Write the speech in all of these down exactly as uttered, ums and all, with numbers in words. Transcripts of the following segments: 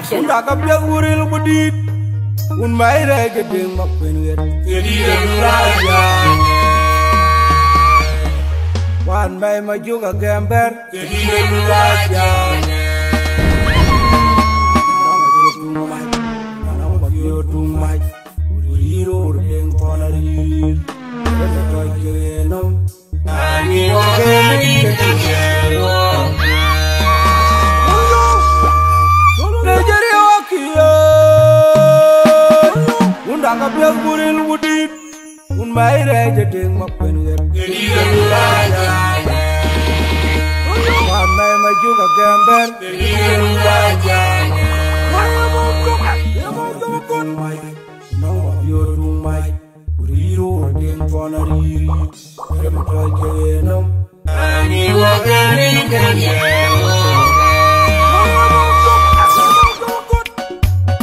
Wun dak apiɛth wuril ku dït. Wun mac rɛɛc ke deŋ ma kuën ɣer. Ke dït ë rac ya. Wan mac ma jök agɛm bɛ̈r. Ke dït ë rac ya. Rɔŋ apiɔ̈ɔ̈th tuŋ mac. Rɔŋ apiɔ̈ɔ̈th tuŋ mac. Wuril ror deŋ thɔn aril. Ke tɔc ke ɣer nɔm. Wun dak apiɛth wuril wudït. Wun mac rɛɛc ë deŋ ma kuën ɣer. Wan mac ma jök agɛm bɛ̈r. Nɔŋ apiɔ̈ɔ̈th tuŋ mac. Wuril ror deŋ thɔn aril. Ke tɔc ke ɣer nɔm.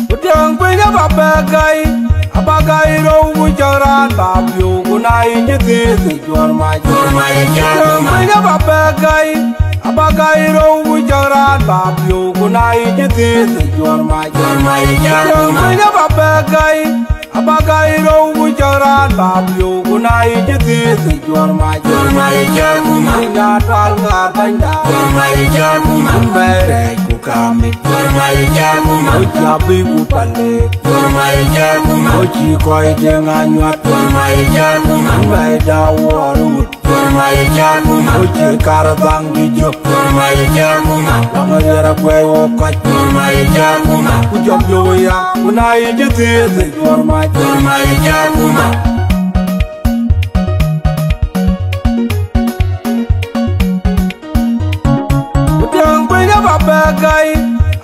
Ku tiɛŋ piny aba bɛ gäi, aba gäi rou ku cäk raan ba piɔ̈u, ku na yïn cï thiëëth ë juɔ̈r mac. Ku tiɛŋ piny aba bɛ gäi, aba gäi rou ku cäk raan ba piɔ̈u, ku na yïn cï thiëëth ë juɔ̈r mac. Ku tiɛŋ piny aba bɛ gäi, aba gäi rou ku cäk raan ba piɔ̈u, ku na yïn cï thiëëth ë juɔ̈r mac. Juɔ̈r mac ë cäk ku mac. Rin ŋa tual ŋa bɛ̈nyda. Juɔ̈r mac ë cäk ku mac. Wun bɛ̈ɛ̈i rɛɛc ku kaam mit. Juɔ̈r mac ë cäk ku mac. Wo cï abï ku pale. Juɔ̈r mac ë cäk ku mac. Wo cï kɔc deŋ anyuat. Juɔ̈r mac ë cäk ku mac. Wun bɛ̈ɛ̈i da wuɔɔr ŋut. Juɔ̈r mac ë cäk ku mac. Wo cï kar dhaŋ dï jök. Juɔ̈r mac ë cäk ku mac. Lɔŋ ë riɛr akuɛɛi wo kɔc. Juɔ̈r mac ë cäk ku mac. Ku jɔk jök ya, ku na yïn cï thiëëth ë juɔ̈r mac. Juɔ̈r mac ë cäk ku mac. Ku tiɛŋ piny aba bɛ gäi,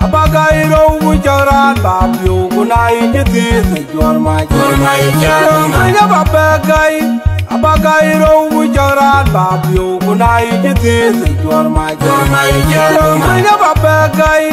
aba gäi rou ku cäk raan ba piɔ̈u, ku na yïn cï thiëëth ë juɔ̈r mac. Juɔ̈r mac ë cäk ku mac. Ku tiɛŋ piny aba bɛ gäi, aba gäi rou ku cäk raan ba piɔ̈u, ku na yïn cï thiëëth ë juɔ̈r mac. Juɔ̈r mac ë cäk ku mac. Ku tiɛŋ piny aba bɛ gäi,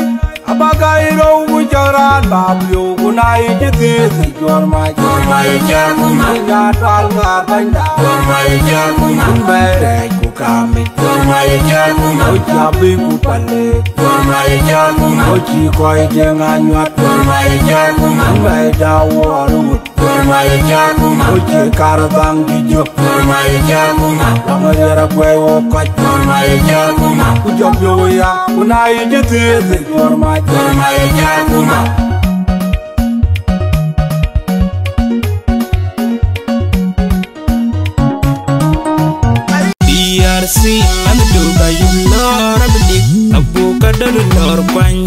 aba gäi rou ku cäk raan ba piɔ̈u, ku na yïn cï thiëëth ë juɔ̈r mac. Juɔ̈r mac ë cäk ku mac. Rin ŋa tual ŋa bɛ̈nyda. Juɔ̈r mac ë cäk ku mac. Wun bɛ̈ɛ̈i rɛɛc ku kaam mit. Juɔ̈r mac ë cäk ku mac. Wo cï abï ku pale. Juɔ̈r mac ë cäk ku mac. Wo cï kɔc deŋ anyuat. Juɔ̈r mac ë cäk ku mac. Wun bɛ̈ɛ̈i da wuɔɔr ŋut. Juɔ̈r mac ë cäk ku mac. Wo cï kar dhaŋ dï jök. Juɔ̈r mac ë cäk ku mac. Lɔŋ ë riɛr akuɛɛi wo kɔc. Juɔ̈r mac ë cäk ku mac. Ku jɔk jök ya, ku na yïn cï thiëëth ë juɔ̈r mac. Juɔ̈r mac ë cäk ku mac. D R C, an duk ayup lɔɔr abï dik, abuk adöl lɔɔr kuany.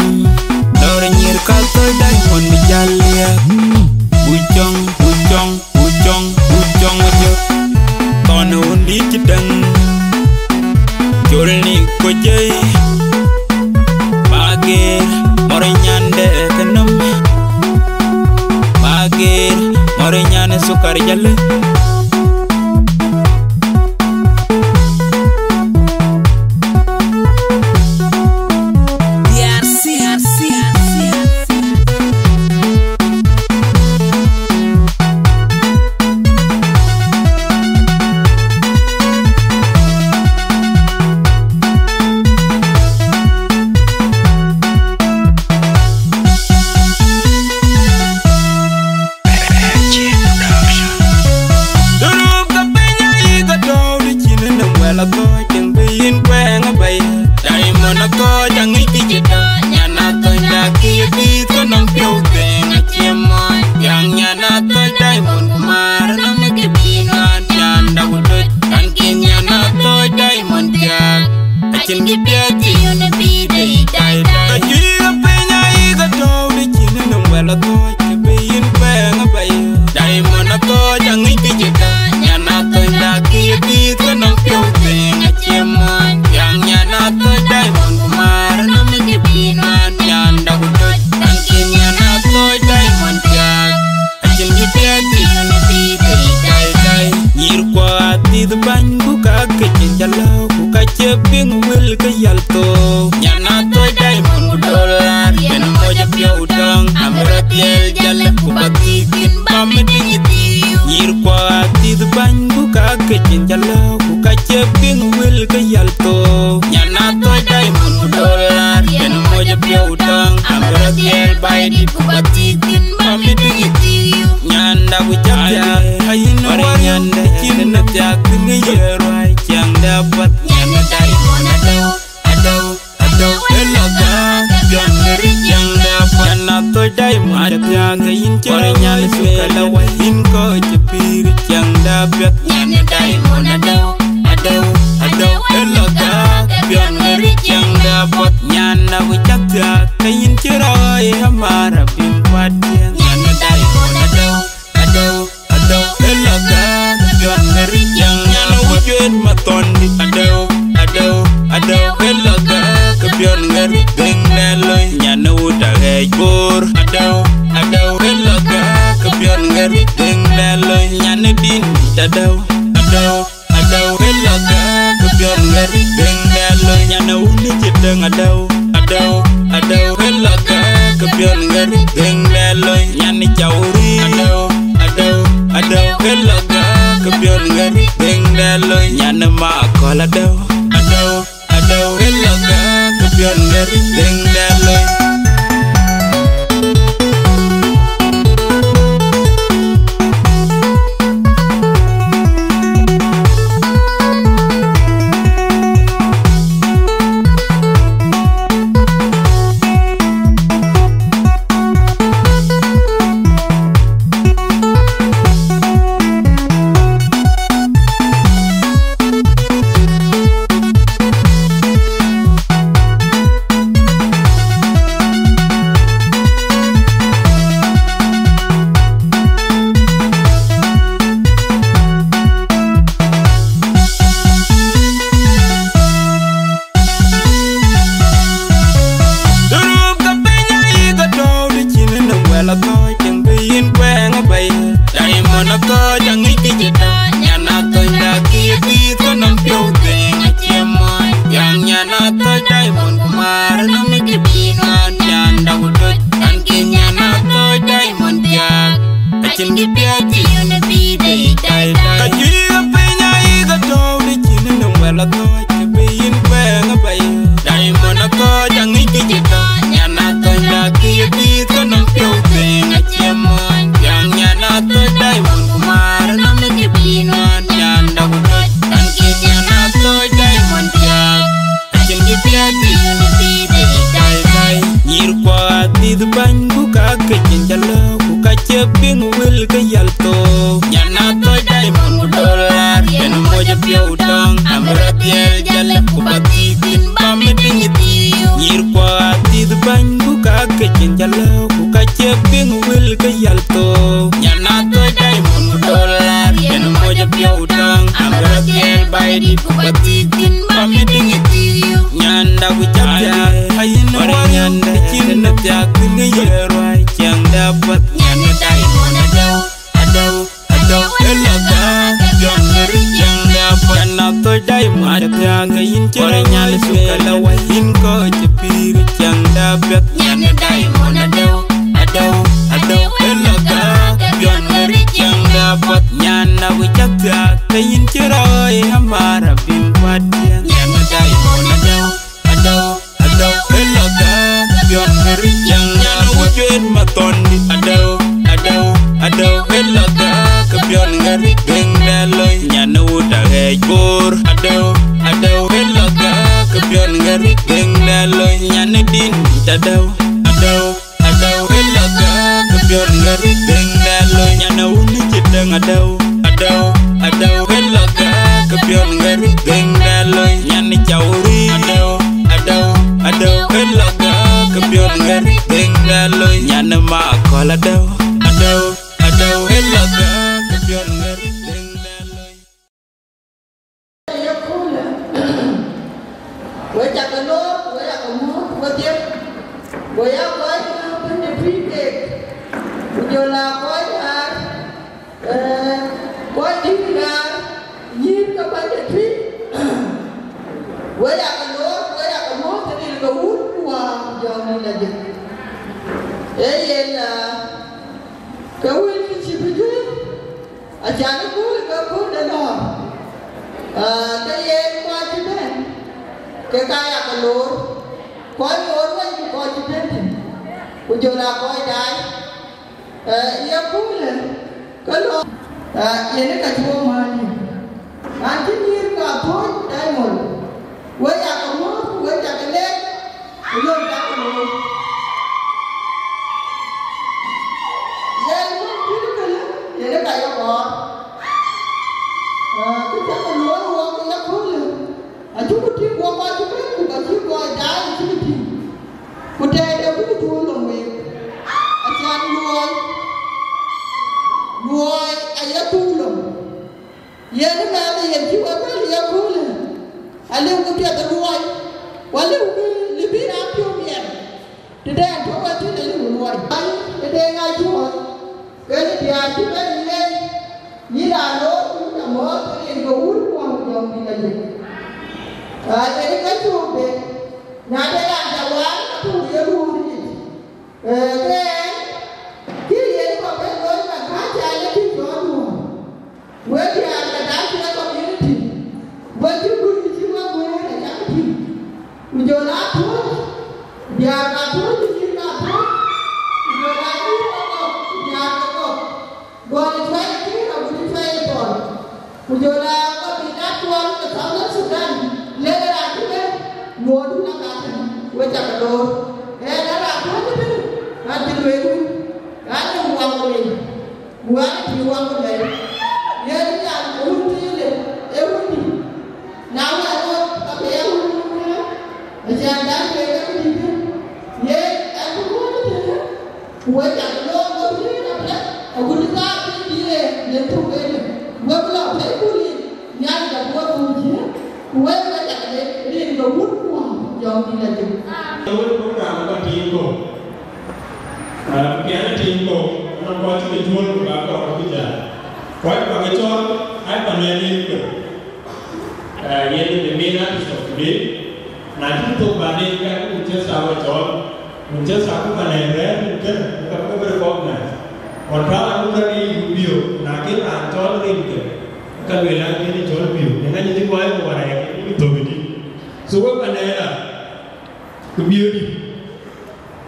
Lɔɔr nyïïr ka thöl diamond bï jäl liɛɛk. Bucɔŋ, bucɔŋ, bucɔŋ, bucɔŋ jö. Thɔn ë wun dït cï däŋ. Col ni kocei. Mager, mɔr nyande kenum. Mager, mɔr nyande sukar jale. Durup ke piny ayï ke tɔ̈u, të cïn ë nɔm wɛl athöc, tiŋ bï yïn kuɛɛŋ abɛ̈i. Diamond athöc aŋic kë cï tɔ̈, nyan athöc dak kë ye dhiëth ke nɔm piɔ̈u dhëëŋ acie mɔny. Thiäŋ nyan athöc Diamond ku määr nɔm ë kë bï nuan, nyan dak ku döc, kan kïn nyan athöc Diamond thiääk. Acïn kë piɛth cï yön ë bï de yic daidai. Ka juëc ke piny ayï ke tɔ̈u, të cïn ë nɔm wɛl athöc, kë bï yïn kuɛɛŋ abɛ̈i. Diamond athöc aŋic kë cï tɔ̈, nyan athöc dak kë ye dhiëth ke nɔm piɔ̈u dhëëŋ acie mɔny. Thiäŋ nyan athöc Diamond ku määr nɔm ë kë bï nuan, nyan dak ku döc, kan kïn nyan athöc Diamond thiääk. Acïn kë piɛth cï yön ë bï de yic daidai. Nyïïrkuɔ adhith bäny ku ka ke cïn jɔl lääu, ku ka cie piŋ wël ke yal thou. Nyan athöc Diamond ku dollar, yen moc apiɔ̈u dɔ̈ŋ, amir adhiɛl jal, ku ba thiëc thïn ba meeting ë thiëu. Nyïïrkuɔ adhith bäny ku ka ke cïn jɔl lääu, ku ka cie piŋ wël ke yal thou. Nyan athöc Diamond ku dollar, yen moc apiɔ̈u dɔ̈ŋ, amir adhiɛl ba Adau, adau, adau, ë lɔ gäk, kë piɔ̈n ŋɛ̈r, dheŋ lɛ̈ loi, nyan ë wut aɣɛɛc boor. Adau, adau, ë lɔ gäk, kë piɔ̈n ŋɛ̈r, dheŋ lɛ̈ loi, nyan ë dïn dït. Adau, adau, adau, ë lɔ gäk, kë piɔ̈n ŋɛ̈r, dheŋ lɛ̈ loi, nyan ë wun ë cï däŋ. Adau, adau, adau, ë lɔ gäk, kë piɔ̈n ŋɛ̈r, dheŋ lɛ̈ loi, nyan ë cawuri. Adau, adau, adau, ë lɔ gäk, kë piɔ̈n ŋɛ̈r, dheŋ lɛ̈ loi, nyan ë ma akɔ̈l. Adau, adau, adau, ë lɔ gäk, kë piɔ̈n ŋɛ̈r, dheŋ lɛ̈ loi. Durup ke piny ayï ke tɔ̈u, të cïn në wɛl athɔ̈c, tiŋ bï yïn kuɛɛŋ abɛ̈i. Diamond athɔ̈c, aŋic kë cï tɔ̈, nyan athɔ̈c, dak kï ye dhiëth ke nɔm piɔ̈u dhëëŋ acie mɔny. Yaŋ nyan athɔ̈c Diamond, ku määr nɔm ë kë bï nuan, nyan dak ku tɔ̈c, an kï nyan athɔ̈c Diamond thiaak. Acïn kë piɛth cï yïn ë bï de yic dai dai. Ka juëc ë piny ayï ke tɔ̈u, të cïn në wɛl athɔ̈c, të bï yïn kuɛɛŋ abɛ̈i. Diamond athɔ̈c, aŋic kë cï tɔ̈, nyan athɔ̈c, dak kï ye dhiëth ke nɔm piɔ̈u dhëëŋ acie mɔny. Yaŋ nyan athɔ̈c Diamond, ku määr nɔm ë kë bï nuan, nyan dak ku tɔ̈c, an kï nyan athɔ̈c Diamond thiaak. Acïn kë piɛth bï yïn bï de yic dai dai. Nyïïrkuɔ adhith bäny, ku ka ke cïn ca lɔ, ku ka cie piŋ wël ke yal thou. Nyan athɔ̈c Diamond ku dollar, yen moc ë piɔ̈u tɔŋ, am rɔt dhiɛl jäl, ku ba dhil thïn ba mi tïŋ ë thiu. Nyïïrkuɔ adhith bäny, ku ka ke cïn ca lɔ, ku ka cie piŋ wël ke yal thou. Nyan athɔ̈c Diamond ku dollar, yen moc ë piɔ̈u tɔŋ, am rɔt dhiɛl ba ë dït, ku ba dhil thïn ba mi tïŋ ë thiu. Nyanda ku ca thiaak, ayïn wär nyanda cïn në thiaak, thïn ë ye ruai, ciɛŋda path. Nyan ë Diamond adau, adau, adau, ë lɔ gäk, kë piɔ̈n ŋɛ̈r, ciɛŋda path. Nyan athɔ̈c Diamond ca thiaak, ke yïn cï rɔt nyal, cuk ke la wai, yïn kɔc cï pïïr, ciɛŋda piɛth. Nyan ë Diamond adau, adau, adau, ë lɔ gäk, kë piɔ̈n ŋɛ̈r, ciɛŋda path. Nyanda ku ca thiaak, ke yïn cï rɔt amar abï kuat ciɛŋ. Nyan ë Diamond adau, adau, adau, ë lɔ gäk, kë piɔ̈n ŋɛ̈r, ciɛŋ nyan ë wut cuet mathɔndït. Adau, adau, adau, ë lɔ gäk, kë piɔ̈n ŋɛ̈r, dheŋ lɛ̈ loi, nyan ë wut aɣɛɛc boor. Adau, adau, ë lɔ gäk, kë piɔ̈n ŋɛ̈r, dheŋ lɛ̈ loi, nyan ë dïn dït. Adau, adau, adau, ë lɔ gäk, kë piɔ̈n ŋɛ̈r, dheŋ lɛ̈ loi, nyan ë wun ë cï däŋ. Adau, adau, adau, ë lɔ gäk, kë piɔ̈n ŋɛ̈r, dheŋ lɛ̈ loi, nyan ë cawuri. Adau, adau, adau, ë lɔ gäk, kë piɔ̈n ŋɛ̈r, dheŋ lɛ̈ loi, nyan ë ma akɔ̈l. Adau, adau, adau, ë lɔ gäk, kë piɔ̈n ŋɛ̈r, dheŋ lɛ̈ loi. Yeköölë, we cak ke loor, we yak ke muɔ̈ɔ̈th wedhie, we ya kɔc ke bɛ̈ny de tui keek, ku jɔl aa kɔc raar, ee, kɔc dït raar, nyïïr ke bɛ̈ny de tui. We yak ke loor, we yak ke muɔ̈ɔ̈th ë ril ke wun ku wäär ku jɔŋdït ajëk. Ee yen, aa, ke wël kë cï bï juëc. Acan ë kööl ke kööl de lɔ̈ɔ̈r, aa, ke yen kɔc cï bɛ̈n, ke ka yak ke loor, kɔc loor wei ku kɔc cï bɛ̈n thïn, ku jɔl aa kɔc daai, ee, ye köölë ke lɔ̈ɔ̈r, ee, yen ë ka cï wo määr yïn. An cï nyïïr ka thööc Diamond, we yak ke muɔ̈ɔ̈th, we yak ke leec, ku lon dak ke loor. Yen wën cït kënë, yen ë ka ye kɔɔr. Aa, kë cä ke looi wok ë yaköölë, acï ku tïŋ wok kɔc cï bɛ̈n, ku ka cï kɔc daai acï ku tïŋ. Ku tɛɛrde ku ku thuur lom week. Acan luɔi, luɔi aye thuur lom. Yen ë mɛnh yen cï we bɛ̈n Aliu ke piɛth ë luɔi, ku aliu ke lëbï raan piɔ̈u miɛt. Tëde ɛn tɔ̈u ë tït aliu ë luɔi. Bäny ë Deŋ Ajuɔ̈ɔ̈th, kën diäär cï bɛ̈n yen, yïn raan loor, ku yïn amɔ̈ɔ̈th rin ke wun kuɔ̈ɔ̈m jɔŋdït Lajik. Aa, yen ë ke cuk de, na de raan ca waar, ka puk ye luɔ̈ɔ̈r yic. Ee, ke yen, kï yen kɔc bɛ̈n looi, ka kääc aa ye kï cɔɔl duɔ̈ɔ̈r. Wek diäär ke Däŋ Cuɛi community, wek cï kuc cï wek guëër acäk tïŋ. Ku jɔl aa tuɔ̈c, diäär ka tuɔ̈c, ku nyïïr ka tuɔ̈c, ku jɔl aa nyïïr ke kɔ̈k, ku diäär ke kɔ̈k. Gɔl ë cuɛi ë tïŋ agut ë cuɛi ë thɔn. Ku jɔl aa kɔc bï nat tuɔɔl ke Southern Sudan, lek raan cï bɛ̈n, luɔɔdu na ka tïŋ, wek cak loor. Ɣɛn ë raan tuɔ̈c ëbën, an cï lueel wun, an ee waŋ wei. Wään tïŋ waŋ ku lɛc, yen nyan ë wun thiinë, ee wun dït. Na wɛ̈ɛ̈t ɣöt, ka ke ya wun wun wun, acän dan ke ke dït. Yen ɛn ku wun tënë, ku wek cak loor wek thiin apiɛth, agut cï thaar piny dït ë yen thuk ënë. Wek lɔ pɛ̈i ku rin, nyan ke buɔth wun jiëë, ku wek wek cak lec rin ke wun kuɔɔm jɔŋdït Lajik. Wek program ka tiiŋ kɔ̈u. Ah, piɛn ë tim kɔ̈u, anɔŋ kɔc cï ke juöl ku ka kɔɔr bï jal. Kɔc bä ke cɔl, aa pan ë rin kɔ̈u. Ah, yen the main artist of today. Na cï thok baden ka ku cï thaak cɔl, ku cï thaak ku pan ë rɛ̈ɛ̈r rin kënë, ku ka bï recognize. Ku tɔ̈ raan ku rɛ̈ɛ̈r rin ku biöök, na kën raan cɔl rin kënë, ka lueel an kënë cɔl biöök. Yen acï dhil wai ku warɛɛk, ku bï thök ëdï. So wek pan ë raan, ku biöök dï.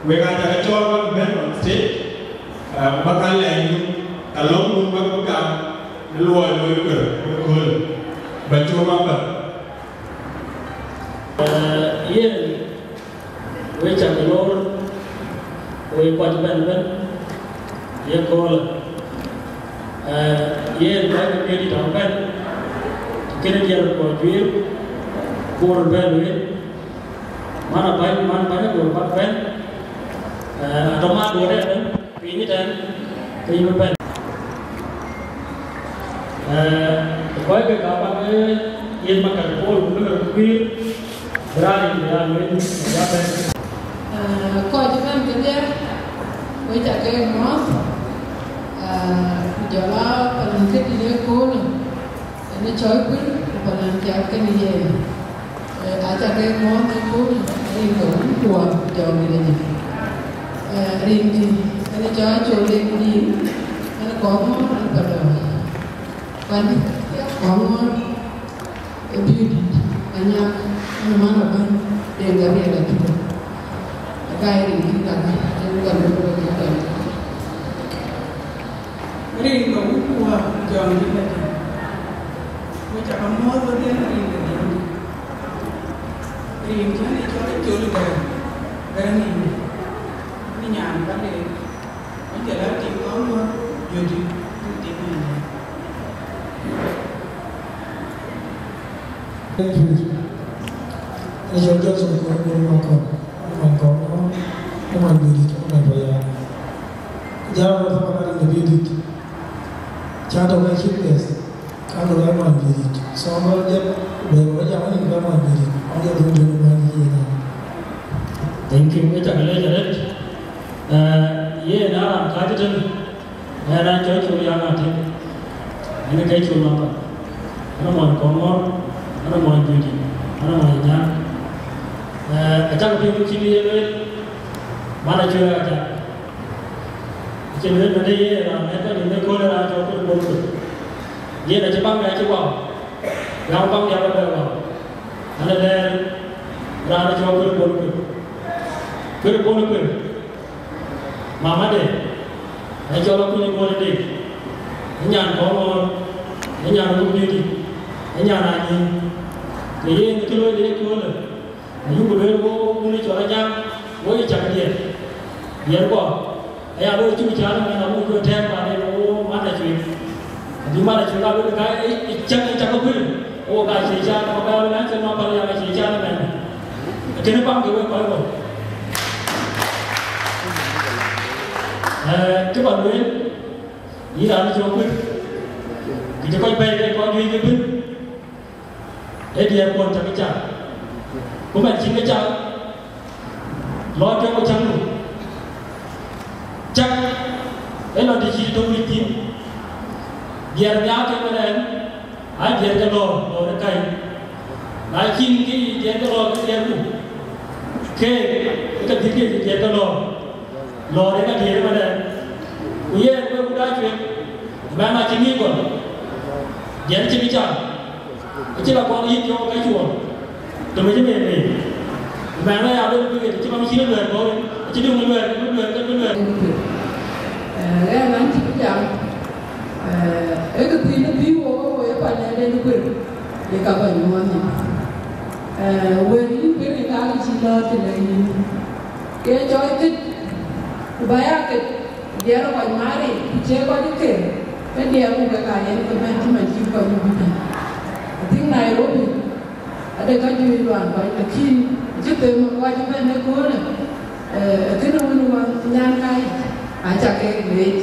Wek aa cä ke cɔɔl bäk bɛ̈n on stage, ah, ku bäk aa lɛɛc yum, ka lɔ̈ŋ wun bäk bï gam në luɔi looi kuer ëköölë, bä cööm abä. Eh, yen, wek cä ke loor, wek kɔc bɛ̈n bɛ̈n, ye köölë. Eh, yen bäny ke piööcë tɔ̈ bɛ̈n, të kënë diɛl kɔc juëër, bor bɛ̈n wëët, man abäny, man bäny abor bäk bɛ̈n, eh, atɔ̈ man duɔ̈ɔ̈r ëbɛ̈n, piny ëtɛ̈n, ke yï bï bɛ̈n. Eh, kɔc ke ka bäk, eh, yen makar Paul, ku bï ke kuiir, Raan ya lueel, ya bɛ̈n. Ah, kɔc ëbɛ̈n kedhie, wek ca ke mɔ̈ɔ̈th, ah, ku jɔl a palan kedït ëköölë, ënë cɔl kuïn, ku palan thiaak kenë ye. Eh, aca ke mɔ̈ɔ̈th ëköölë, rin ke wun kuɔɔm jɔŋdït Lajik. Eh, rin kï, ënë cɔl Col Deŋ Dïïr, ënë kɔ̈k ŋɔ̈ɔ̈r ënë Padɔ̈ɔ̈r. Kuan kɔ̈k ŋɔ̈ɔ̈r. Ë biöödït Anyak, ënë man abäny, Deŋ Gabriel Acuɔl. Ë ka ye rin kï dak, ënë ka luel wek ya dɛm. Rin ke wun kuɔɔm jɔŋdït Lajik. Wek ca ke mɔ̈ɔ̈th wek rin ke jɔŋdït. Rin cän ë cɔl Col Gɛ̈ɛ̈ŋ, Gɛ̈ɛ̈ŋ Yïn. Ënë nyan Paleek. Thank you. Ënë cɔl Johnson Kuɔl Kuɔl Makɔn, Makɔn, Makɔn Bidit, Makɔn Payam. Jam rɔt Makɔn in the Bidit. Cä tɔ̈ ke cït bɛ̈th, ka lɔ Makɔn Bidit. So, I'm gonna get, bɛ, bɛ jam in Makɔn Bidit. I'm gonna do the Makɔn Bidit. Thank you. Wek ca ke leec arëët. Eh, yen ë raan kääc ëtënë. Ɣɛn raan cɔl Col Yaŋ Atem, ɣɛn ke Col Mapäl, ɣɛn mony Kɔŋɔ̈ɔ̈r, ɣɛn mony Juëc, ɣɛn mony Anyaŋ. Eh, acäk piŋ cïn ye lueel, man acuëër ajak. Acïn lueel mɛn de ye raan mɛt ka rin ëköölë raan cɔl Kuer Bol Kuer. Yen acï baŋ de acï wau, gam baŋ de abä bɛ wau. Ɣɛn ë lɛɛr raan cɔl Kuer Bol Kuer. Kuer Bol Kuer. Mamade, ë cɔl Akuny Bol Deŋ, ë nyan Kɔŋɔ̈ɔ̈r, ë nyan Wun Bidit, ë nyan Anyiŋ. Ke yen kë looi de ëköölë, ayuku lueel wo wun ë cɔl Anyaŋ, wo ye cak diɛt. Diɛt kɔ̈k, aya loi cuk caan ëmɛn abuk ke tɛ̈ɛ̈k paanden wo man acuëëŋ. Abï man acuëëŋ abï ka ë, ë cäŋ ë cak ke kuël, wo ka cie caan, wo ka wën acïn man päl ya ka cie caan ëmɛn. Kënë baŋ ke wek kɔc kɔ̈k. Eh, kë ba lueel, yïn raan cɔl Kuer, kë cï kɔc bɛ̈ɛ̈i ke kɔc juëc ëbën. Ee diɛɛrkuɔn cäk cak, ku man cïn ke cak, lɔ tueŋ ku cäŋdu. Cak ë lɔ të cï tök wïc thïn, diɛɛr nhiaar ke ëmën ɛn, aa diɛɛr ke lɔɔr, lɔɔr ë käi. Na cïn kë diɛɛr ke lɔɔr ke diɛɛrku, ke ke dhil ke diɛɛr ke lɔɔr, lɔɔr ë ka diɛɛr ëmën ɛn. Ku yen wek ku daa cuet, mɛn acï ŋic gɔl, diɛɛr cïn cak. Acï la kɔn yïk yɔ̈ɔ̈k ka cuɔl, të mec ëmën mec. Mɛn aya bï bï ɣet, acï man cïn luɛɛr bɔ̈, acï döŋ luɛɛr, bï luɛɛr, bï luɛɛr. Eh, ɣɛn an cï bï jam, eh, ee kë thiin ë bï wo, wo ye pan ë den kuer, ye ka bä nyuɔɔth nyin. Eh, wën yïn kuer ye ka cï lɔ tënë yïn. Ke cɔl kët, ku ba ya kët, diɛɛr kɔc maaric, ku cie kɔc ë ker, ke diɛɛr ku ke ka yen ke bɛ̈n cï man cï kɔc ë bï bɛ̈n. I think Nairobi, ade ka juëc luan kɔc, lakin cï them kɔc ëbɛ̈n ëköölë, eh, kënë wën wan nyan ka yic, aca ke leec.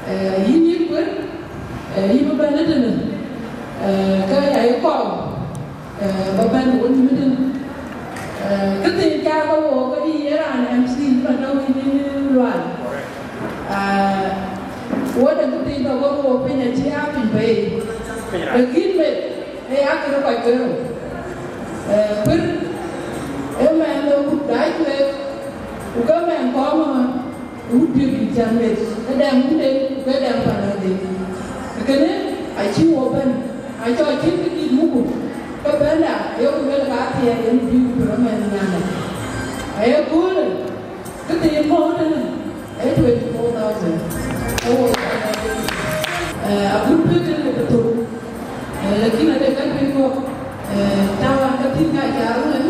Eh, yïn yïn kuer, eh, yïn bï bɛ̈n ëtënë, eh, ke ya ye kɔɔu, eh, ba bɛ̈n wën yïn ëtënë. Eh, kë thiin ca ke wook ke yï ye raan M C, yïn ba tɔ̈u yïn lual. Ah, wo de kë thiin tɔ̈ ke wook piny acï aa piny bei. Lakin meth, ee ya kërë kɔc kerou. Eh, kuer, ee mɛnh de wut daai cueek, ku ke mɛnh kɔɔr ŋɔ̈ɔ̈r, wut piööcdït cän meth, ke dɛŋ wunde, ku ke dɛŋ panade. Kënë acï wo bɛ̈n, acɔl cïn kë dït mukku, ke bɛ̈nda, ayeku lueel ka thiɛɛr yen bï ku rɔt mɛnh nyanë. Aye köölë, kë thiin mɔ̈u tënë, ee twenty four thousand. Ee wo, eh, agut piööcë në ke thok. Eh, lakin ade ka juëc kɔ̈k, eh, tawa ka thïn ka ca ruël,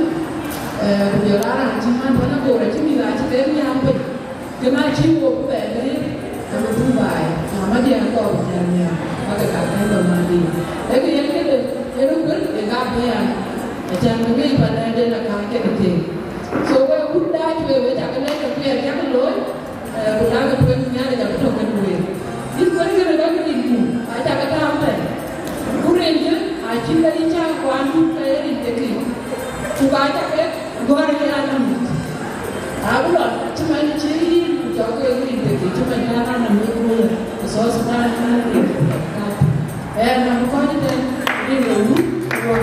eh, ku jɔl a raan cï man bɔ̈ na bor acï mïth acï ke nhiaam piny. Kënë acï wo bï bɛn rin, ke bï dhuk baai, na ma diɛɛr kɔɔr bï jal nhiaam, ka ke ka kɛ̈n lɔ ma dïït. Ee kë yen këde, yen ë kuer, ye ka bɛ̈n, acän bï ŋic pan ë den akaŋ ke ke thëëk. So, we wut dac we, we cakë lɛc ke kuɛɛr cakë looi, eh, ku lakë tueŋ Nhialic abï tɔ̈ kenë week. Yïn kuɛ̈n kënë ka kë rin ku, acakë tääu thɛɛr. Ku rin kë, acïn ka yï cäk kuan dun ka ye rin ke kï. Ku ka cakë gɔ̈ɔ̈r ë ya nɔm. Abï lɔ, cï man cï yïn, ku cɔk ke rin ke kï, cï man cï raan nɔm ë kuöör, ku South Sudan man rin ke kï. Ɣɛn nɔm kɔc tɛ̈n, rin ke wut, ku wɔ.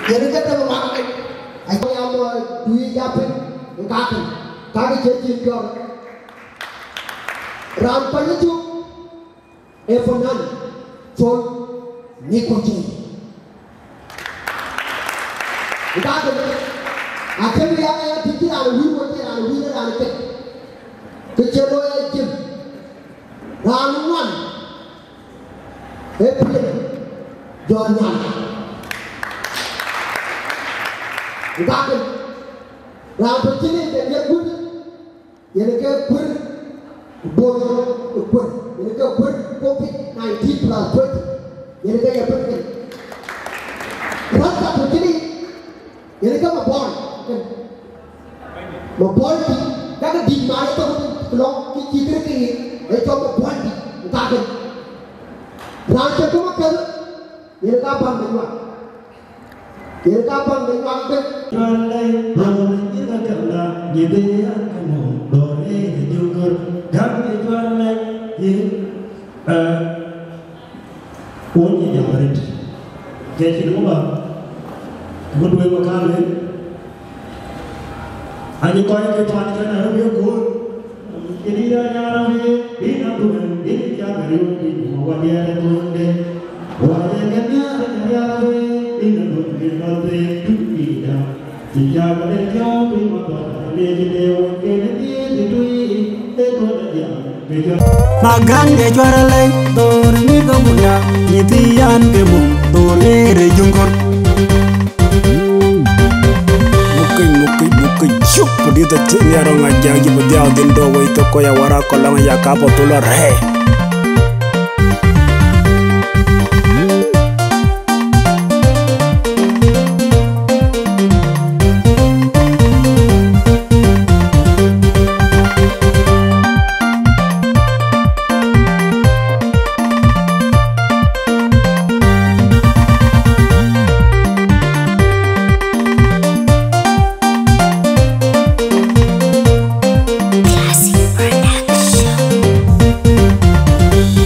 Yɛn ke tɛ̈m mak kek, acï ya mɔ dui ya piny, kakë, kakë cï cïn jɔ̈ɔ̈r. Raan pany cuk, ee fanan, col, ŋic kɔc cï. Kakë, akën ya ya tïc cï raan wïïr, wo cï raan wïïr, raan cï. Kë cï looi ë cïn. Raan ŋuan, ee piɛth, jɔt nyan. Kakë, raan tɔ̈ cïn ë ke yen gut, yen ke kuer, bol kuer, yen ke kuer covid nineteen plus twenty, yen ke ye piɛth kën. Raan ka tɔ̈ cïn ë, yen ke ma bɔn kën. Ma bɔn dï, ka ke dït ma ye tɔ̈ kën, lɔ kï cï kërë ke ye, ee cɔl ma bɔn dï, kakë. Raan cï tɔ̈ ma kën, yen ka baŋ de nyuak. Yen ka baŋ de nyuak bɛ̈n. Cual lɛ̈i, bɔ̈ yïn akënda, nyin de ya kënɔm, dɔ̈ɔ̈r ë jukör, gäm de cual lɛ̈i, yïn, eh, wun yï jam arëët. Ke cïn ŋö ba, ŋö duëër wä kaŋ lueel? Anyi kɔc ke tuany ke na röm ye gool. Kini ya nyara mi, ina duwen, ina ya gari, ina wadiya da duwen de. Wadiya da nyara, nyara, ina duwen. Magang de cuara lei, dor ni ka muya, ni ti yan ke mum, dor e re jungor. Mukui, mukui, mukui, chup, di ta tin ya rong a ja, ji bu dia din do wei to ko ya wara ko lang ya ka po tu lo re. Classic Production.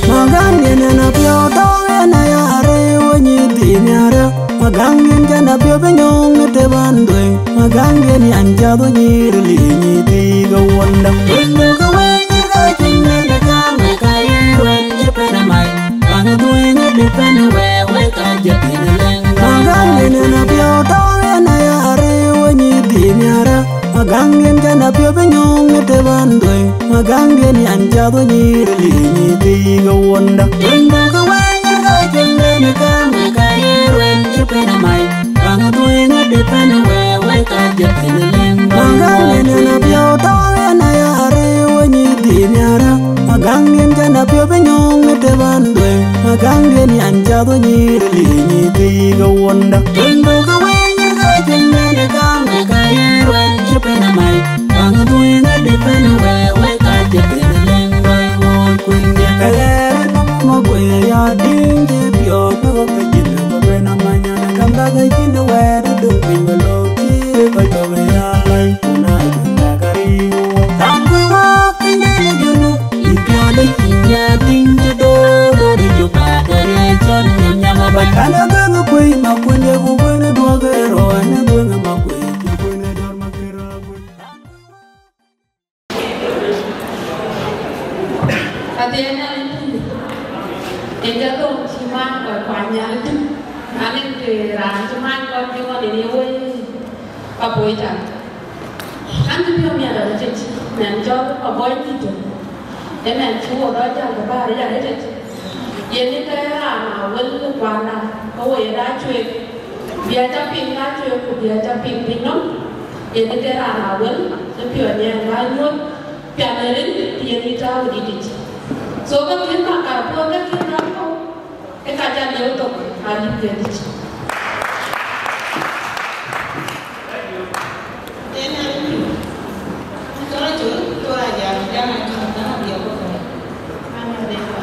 Magang yen en apiɔ̈u tɔ̈u en aya arëu ë nyïïr dhil nhiaar. Magang yen kën apiɔ̈u bï nyɔ̈ɔ̈ŋ në të ban dhuëëŋ. Magang yen yan cath ë nyïïr lïïc nyïïr dhil ke wuɔnda. Rindu ke wëi nyïïr ke cïn en ë gam ë ka ye ruɛn cï pɛn ë mac. Bäŋ ë dhuëëŋ ë dï pɛn ë wëë wëi ka jɛ piny ë lëŋ. Magang yen en apiɔ̈u tɔ̈u en aya arëu ë nyïïr dhil nhiaar. Magang yen kën apiɔ̈u bï nyɔ̈ɔ̈ŋ në të ban dhuëëŋ. Magang yen yan cath ë nyïïr lïïc nyïïr dhil ke wuɔnda. Rindu ke wëi nyïïr ke cïn en ë gam ë ka ye ruɛn cï pɛn ë mac. Bäŋ ë dhuëëŋ ë dï pɛn ë wëë wëi ka jɛ piny ë lëŋ. Magang yen en apiɔ̈u tɔ̈u en aya arëu ë nyïïr dhil nhiaar. Magang yen kën apiɔ̈u bï nyɔ̈ɔ̈ŋ në të ban dhuëëŋ. Magang yen yan cath ë nyïïr lïïc nyïïr dhil ke wuɔnda. Rindu ke wëi nyïïr ke cïn en ë gam ë ka ye ruɛn cï pɛn ë mac. Bäŋ ë dhuëëŋ ë dï pɛn ë wëë wëi ka jɛ piny ë lëŋ. Bäi wuɔ̈ɔ̈t kuën diɛt ke ɣɛɛr ë nɔm ë makuëë ya diŋ cï piɔ̈ɔ̈th bï ɣɔ̈k ke jïn ë bï ben amany an ë gäm bäk ë cïn ë wɛ̈ɛ̈t ë döŋ piny bï lɔ̈ɔ̈k cï ë kɔc tɔ̈ bï ya lɔc ku na cïn bäk arëëu. Raan kuëë waak piny de në junu. Yï piɔ̈ɔ̈th ë cïn ya tïŋ cï door door ë cök bä dɔ̈ɔ̈r ye cɔl nyam nyam abäny. An ë gäŋ ë kuëi ma kuën ye ku kuën ë duɔ̈k ë rɔ̈, an ë gäŋ ë ma kuëi cï kuën ë dɔ̈ɔ̈r ma kër rɔ̈ kuën. Adhiɛɛny Nhialic tïŋ, ë jadhöŋ cï man kɔc kuany Nhialic tïŋ. Aleŋ të raan cï man kɔc bï ŋɔn ë ye wëi. Ka poi tän. An, cï piɔ̈u miɛt arëtic, mɛn cɔl Abɔ̈c Dït tök. Ë mɛn cï wo dɔc jäl ke bäär yic arëtic. Yen ë ke raan Awël ë kuanda, ke wo ye daa cuëëk. Bï a cä piŋ daa cuëëk, ku bï a cä piŋ piny nɔm. Yen ë ke raan Awël, ë piɔ̈u nyiɛɛn daa nyuɔ̈th, piath ë rin, yen ë tääu ë dïtic. So, ke kën ka kar puɔ̈th, ke kën raan kɔ̈u. Ë ka jal lëu thok, alip ke dït. Yen alip. Cɔl acol, cɔl ajal, jam acɔl, jam abiɛk bɔ̈ kɔ̈u. An adek ba.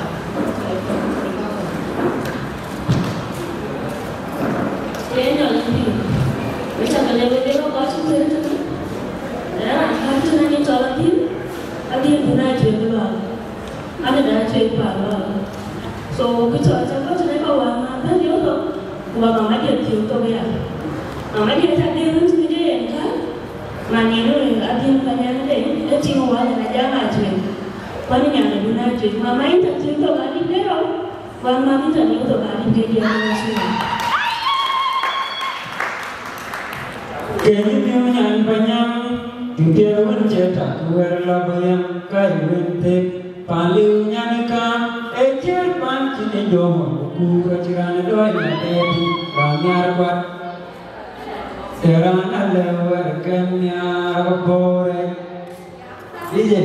Yen alip. Wek ca ke lëu wek, wek kɔc cï thël tënë. Ë raan kɔc tënë ni cɔl adhil, adhil bï na cuëëk bï lɔ. An ë daa cuëëc paan lɔ. So, kë cɔl cä kɔc tënë ka wämääth bɛ̈n yök thok, ku wämääth adhiɛth thiök thok aya. Mama diɛt adhiɛth wën cï kë jɔ yen kääc, man yen ë adhiɛth Panyaŋ de, ë tiŋ wäl yen ajam aa cuëëc. Kuan ë nyan ë dun aa cuëëc. Mama yïn tɔ̈ thiök thok alip ke rou, wämääth yïn tɔ̈ thiök thok alip ke diɛt ë wën cï yen. Keny miök nyan Panyaŋ, tïŋ tiɛɛl wën cie tak, wɛ̈ɛ̈r lɔ bï yam, ka ye wën thek. Pan liu nyan ë kaam, ee ciëër pan cïn ë jɔ̈ɔ̈r, ku rɔt cï raan ë dɔɔc nyan tëë tïŋ, raan nhiaar kuat. Ee raan alë wɛ̈ɛ̈r kën nhiaar abɔ̈ rɛc. Ije.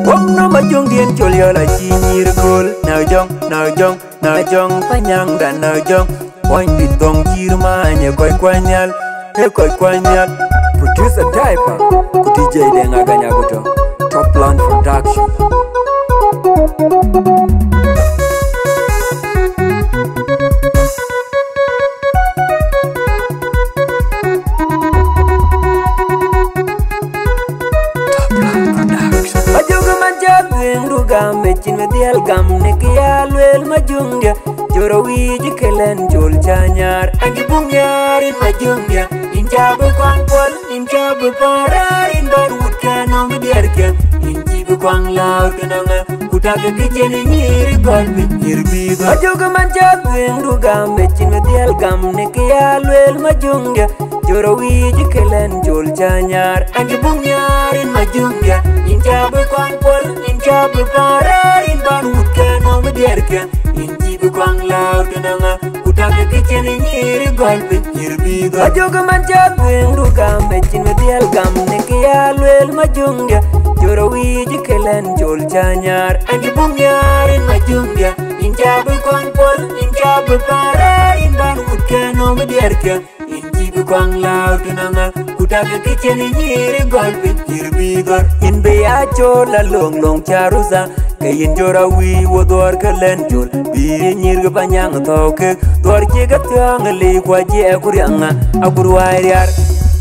Wok no majong dien chol yola chi nyir kol na jong na jong na jong panyang da na jong. Wany bit dong jir manye koi kwanyal, he koi kwanyal. Producer Typer, ku D J Deng Aganya Guto. Top Plan Production. Majung man jadwin du gam me chin me dial gam ne kia luel majung dia. Joro wi ji kelen jol chanyar. Angi bung yar in majung dia. In chabu kwan pol, in chabu parar, in bar wut kano me diar kia. In jibu kwan lau tunanga. Kutaka kichen nyiri gol bi nyir bi gol. Majung man jadwin du gam me chin me dial gam ne kia luel majung dia. Joro wi ji kelen jol chanyar. Angi bung yar in majung dia. In chabu kwan pol, in chabu parar, in bar wut kano me diar kia. In jibu kwan lau tunanga. Kutaka kichen nyiri gol bi nyir bi gol. Majung man jadwin du gam me chin me dial gam ne kia luel majung dia. Joro wi ji kelen jol chanyar. Angi bung yar in majung dia. In chabu kwan pol, in chabu parar, in bar wut kano me diar kia. In jibu kwan lau tunanga. Kutaka kichen nyiri gol bi nyir bi gol. In be ya chola long long charusa. Ke in jora wi wo dor ke len jol. Bi nyir ke panyang to ke. Dor ke ke tiang li kwa je kurianga. Akurwai riar.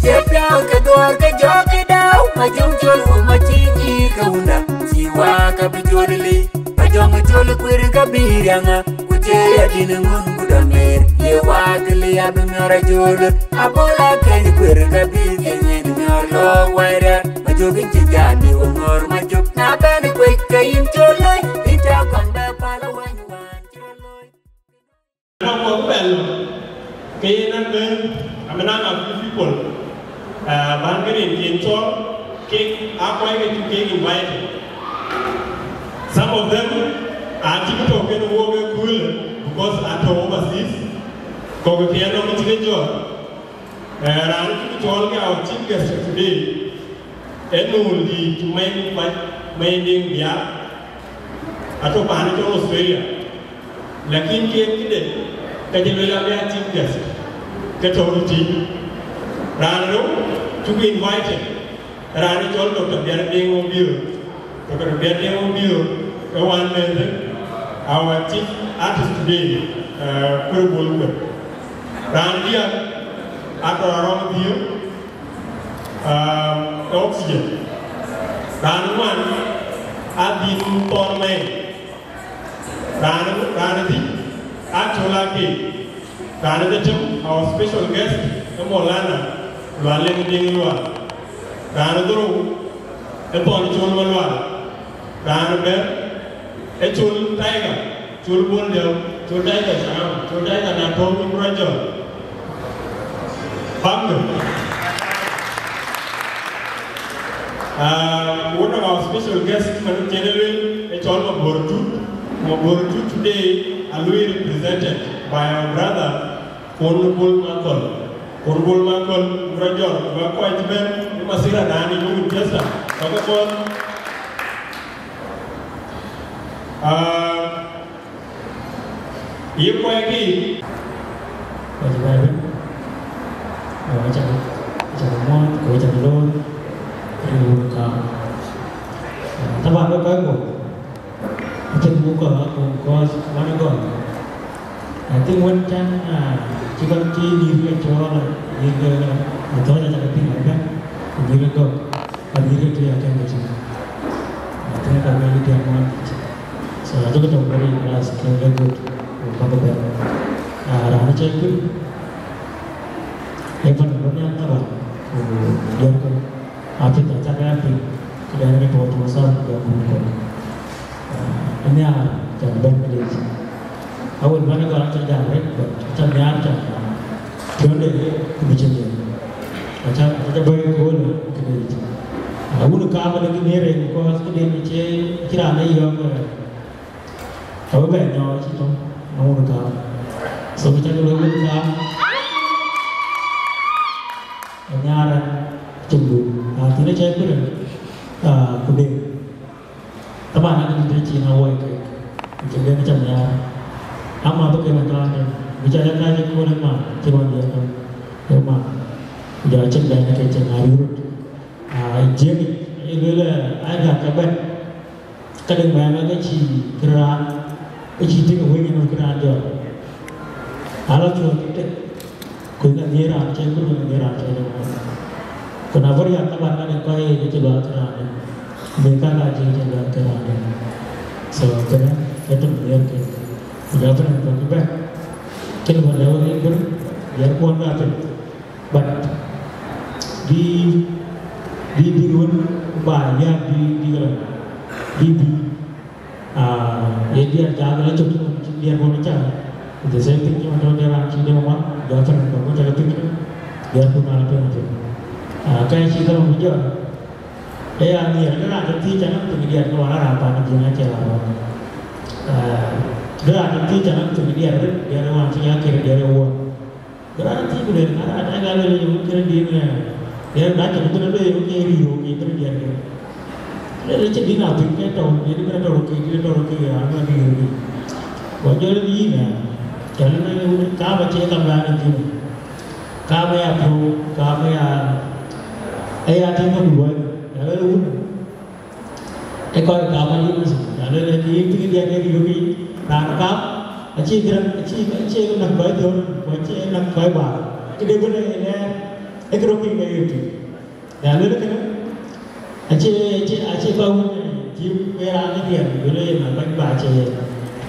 Je pia ke dor ke jo ke dau. Majung chol wo machi nyir ke unda. Chiwa ka bi jol li. Majung chol kwir ka bi rianga. Kuje ya din ngun kudamer. Ye wa ke li ya bi mera jol. Abola ke kwir ka bi ke nyen mera lo waira. Majung in chi jadi wo ngor majung. Na ben kwik ke in chol loy. Ita kon be pala wan wan chol loy. Nɔŋ kɔc bɛ̈n ke yen a bɛ̈n, amina na few people. Uh, ban ke rin kin cɔl, kek a kɔc ke cuk kek invited. Some of them a cï ke tɔ̈u kën wok ë köölë, because a tɔ̈u overseas. Kɔc ke piɛth nɔŋ cï ke jɔt. Eh, raan cï cɔɔl ke our chief guest today, ee nööl dïït cï mɛny kuac, mɛny diŋ biaar, atɔ̈ paan cɔl Australia. Lakin kek këde, ka cï lueel abï a chief guest, ke tɔ̈u tït. Raan rou cuk invited, raan cɔl Doctor Biar Deng Obior. Doctor Biar Deng Obior, ke wan mɛnh, our chief artist today, uh, Kure Bol Kure. Raan diäk, atɔ̈ Arɔm Bior, um, Oxygen. Raan ŋuan, Adhim Thɔn Mɛi. Raan, raan dhïc, Atol Akei. Raan ë dhetem, our special guest, ë Maulana Lual Lem Diŋ Lual. Raan ë dhorou, ë Thɔn Col Malual. Raan ë bɛ̈t, ë Col Tiger, Col Bol Diäu, Col Tiger Sharama, Col Tiger na tɔ̈u Nyuŋ Rɔt Jɔl. Bäkdu. Uh, one of our special guests, man cï en lueel, ë cɔl Mabor Tut. Mabor Tut today, a lui represented My brother, Honorable Makol. Honorable Makol, Rajor, ba kɔc bɛ̈n, masira nani, Winchester, ba ke kɔn. Ah, ye kɔc ki. Kɔc bɛ̈n. Aca, aca muɔ̈th, ku aca loor, rin wun ka. Taban, we kɔc ku. Acïn buk kɔ̈k akɔ̈k kɔc wan ë gɔl. I think wën tɛ̈n, ah, cï kɔc cï nyïïr ke cɔɔl, nyïïr ke, ah, thɔ̈c aca ke piŋ ëbɛ̈n, ku nyïïr ke gɔ̈k, ku nyïïr ke tui akën ke cïn. I think ka wël diɛ̈ ŋuan. So, ajɔkï tɔ̈ very class, ke very good. Ku bäk bɛ̈n. Ah, raan acï kuc, ee pan bɔ̈ nhial taban, ku diɛ̈n ke. Apith aca ke piŋ, këdɛn ke tuɔɔc tuɔɔc thar ku jɔ guur kɔc. Ah, anhiaar cän bɛ̈n këdec. Awël bän ë gɔl aca jam rek, but aca nhiaar cän piɔ̈nde ku bï cïn yen. Aca, aca bɛ̈n köölë këdec. Ah, wun ë kaam adekï nhiëër en, because këden acie, acï raan ee yɔ̈ɔ̈k, eh, Ka bï bɛ nyɔɔc cï tɔ̈ në wun kaam. So, kë cä ke lueel wun kaam, anhiaar cïn gup. Na thiin acä kënë, ah, ku dek. Taban, akë dït acïn awɔi kek, ku cïn den cä nhiaar. Ama bï ke na tɔ̈ ade, bï cä ya kac ëkööl ëma, cï ruɔn diɛt tɔ̈ ëma. Ku jɔ cïn bɛ̈n ke cïn ŋaar röt. Ah, Jiëŋ, ë lueel, aa, aa, ka bɛ̈n. Ka dek mɛɛn ke cï kë raan, ke cï tik ë wëny ënɔn kë raan jɔt. Ala cuɔt tek, ku ka dhiëër raan cë, ku ka dhiëër raan cë dek mɔ̈u. Ku na bɔ̈ riak ka ban ka dek kɔc ke cï luaak kë raan dek. Bï ka ka cï cï luaak kë raan dek. So, kënë, ee tök dhiëër ke. Ku jɔ piny tök bɛ̈n. Cïn bä lɛ̈u rin bïr, dhiëër kuɔn ka piny. But bï, bï, bï wën ba ya bï, bï gëlä, bï, bï, ah, ye diɛt ja gëlä cök, diɛt bɔn ca. The same thing, cï man tɔ̈ de raan cï de ma, ja thar ko, ko ca piny. Diɛt ku na la piny piny. Ah, ka cï gëlä mu jɔ. E ya ni, de raan cï thiëc ca na piny diɛt ko, wala raan pa ni jina cï la. Ah, de raan cï thiëc ca na piny diɛt, diɛt wan cï ya kër diɛt wɔ. Raan thiëc ku lueel, na raan ë gal lueel, yöŋ kënë dïït ënë, yen na cïn bï lueel, yöŋ ke rïïr, yöŋ ke bï diɛt ke. Lueel, cïn dïït na piny ke tɔ̈u, dïït bï tɔ̈u ke, dïït tɔ̈u ke, ya, na dïït ke. Ku jɔ lueel yïn ë, cä lueel, kaam acie kam raan ë jïn. Kaam ë ya piɔ̈u, kaam ë ya, ë ya tïŋ ke luɔi, ya lueel wun. Ë kɔc kaam ayï Moses, na lueel ë kë yïn tïŋ diɛt ke yök yic, raan kaam, acï gërëm, acï, acï näk kɔc dhöl, ku acï näk kɔc bäär. Këde bï lɛɛr, ë kë rɔt piŋ ke yök tïŋ. Na lueel kënë, acï, acï, acï kɔc wën, cï wëë raan ë diɛt, lueel ë na kɔc bäär cï yen.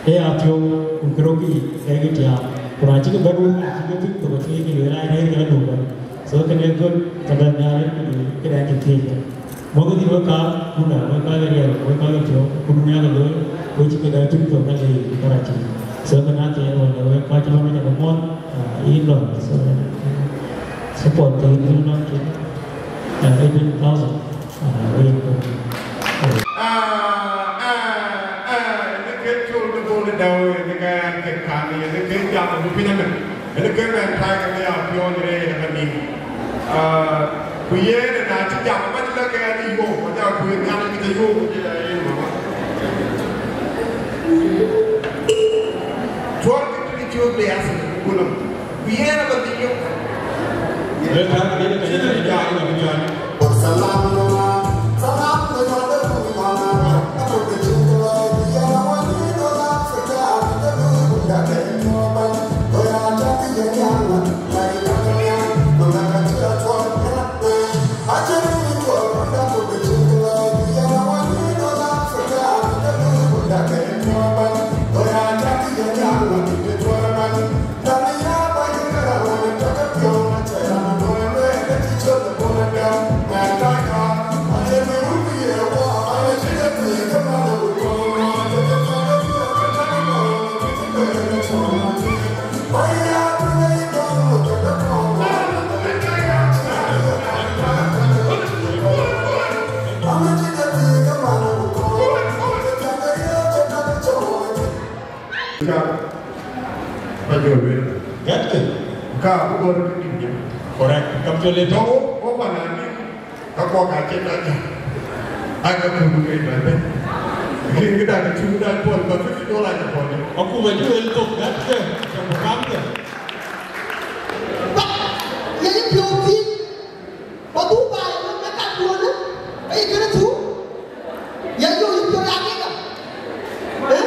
Ë ya piɔ̈u, ku kë rɔt piŋ, ke yök tiaam. Ku na cï kë bɛ̈n wën, acï kë piŋ, ku acï kë lueel aa rëër ke la duk bɛ̈n. So kënë good, ka bɛ̈n nhial, këdɛn cï thiëëc bɛ̈n. Mɔ̈kkï thïn wek kaam, kun aa, wek kɔc ke riɛl, wek kɔc ke piɔ̈u, kun aa ke looi, wek cï ke dai tïŋ thok ka le Karachi. So, kënë athiɛɛn wën, wek kɔc cï lɔ ke jam muɔ̈th, ah, yïn lɔ. So, support ke yïn lɔ ke, ah, eighteen thousand, ah, wek yïn lɔ. Ah, ah, ah, në ke col de bol de dau, në ke an ke kan, në ke jam de piny amën. Ënë ke bɛ̈n tac ke ya piɔ̈ɔ̈ny rëër ë ka nïm. Ah, ku yen ë na cï jam abäc lɔ ke ɣɛn ë yöök, ku jɔ kuëër Nhialic ke cï yöök, ku jɔ ya yen mama. Tuɔ̈r ke tëde cööt le athïn, ku nɔm. Ku yen abä dhil yök. Yen ka, yen ka, yen ka, yen ka. Gɛ̈tkë. Ka abï gɔl röt ë tïŋ jam. Correct. Kam cɔl ë tɔ̈. Tɔ̈ wo, wo pan Andiŋ, ka kɔ̈k acï ta jam. Aa ka kuur ke bɛ̈n bɛ̈n. Rin këda ke cuk dan puɔl, ba fifty dollar ke puɔl. Akuma cï wel thok, gɛ̈tkë, cam ku kamkë. Ba, yɛn ë piɔ̈u thïn. Ba dhuk baai ënɔɔnë, ka duɔ̈në, ke yï kënë thuk, ya yök yï piɔ̈u raan ëka. Eh?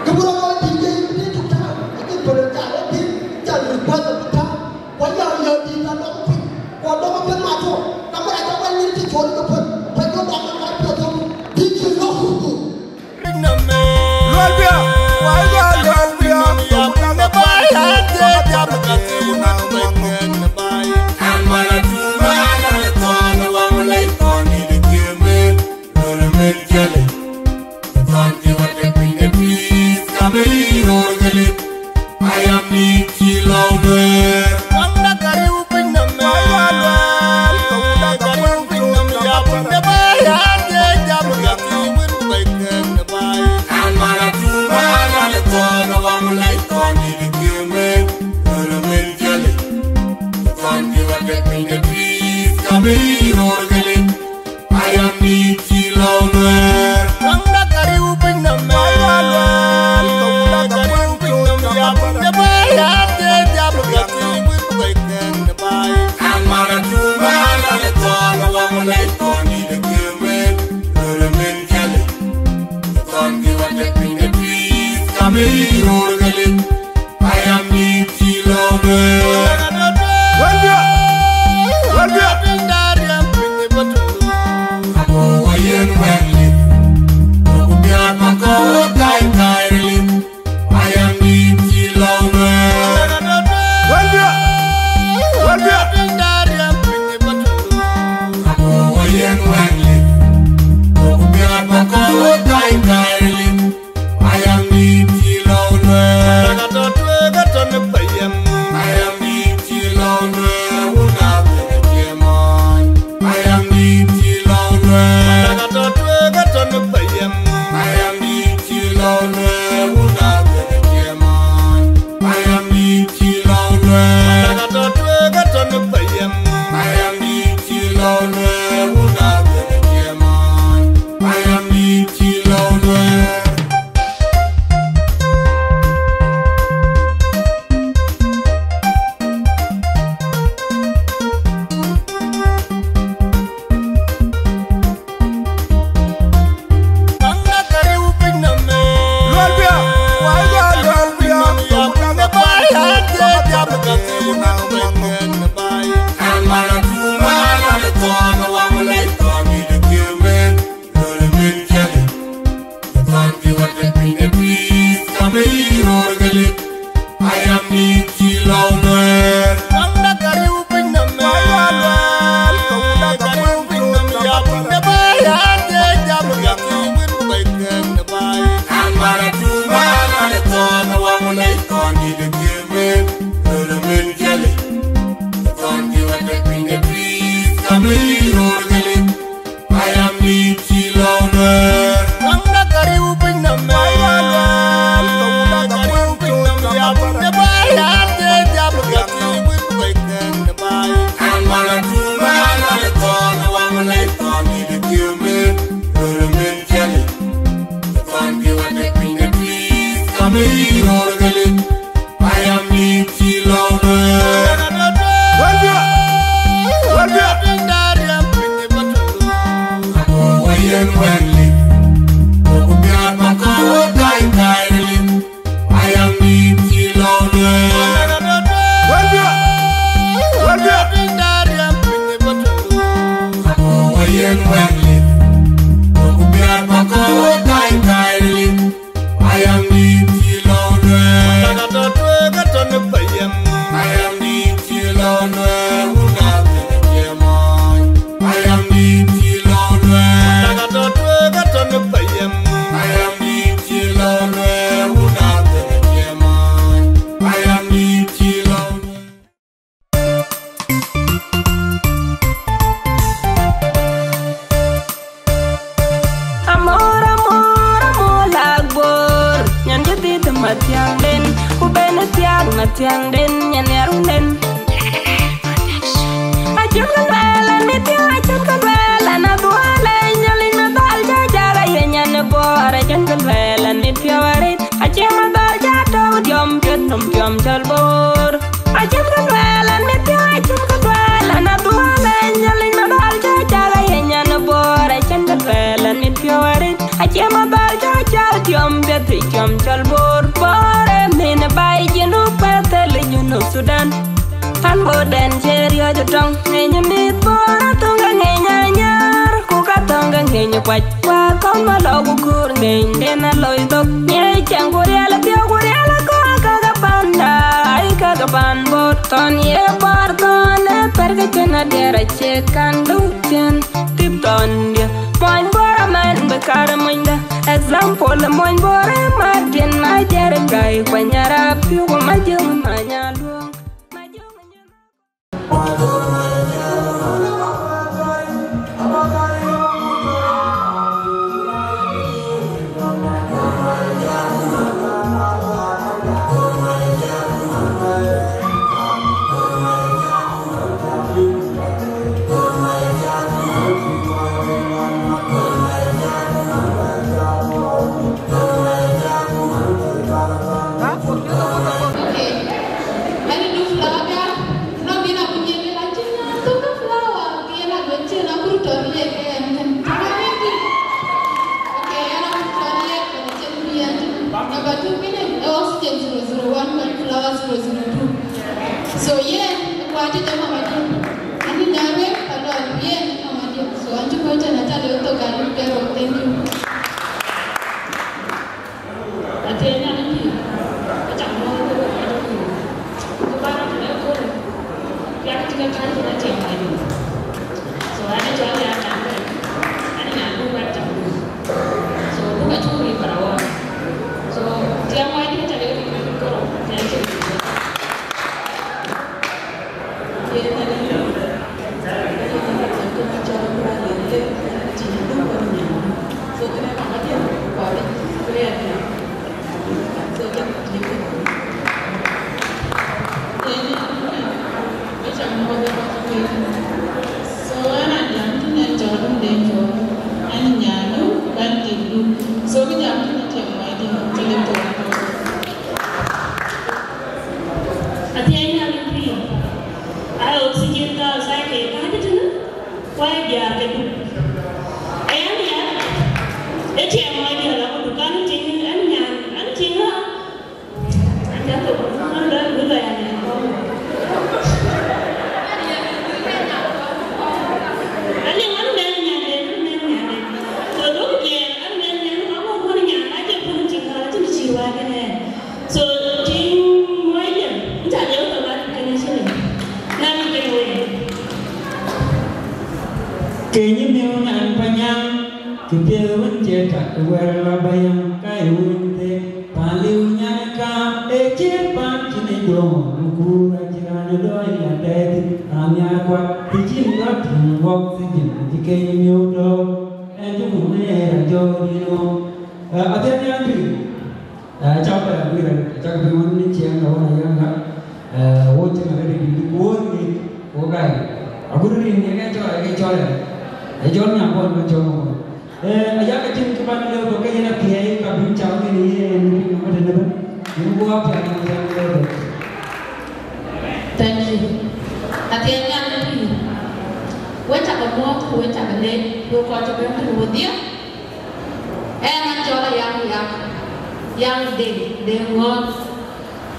Kë bï rɔt kɔc dït ke yï bï dït tuk tääu, acïn piɔ̈u raan cä rɔt dït, cä röt kuɛth abï tääu. Ku ya ya dït adɔm piny, ku adɔm piny ma tuɔ, ka bï raan cä wɛl nyïïr cï cuɔl ke puɔ̈l, ku yök dɔm ë kɔc piɔ̈ɔ̈th thok, dït cï lɔ̈k. Mathiäŋden, nyan yarunden. Acïn kë luɛɛl an, mit piɔ̈u, acïn kë luɛɛl an, adhuɔl ë Nhialic, madhal cä jak aye nyan ë Bor, acïn kë luɛɛl an, mit piɔ̈u arëët, acie madhal cä tɔ̈u tiɔm piɛth nɔm tiɔm cɔl Bor. Acïn kë luɛɛl an, mit piɔ̈u, acïn kë luɛɛl an, adhuɔl ë Nhialic, madhal cä jak aye nyan ë Bor, acïn kë luɛɛl an, mit piɔ̈u arëët, acie madhal cä jak tiɔm piɛth tiɔm cɔl Bor. Bor ë min baai Junub, Bethel Junub Sudan. An Bor dɛn cie riɔ̈c ë tɔŋ, ŋeny mïth Bor, athöŋ ke ŋeny anyar, ku ka thöŋ ke ŋeny kuac. Wa kɔn ma lɔ ku kuur ŋeny den a loi thok. Ŋeny cɛŋ ku riɛl piɔ̈u ku riɛl akɔ̈k, ka ke panda, ai ka ke pan Bor. Thɔn ye Bor thɔn ë pɛr ke cïn adiɛɛr acie kan du cïn. Tip thɔn dië, muɔny Bor amɛn bï kar muɔnyda. Example, muɔny Bor ë Martin, ma jɛr gai kuany arap piɔ̈u ku ma jöŋ ma nyaluɔŋ. Okay. Mɛn du flower da, nɔm bïn a kuny yen la cïn na thok flower, ke yen a duɔ̈n cïn a kur tɔ̈ le ke yen kën. Tɔ̈ le ke. Okay, yen a kur tɔ̈ le ke yen cïn bï yen. Number two, kën ë oxygen zero zero one, mɛn flower zero zero two. So, yeah, kuat ë jama ma jam. Ani nyarwe, ka lɔ yen jama ma jam. So, an cï kuat ë na ca le thok ka lu ke ro. Thank you. Athiɛɛny nyan ë pïïr, acak mɔ̈ɔ̈th ke wek kɔc ë pïïr. Ku bä rɔt tëde ëköölë, piɛth cï ke kääc kën Athiɛɛny Maidït. So, an ë cɔl ya nyan bɛ̈n, an ë nyan bï wɛ̈t cam bï. So, buk acuk riik bä rɔt wɔɔk. So, Athiɛɛny Maidït tëde ë pïïr kërou, Athiɛɛny cï riik. So, kë jam tënë Athiɛɛny Maidït, tënë Athiɛɛny Maidït. Athiɛɛny nyan ë pïïr, aa oxygen gas aa ke kääc tënë, ku aa diäär ke duk. Ë yan ya, ë Athiɛɛny Maidït ala ku duk, an cïn, an nyan, an cïn ɣa. An ca thok, an bɛ, bï bɛ ya nyan kɔ̈u. Aliŋ an mɛn nyanden, an mɛn nyanden. So, duɔ̈kkë jiɛɛm, an mɛn nyan, ka ŋuɔ̈t wën nyan, acï pun cïn ɣa, acïn cï wä kënë. So, tiŋ muɔc jɛ, nta liɛu thok an kɛn acï liu. Na liu kɛn wei. Keny miu nyan Panyaŋ, kë piɛth wën cie tak, kë wɛ̈r la ba yam, ka ye wun thek. Pan liu nyan ka, ee cie pan cïn ë dɔ̈ɔ̈r, ku kuur acï raan ë dɔ̈ɔ̈r ya tɛ̈ɛ̈th, raan nhiaar kuat, të cïn rɔt tïŋ wok thïn, cï keny miu tɔ̈u, ɛn cï muk në ë rɔt jɔ̈ɔ̈r yïn ɣɔn. Ë, Athiɛɛny nyan pïïr. Ë, cak bɛ guiir, cak bɛ ŋuɔ̈t në ciɛɛŋ, ë, wën a yäŋ ŋa, ë, wo cïn arëët dït, ku wo ŋic, wo gäi. Agut rin ë ke cɔl, ë ke cɔl ë, ë cɔl Nyambon, ke cɔl Nyambon. Ë, ayak cïn kë ban lëu, ke yen athiɛɛi, ka bï cam kën yen, ë, ë, ë, ë, ë, ë, ë, ë, ë, ë, ë, ë, ë, ë. Thank you. Athiɛɛny nyan ë pïïr. Wek cak muɔ̈ɔ̈th, ku wek cak leec, wek kɔc cï bɛ̈n tënë wedhie. Ɛn an cɔl Ayaŋ Yak, Yaŋ Deŋ, Deŋ Ŋɔ̈ɔ̈th.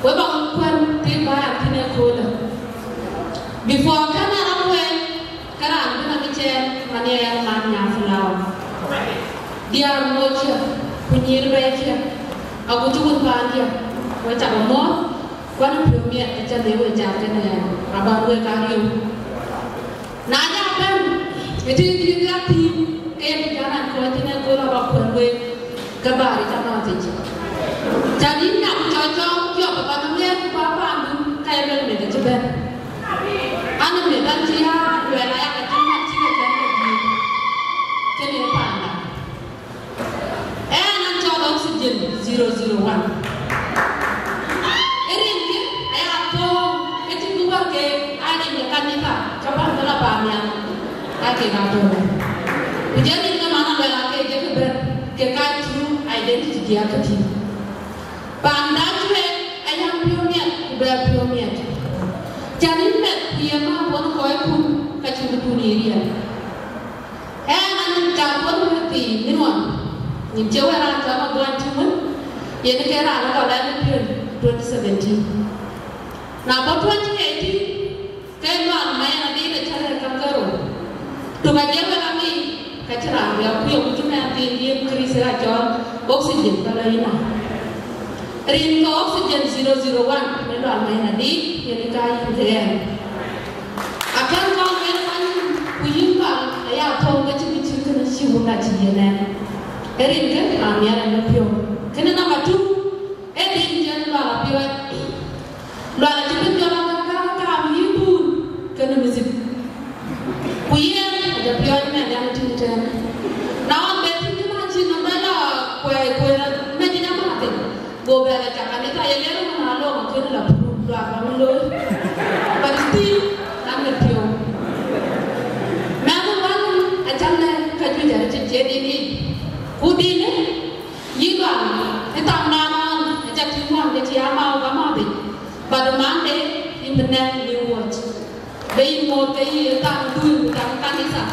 Wek ba wek kuɛ̈n thïn bä ya thïn ëköölë. Before kɛn an akuɛ̈n, ke raan bï na kë cɛɛr, man ye ɛn man nya flower. Diäär moc cï, ku nyïïr bɛ̈ɛ̈i cï, agut cï wun paandiɛ̈, wek cak muɔ̈ɔ̈th, ku an piɔ̈u miɛt, acä le wek jam kënë, aban wek aa riëëu. Na ja bɛ̈n, ë tëë cï riɛk thïn, ke yen cï jɔn an kɔc thïn ëkööl aba kuɛ̈n wek, ke bäär ë cä nɔ̈ɔ̈th yic. Cä dït nyak cɔl cɔɔk, cï ɔp ë pan ë miɛt, ku bä paandu, ka ye bɛ̈n meth ë cï bɛ̈n. An ë meth an cï ya luɛɛl aya ke cï mat cï ke cɛn ke dhiëëth. Kënë ye paanda. Ɛn an cɔl oxygen zero zero one. Ë rin kë, Kanitha, ka pan thïn a pan nhial, aa kek aa tɔ̈u. Ku jɔl rin ke man Aluɛl aa kek jɔkï bɛ̈n, kek ka true identity diäk ke tïŋ. Paan Dacuek aya piɔ̈u miɛt, ku bɛ piɔ̈u miɛt. Cän yïn mɛt, ku ye määth wën kɔckun, ka cïn këdun ye riɛl. Ɣɛn an, ca kuɔ̈n wëëthii min ɣɔn, nyin cie wën raan cɔl Maguany tïŋ wën, yen ke raan ë kɔn lɛ̈k ë piööny twenty seventeen. Na bɔ̈ twenty eighteen, ke Lual Mayen Adit acä rɛ̈ɛ̈r käŋ ke rou. Tök ajiël wek aŋic, ka cï raan riɔ̈ɔ̈k, ku yöŋ cï mɛnhthiin yiëk Kërïth ë acɔl oxygen, ka lɔ yïn a. Rin ke oxygen zero zero one, në Lual Mayen Adit, yen ë ka yïn ke ɣɛn. Akën kɔn wek kuany, ku yïn Lual, aya thou ke cï bï cït kënë cï wun acï yen ɣɛn. Ë rin kë, raan nhial ë piɔ̈u. Kënë number two, ë din cïn Lual apiɔ̈ɔ̈c. Lual acï bï jɔl aka ka kaam yï bun kënë music. Ku yen, aca piɔ̈ɔ̈c mɛn yam tïŋ tɛ̈n. Na ɣɔn bɛ tïŋ cï man cï nɔm bɛ la kuɛɛi kueer, mɛn cï jam athïn. Go bɛ la cak anï ka ye lɛ̈ɛ̈r ëmën alɔŋ akën la pur Lual ba ŋö looi. But still, an ë piɔ̈u. Mɛn ë wän acän lɛ̈k ka juëc arëtic cie din yic. Ku din ë, yï Lual, ë tham naan ɣɔn, aca tïŋ wään ke cï a maau ka math yic. But Monday, yïn bï nɛ̈k yï wuɔ̈c. Be yïn moor ke yï ë tham ë dhuëëŋ ku tham ë kanitha.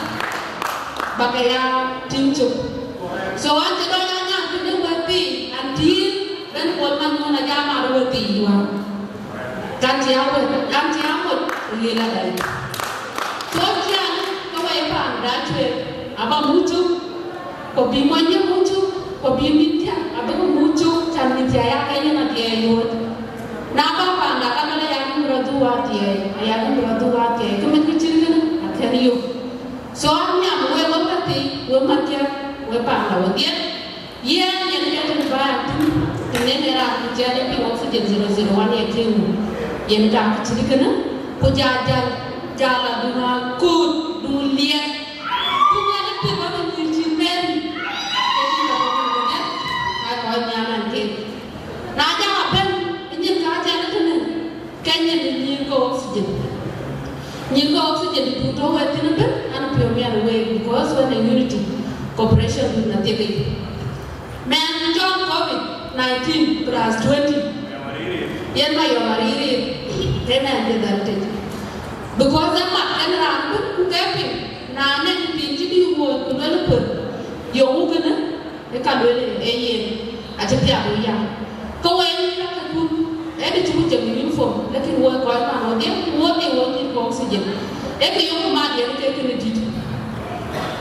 Ba ke ya tïŋ cök. So an cï dɔc aa nyan kënë wëëthii, until ben Kuɔl Manyuɔn ajam aa wëëthii wään. Kan cï a wëët, kan cï a moc, ë ɣil adai. So ciɛɛn, ke wɛi paan Dacuek, aba muk cök, ku bï mony ye muk cök, ku bï mïth thiäk, abï ke muk cök, cän mïth thiäk aya ke yen athiɛɛi ɣööt. Na bä panda ka lɔ aya ke bï rɔt dhuk athiɛɛi, aya ke bï rɔt dhuk athiɛɛi, ke mïth kë cït kënë, akën yök. So an nhiam wek wek pathii, wek mäthkiɛ̈, wek panda wedhie. Yen yen ke tën bä ya tïŋ, tën yen ë raan ku ciɛɛn ë piŋ oxygen zero zero one ye tïŋ. Yen ka kë cït kënë, ku ja jäl, ja la duŋ akoot, duŋ liɛth. Duŋ yen ë piŋ ɣɔn ë nyïïr cït Mary. Ke cï la duŋ ë liɛth, ai kɔc nhial an kek. Na ja la bɛ̈n, ë nyin ka cɛn ë tënë. Kenya ni nyïïr ke oxygen. Nyïïr ke oxygen du tɔ̈ wek thïn ëbën, an piɔ̈u miɛt wek, because wën ë unity, cooperation du na thiek yic. Mɛn cɔl covid nineteen plus twenty. Yen ma yɔm aririr, ke mɛn de dhal tëc. Because ë mat kën raan ëbën ku ke piŋ, na nɛn piny cï bï wuɔ̈ɔ̈c ku luel ë kuëth, yöŋ wukënë, ë ka lueel ë yen, acï piath ë yam. Ke wek yïn lakë kun, ëdï cï ku cek uniform, lakin wek kɔc man wodhie, wodhie wek nyïïr ke oxygen. Ee kë yök mat yen ke kënë dït.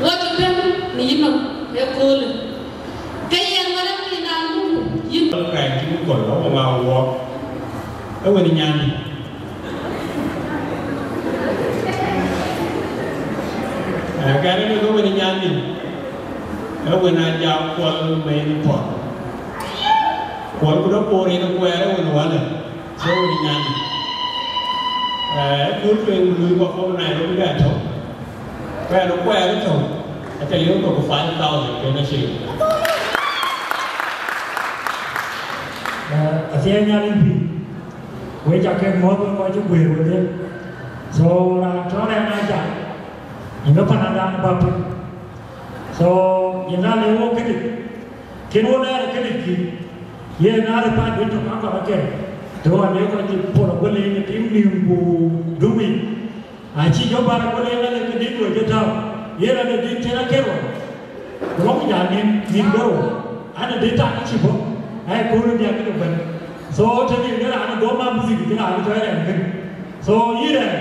Wek cï bɛ̈n në yï nɔm ëköölë. Ke yen wek lakë yïn raan muku, yïn. Kain cï ku kɔl, wok ŋa wok. Ee wën ë nyan dï. Ee, gɛ̈ɛ̈r ënë ke wën ë nyan dï. Ee wën aa jam Kuɔl Mayen Pɔ̈l. Kuɔl ku dɔ poor yen kuɛɛr ee wën ë wälë. So wën ë nyan dï. Ee, kut tueŋ lui kɔ̈k kɔ̈k Nairobi bɛ tɔ̈u. Bɛ në kuɛɛr ë tɔ̈u. Aca liu kɔ̈k five thousand kën acï. Ee, athiɛɛi Nhialic pïïr. Wek ca ke mɔ̈ɔ̈th wek kɔc cï guëër wedhie. So raan tɔ̈ rɛɛn aa jam, yïn ke pan Adam bä piny. So yen raan le wok këdï, kën wo lɛɛr këdï kï, yen aa rë pan duëc tök akɔr akɛ̈r. Të ɣɔn ye kɔc cï pol aguël yen tim nïïm ku dum yic. Acï jɔ bär aguël yen ale këdï duëc ë tääu, yen ale dït cïn akër ɣɔn. Ku lɔ̈k jal nïn, nïn bero, an, ë dït tak cï bɔ̈, ai, kööl ë diäk kë bɛ̈n. So, tënë yen raan ë gɔ̈m aa music cï raan ë cɔɔi rɛɛm kënë. So, yïn rɛɛm,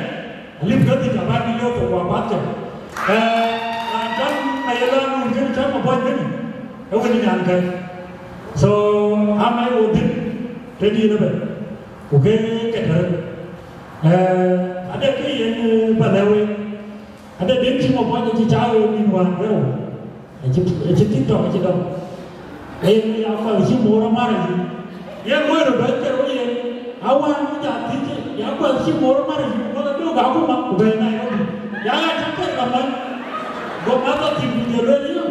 alip ke dhïc abä bï yök thok wabath cä. Ee, raan cän aye lɔ nun kënë cän Mabuɔny kënë, ë wën ë nyan kë. So, ama ye wo dhïn, tënë yïn ëbɛ̈n, ku ke ke tɛ̈rë. Ee, ade kë yen, ee, ba lɛ̈k wek. Ade den cï Mabuɔny acï cä ɣöö nïn wään bero. Acï, acï TikTok acï dɔm. Ee, ya kual cï moor amär ayï. Yen wëë röt dɔc ke röt yen. Awään wïc a thiëc, ya kual cï moor amär ayï, wala dök akuma, ku bɛ̈ɛ̈i Nairobi. Ya ɣa cä kɛ̈r ka mɔny. Go mother thïn ku jël lueel yï.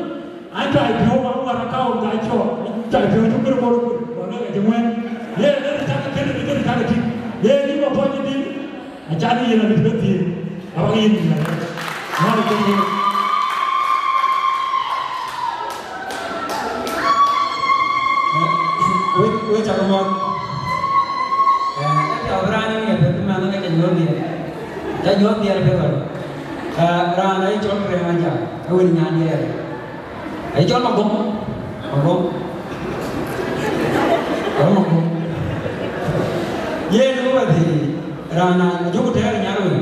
An cä piɔ̈u, an wär akaun ka cɔɔk. Cä piɔ̈u cuk kërë mor kut, wala ka cï ŋuɛ̈n. Yen ënë cä ke kën, ënë cä ke tïŋ. Yen yï Mabuɔny dït. Acan yïn alip ke thiëëc. Abaŋ yïn, ŋɔ̈ɔ̈r ke yïn. Wek, wek cak mɔ̈th. Ee, ka piɔ̈u bï raan ë ŋiɛth, bï mɛnh ke ca nyuɔ̈th dhiɛl. Ca nyuɔ̈th dhiɛl bï ɣɔn. Ee, raan ë cɔl Rem Ajak, ë wën nyan diɛɛr. Ë cɔl Magom. Magom. Cɔl Magom. Yen ë wɛ̈t thii, raan ajɔku tɛ̈ɛ̈r nyar wën.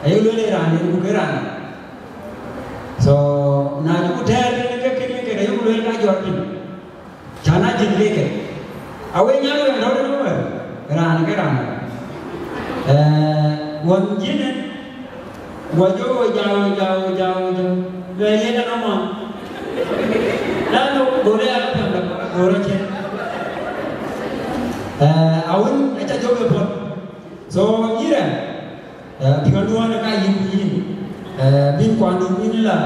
Aye lueel ë raan yen ku ke raan. So, na jɔku tɛ̈ɛ̈r ke, ke, ke, ke, aye lueel ka jɔt piny. Cän a jël ke ke. Awe nyar wën dɔ̈ɔ̈r ë wɛ̈t. Raan ke raan. Ee, ɣɔn jënë. Guɔ jɔ, guɔ jɔ, guɔ jɔ, guɔ jɔ, guɔ jɔ. Lueel yen anɔŋ ɣɔn. Lanu, go rɛ̈ɛ̈r apiɛŋ dap, go rɔt cïn. Ee, awën, aca jɔ ke puɔ̈l. So, yïn rɛ̈ɛ̈r, ee, piɔ̈nduɔ̈n ka yïn ku yïn. Ee, bïn kuandu bïn la,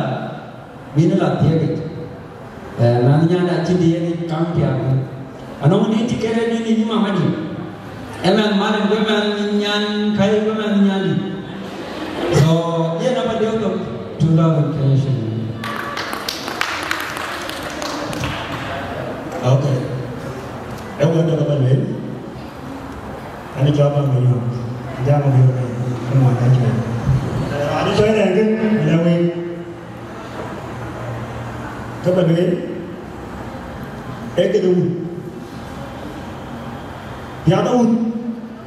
bïn la thiëëkic. Ee, mɛnh nyanda cï diëëŋ kaŋ piath. Anɔŋ dït cï kɛ̈ɛ̈t ë nïn ë yï mama dït. Ë mɛnh man, ë mɛnh nyan kai, ë mɛnh nyan dït. So, yen aba diɔ̈k thok two thousand twenty-three. Okay. Ë wɛ̈t dɔ̈k aba lueel. Ani cɔl Bam Manyuɔ̈k, jam ë biöör ë muɔny ë Cuëc. Ani cɔl Rɛ̈ŋ kën, ala wek. Ke ba lueel, ee këde wun. Piath wun,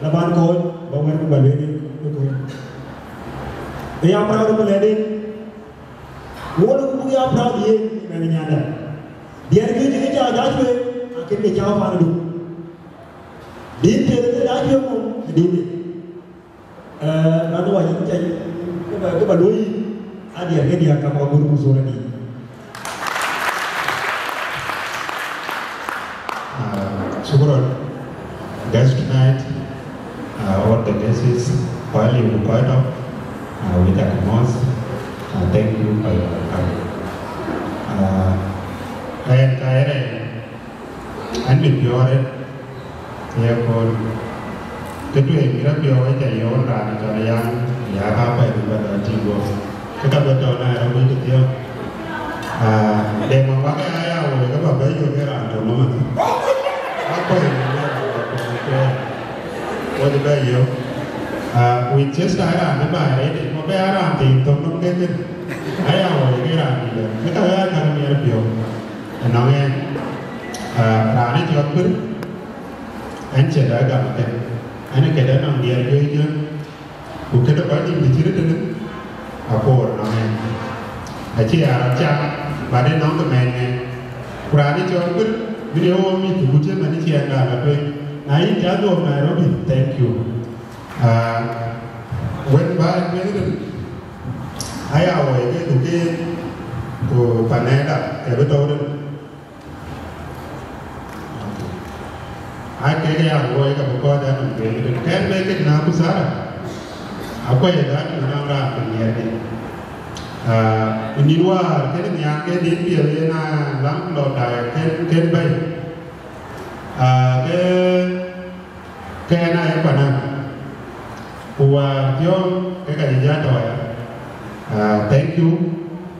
la ban kɔc, ba wɛ̈t ku ba lueel ë kɔc. Ë ya proud ku lɛ̈k den. Wun ku buk ya proud yen, mɛn nyanda. Diɛt kë cï ke ca ja cuëëc, akën ke ca pan du. Dït piɛth ke ja cuëëc mum, dït. Eh, na du wa yïn cai, ke ba, ke ba luɔi, a diɛt ke diɛt ka ba gur ku sura di. Ah, shukran. Guest tonight, uh, all the guests, Pali Bukoto, uh, with Akimos, uh, thank you for your coming. Uh, and Kaire, and with your, ye kɔn, ke tueŋ bï rɔt piɔ̈u ë ca yɔ̈ɔ̈k raan cɔl Ayaŋ, ya ka pɛ̈i bï bä dɔ̈ɔ̈r tïŋ guɔ̈p. Ke ka bï tɔ̈u Nairobi tëthiɔ̈k. Ah, de mama ke aya woi ke bä bɛ yök ke raan tɔ̈ mama. Akuɔ̈c ë mama ke kuɔ̈c bɛ yök. Ah, with just a raan bï baai rɛ̈ɛ̈c, ma bɛ a raan thiin thöŋ nɔm ke kën. Aya woi ke raan dït dɛ̈. Ke ka ya ka miɛt piɔ̈u. Ënɔŋ ɛn, ah, raan ë cɔl Kuir, ɛn cï dɛ gam kën. Ɛn ë këdë nɔŋ diɛɛr juëc jön. Ku këde kɔc dït të cï röt tënë, akoor nɔŋ ɛn. Acï ya rɔt cak, but ë nɔŋ ke mɛɛn ŋɛn. Ku raan ë cɔl Kuir, bï de wok mïth ku cï mɛn ë ciɛɛŋda lɔ tueŋ. Na yïn cä dhuɔ̈k Nairobi, thank you. Ah, wën bä ë tueŋ rït, aya woi ke duke, ku panɛɛda ke bï tɔ̈u rït. Aa kek ya luɔi ka bï kɔc anɔm tueŋ, kɛn bɛ kek na ku Sara, akuɔc ë dhät në nɔm raan ku nhiɛɛrde. Ah, ë nïn wäär kënë nhiaar ke dït piɛth yen a lam lɔ daai kën, kën bɛ̈i. Ah, ke, ke ɛn aa ye kuana, ku wäär thiɔ̈ɔ̈ŋ ke ka jɔ jat tɔ̈ ya. Ah, thank you.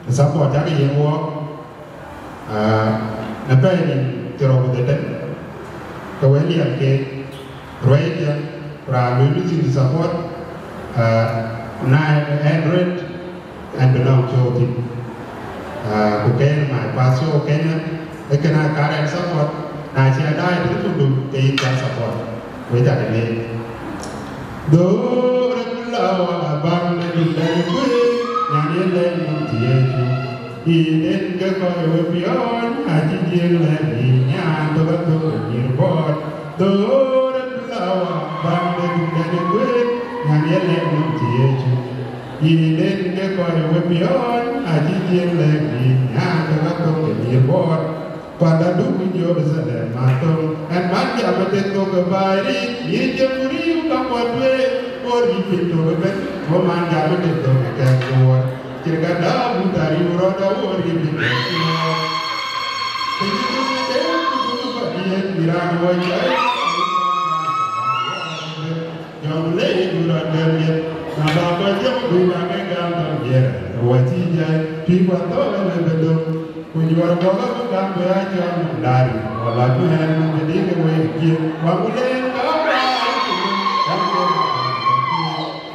Support cak yen wɔɔk. Ah, në pɛɛi nïn thiërrou ku dhetem, ke wël liɛm keek, ruɛ̈ɛ̈cdiɛ̈, ku raan lueel mïth thïn support, ah, nine hundred and bï nɔŋ show thïn. Ah, ku kën my past show Kenya, ë kën aa current support, na cï a daai tënë thukdu, ke yïn ca support. Wek ca ke leec. Dhoore flower, bäŋ de dun dɛn kuëër, nyan ye lɛc nɔm cï Yecu. Yïn en ke kɔc we piɔ̈ɔ̈ny, acï Jiëëŋ lɛ̈k yïn, nyan tök athök ë nyïïr bɔɔt. Dhoore flower, bäŋ de dun dɛn ë kuëër, nyan ye lɛc nɔm cï Yecu. Yïn en ke kɔc we piɔ̈ɔ̈ny, acï Jiëëŋ lɛ̈k yïn, nyan tök athök ë nyïïr bɔɔt. Panda du ku Jerusalem athöŋ, ɛn man jam ë tek thok ë baai ric, yïn jëm ku riëëu ka kuɔt tueŋ, wo riëëu piny thok ëbɛ̈n, wo man jam ë tek thok ë kɛ̈k kuɔɔr. Cït ka dau mutharï rɔt awuɔ̈r yï bï tɔ̈ piɔ̈ɔ̈c. Piny du de ku du bä diëët, bï raan wɔ jɔi. Jɔŋ lei du rɔt bɛ̈n yeth. Na ba kɔc yök bï ba ke gam tɔŋ jiɛɛr, wä cï jai, tïŋ wä thɔ̈k ë lëbë döŋ, ku juɔ̈r bɔ̈ ke bï gam bï aa cɔl nɔm daai, wala bï ɣɛn nɔm bï dïk ë wek jiëk, wä ku leen ka ba aa cï nɔm,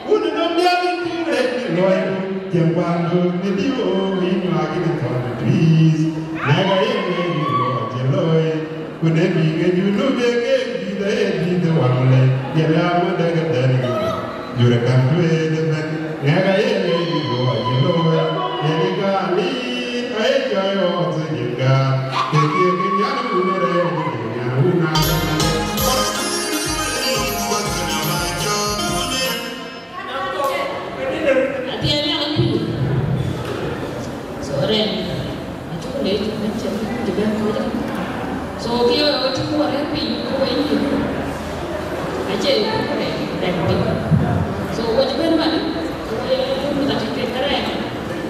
wun nɔm diäk cï rɛc cï luɔi, cieŋ kuandu në diu, yïn nyuak yïn thɔn tuic, nɛ̈k ayï wek yï luɔi cï looi. Ku de bï ke Junub ye ke dït aye dït ë waŋ le, ye la ŋö de ke dhɛn ë Junub? Jurë kan tueet ëbɛ̈n, ŋɛk aye ŋɛk dït ë wac ë looi, ye ke ka lit aye cɔɔc ɣɔɔk thïn yen gaat, ke thiëëk ke nyan wun ë rɛɛr ke nyan wun aa ke man. Atiɛɛl yak kuur. So rɛn acuk leec, mɛn cɛ kuur cï bɛ̈n kɔc. So kë yɔ̈ɔ̈k ë tïŋ wɔ rɛ̈k piny ke we yïn. Acie kuur rɛn, rɛn piny. So wɔ cï bɛ̈n man, ke we mïth atik ke rɛn.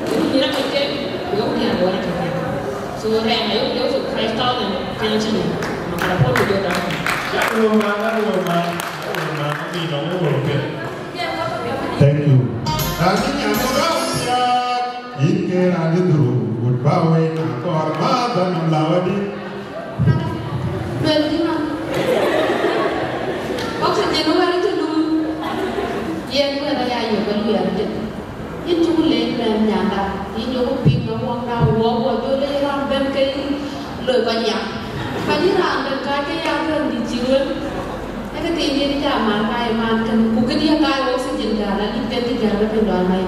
Ku nyïïr atik ke, ku yɔ̈k diäär wɔ rɛ̈k ke. So rɛn ayɔ̈k jɔ five thousand kɛn cï yïn. Makala pɔ̈l ku jɔ dɔm. Yak wɔ man, yak wɔ man, yak wɔ man, yak wɔ man. Thank you. Raan cï nyan ë rɔ̈u thiaak, yïn ke raan cï dhuruk, wut bä wei na kɔɔr bä dhɔn nɔm la wädï. Luel kï man. Oxygen wɛ̈ɛ̈r cï luui. Yen wɛ̈ɛ̈r aya yök ë luɛɛr tëk. Yïn cuk leec mɛn nyanda, yïn yok piŋ ë wɔŋda, wɔ wɔ jɔ leec raan bɛ̈n ke yïn. Loi kɔc ya. Ka yïn raan dɛ̈t ka ke ya bɛ̈n dït cï ruel. Ee këthiin dït ca man ka ye man kën, ku këdï ya ka ye oxygen gäär, alit kën cï gäär ke piny dɔl mai.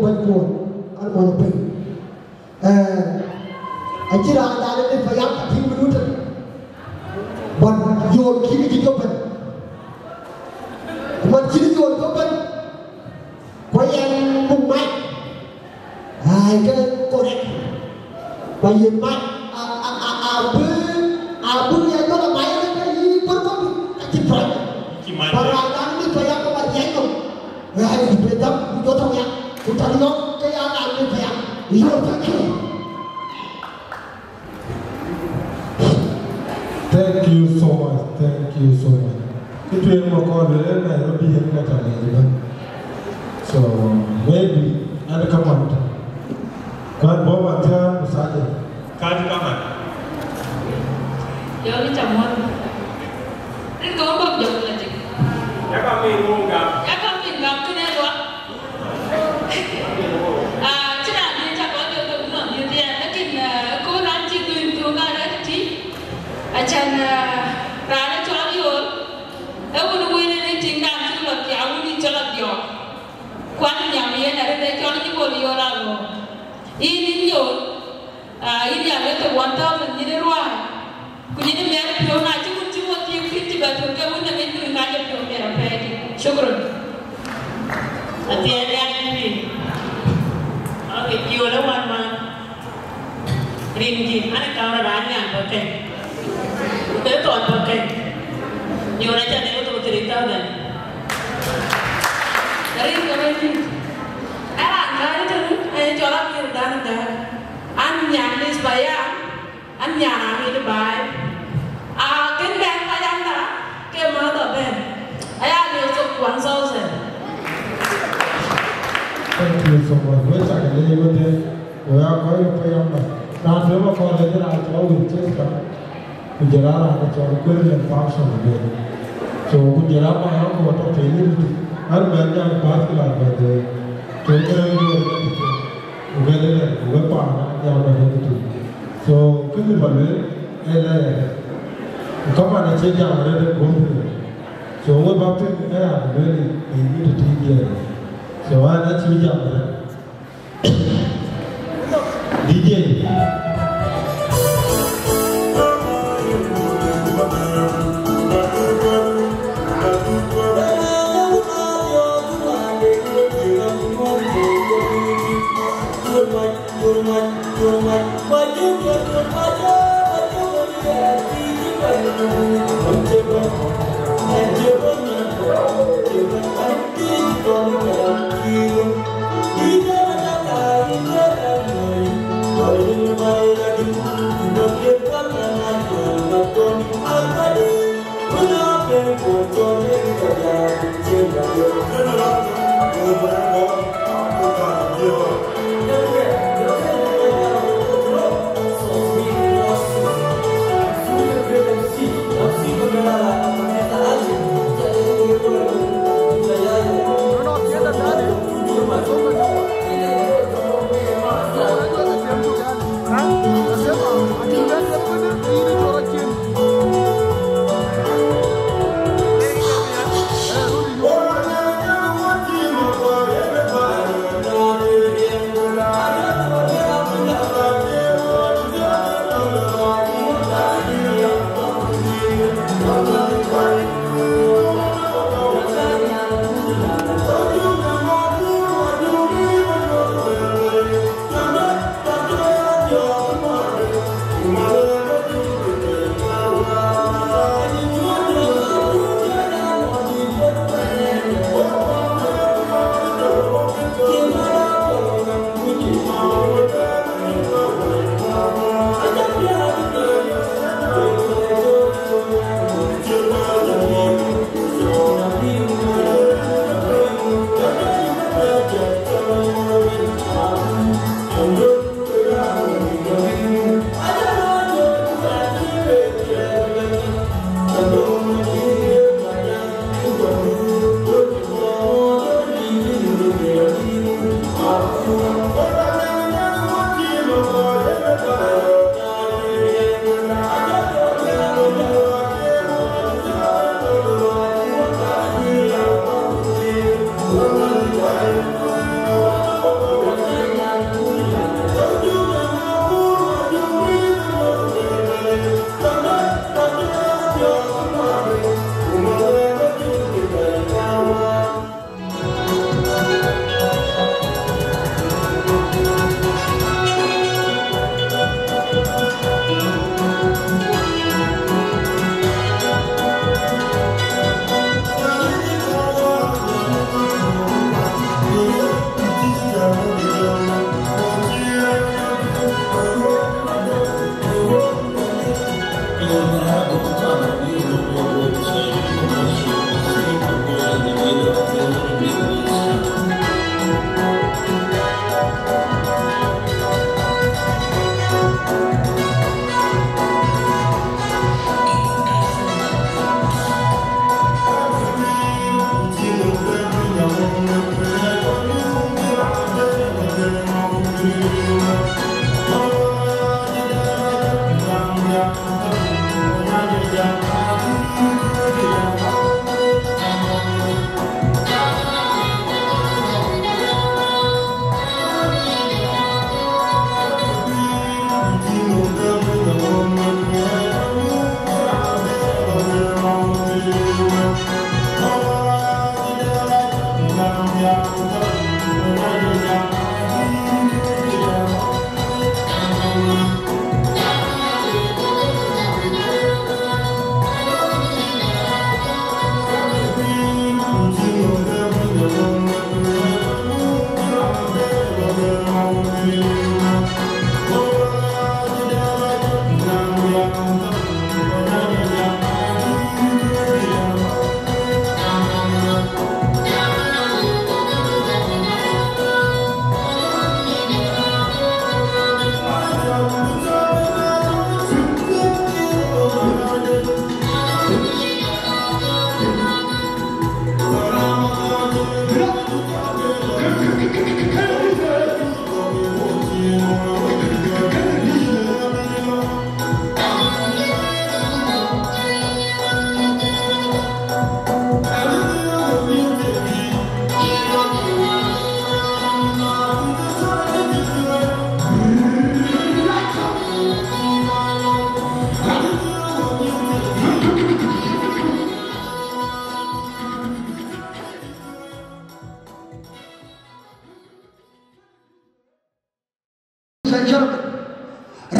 Bɛ̈ny Kuɔl, an mɔny piny. Eh, acï raan dan ë Payam ka tïŋ minut, but yol kï kï cï jɔ bɛ̈n. Ku man cïn yol jɔ bɛ̈n, ku yɛn muk mac. Ai, ke correct. Ku ye mac, a, a, a, a bï, a bï ya jɔ la mac, ke yï bï kɔn ka cï pɔ̈c. Cï mac. Ba raan dan ë Payam ba riɛc nɔm. Ai, ku bï dam, ku jɔ tɔ̈u ya, ku tɔ̈u yɔ̈k, ke ya raan ë Payam. Yol, thank you. Thank you so much. Thank you so much. Kë tueŋ Makɔl lueel ë Nairobi yen ka ca lɛc ëbɛ̈n. So, maybe, an kaman. Kuan bɔ̈ man thiaan ku thac. Kac kaman. Jɔl ë ca muɔ̈th. Rin ke wën bɔ̈ jɔl la tik. Yaka min wun gam. Yaka min gam kënë luak. Ah, cï raan dït ca kɔn jɔ ke bï nɔm dhiëth yɛn, lakin, ah, kööl raan cï dhuëëŋ thok arɛ̈t tï, acän, ah, raan ë cɔl Yol, ë wun wël ë tiŋdan cï lɔ thiaak wun ë cɔl Adhiɔ̈k. Kuan nhiam yen arëët ë cɔl Nyïbol Yol Alɔ̈ɔ̈m. Yïn, yïn Yol. Ah, yïn ya lëk ke one thousand nyin ë ruääi. Ku nyin ë miɛt piɔ̈u, na cï wun cï wɔ thiëëk fifty ba tök ke wun ë ŋic ku rin ka jɔ piɔ̈u miɛt apɛi dï. Shukran. Athiɛɛn ya yïn rin. Okay, Yol ë wan man. Rin jï, an ë kaŋ rɔt an nyan bä keny. Ku ke thɔɔt bä keny. Yol acä ne wä thok three thousand. Rin ke wä yïn. Ë raan gäär ë tënë, ë cɔl Abïr dan gäär. An nyan Miss Payam, an nyan amit baai. A kën bɛ̈n Payam da, ke mother bɛ̈n. Aya liu thok one thousand. Thank you so much. Wek cak leec wek de. Wek aa kɔc ë Payam da. Raan tueŋ Makɔl ë raan cɔl Winchester. Ku jɔl a raan cɔl Kuël Nɛn Function de. So, ku jɔl a my uncle tɔ̈ piny ë tït. An bɛ̈n jam path kë la bɛ̈n de. Tueŋ kërɛɛc duɔ̈ɔ̈r ë tït. Ku wël ënë, ku wek paan, an, jam bɛ̈n ë tït. So, kënë ba lueel, ee lɛɛr. Ku kaman acie jam arëët ë guöp ënë. So, wek bäk tïŋ ë raan lueel ë yïn tëtïï diɛɛr. So, an, acïï jam arëët. D J.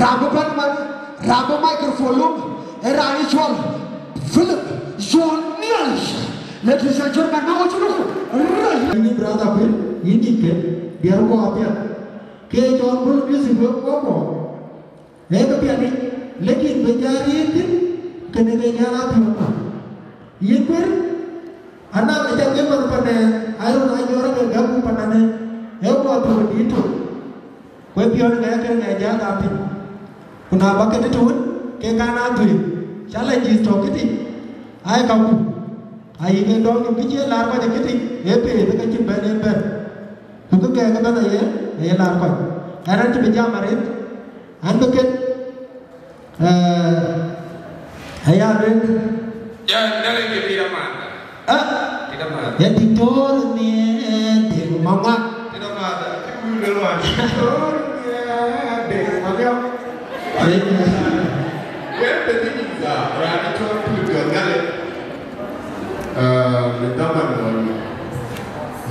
Rap bï bɛ̈n man, rap bï microphone lom, ë raan ë cɔl Philip John Nialic. Ladies and gentlemen, now what you look right. Yïn brother Phil, yïn dït ke, diɛɛr kɔ̈u apiɛth. Ke cɔl Bul Music wek wɔ kɔ̈u. Ee kë piɛth yic, lekin bï jal riëëc thïn, kënë ke jal a piɔ̈ɔ̈th. Yïn kuër, anɔŋ ë cak ke man panë, aron a jɔɔr ke gäk ku panane, ee guɔ thök ë dït tök. Ku ë piɔ̈ɔ̈th ŋɛk ke ŋɛk jal gam piny. Ku na bä ke tëtëwën, ke kan aa dhuëëŋ, challenges tɔ̈ këtï, aa ye ka ku. Ayï ke dɔ̈ŋ nïm kë cie laar kɔc ë këtï, ee peeth ke cïn bɛ̈n en bɛ̈n. Ku kë kɛɛk ëbɛ̈n aye, aye laar kɔc. Ɛn, ɛn cï bï jam arëët, ɛn bï ket, eh, aya lueel. Ya, dɛ̈ rɛc ke pïïr amääth. Ah? Pïïr amääth. Ya diktor ni, eh, ding maŋuak. Pïïr amääth, cï wïïr lueel wan. Diktor ni, eh, ding maŋuak. Eh. Yen bï dhil nïm thaa, raan ë cɔl Philip John Gale. Ah, në dhaman ɣɔn,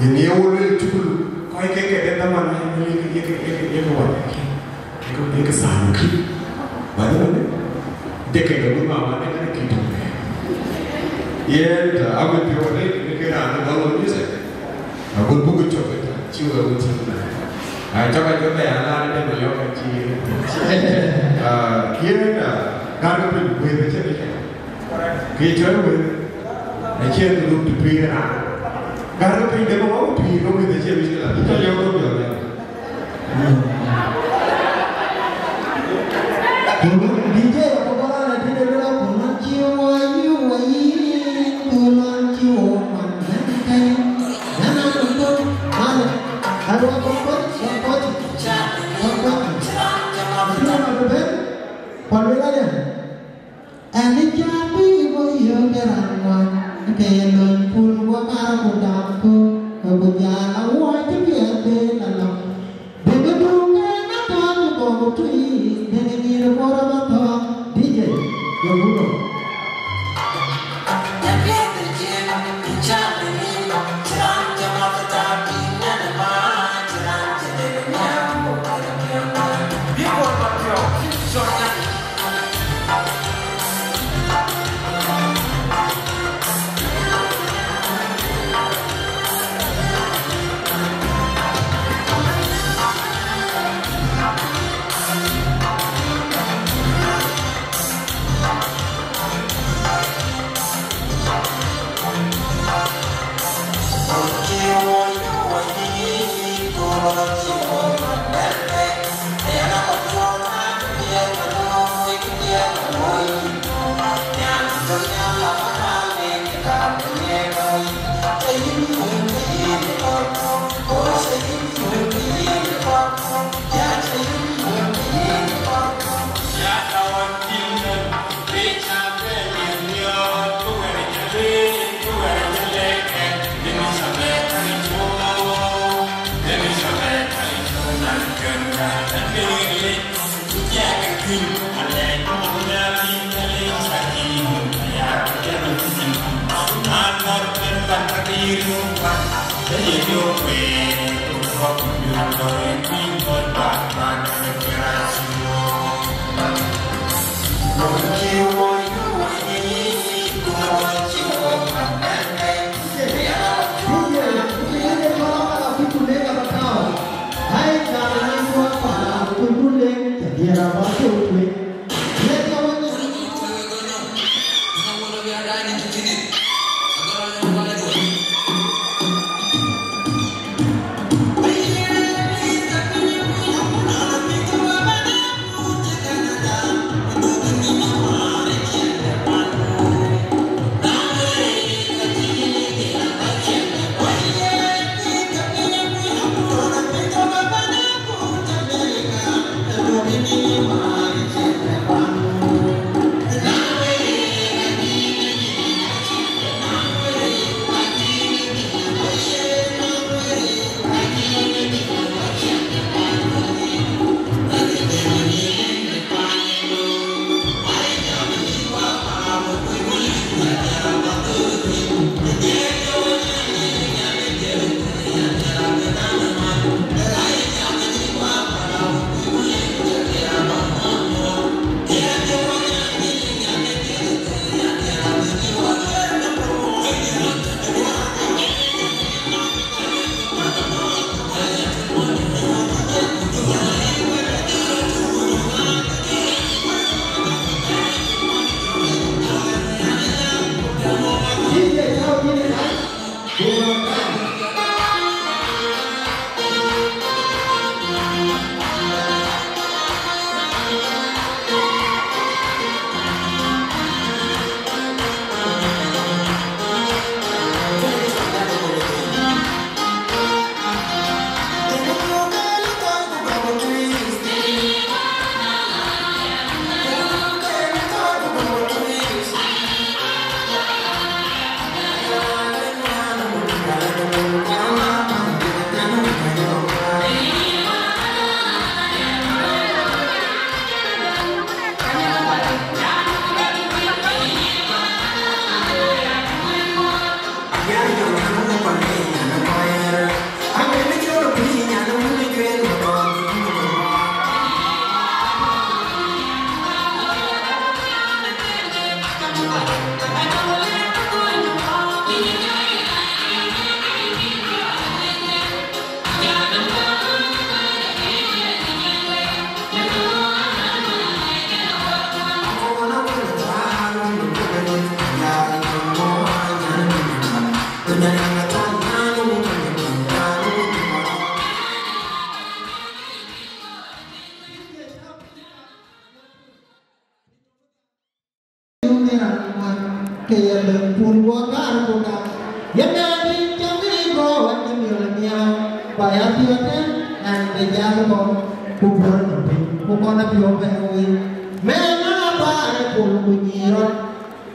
yen ye wo luel cukulu, kɔc ke ke de dhaman, yen ye ke, ye ke, ye ke, ye ke wat, ye ke, ye ke thaar kï. Ba de wënë, de ke de wun mama de ke kï tök. Yen, ta, a wën piɔ̈u de, de ke raan de Galo music. A wën buk cɔk, cï wë wën cï wën. A cɔk a jɔ bɛ a laar de ma yɔk a cï. Ah, yen, ah, gar ke piny wëë de cï de cï. Kë cɔl wël, acie dhuk të pïïr raan. Gärkë piny de bä wä pïïr ke wël acie mïckëla. Cä yɔ̈ɔ̈k röt yɔ̈ɔ̈k ya. Kulu D J ago bä raan adït ë luel akulu cï wä yï wä yï, kulu cï wä man bɛ̈n kɛ̈i. Nana nukun, mal, arua bä kuɔc, bä kuɔc, bä kuɔc. Abï raan abï bɛ̈n, kuɔl wël aya. Ɛn ë cä bï bɔ̈ yök ë raan ŋuan, ke ye lööny pul wä kar ku dam ku, ku jal awuɔc cï piɛth ben alɔŋ. Bï bï duŋ en athɔ̈ɔ̈k ku bɔ̈ ku tui, bï bï nyïïr bɔ̈ rɔt athɔ̈ɔ̈k, D J, ye gudo. Ke ye lëŋ pun guɔ kaar ku dam. Ye mɛɛn piny cam rin kɔɔr wɛ̈t cï miɔl ë miaau, ba ya piɔ̈ɔ̈th tën, an, bï jal bɔ̈, ku buɔ̈r nɔm piny, ku kɔn apiɔ̈u bɛ̈ɛ̈i wei. Mɛɛn na baar ë pol ku nyïïr rɔt,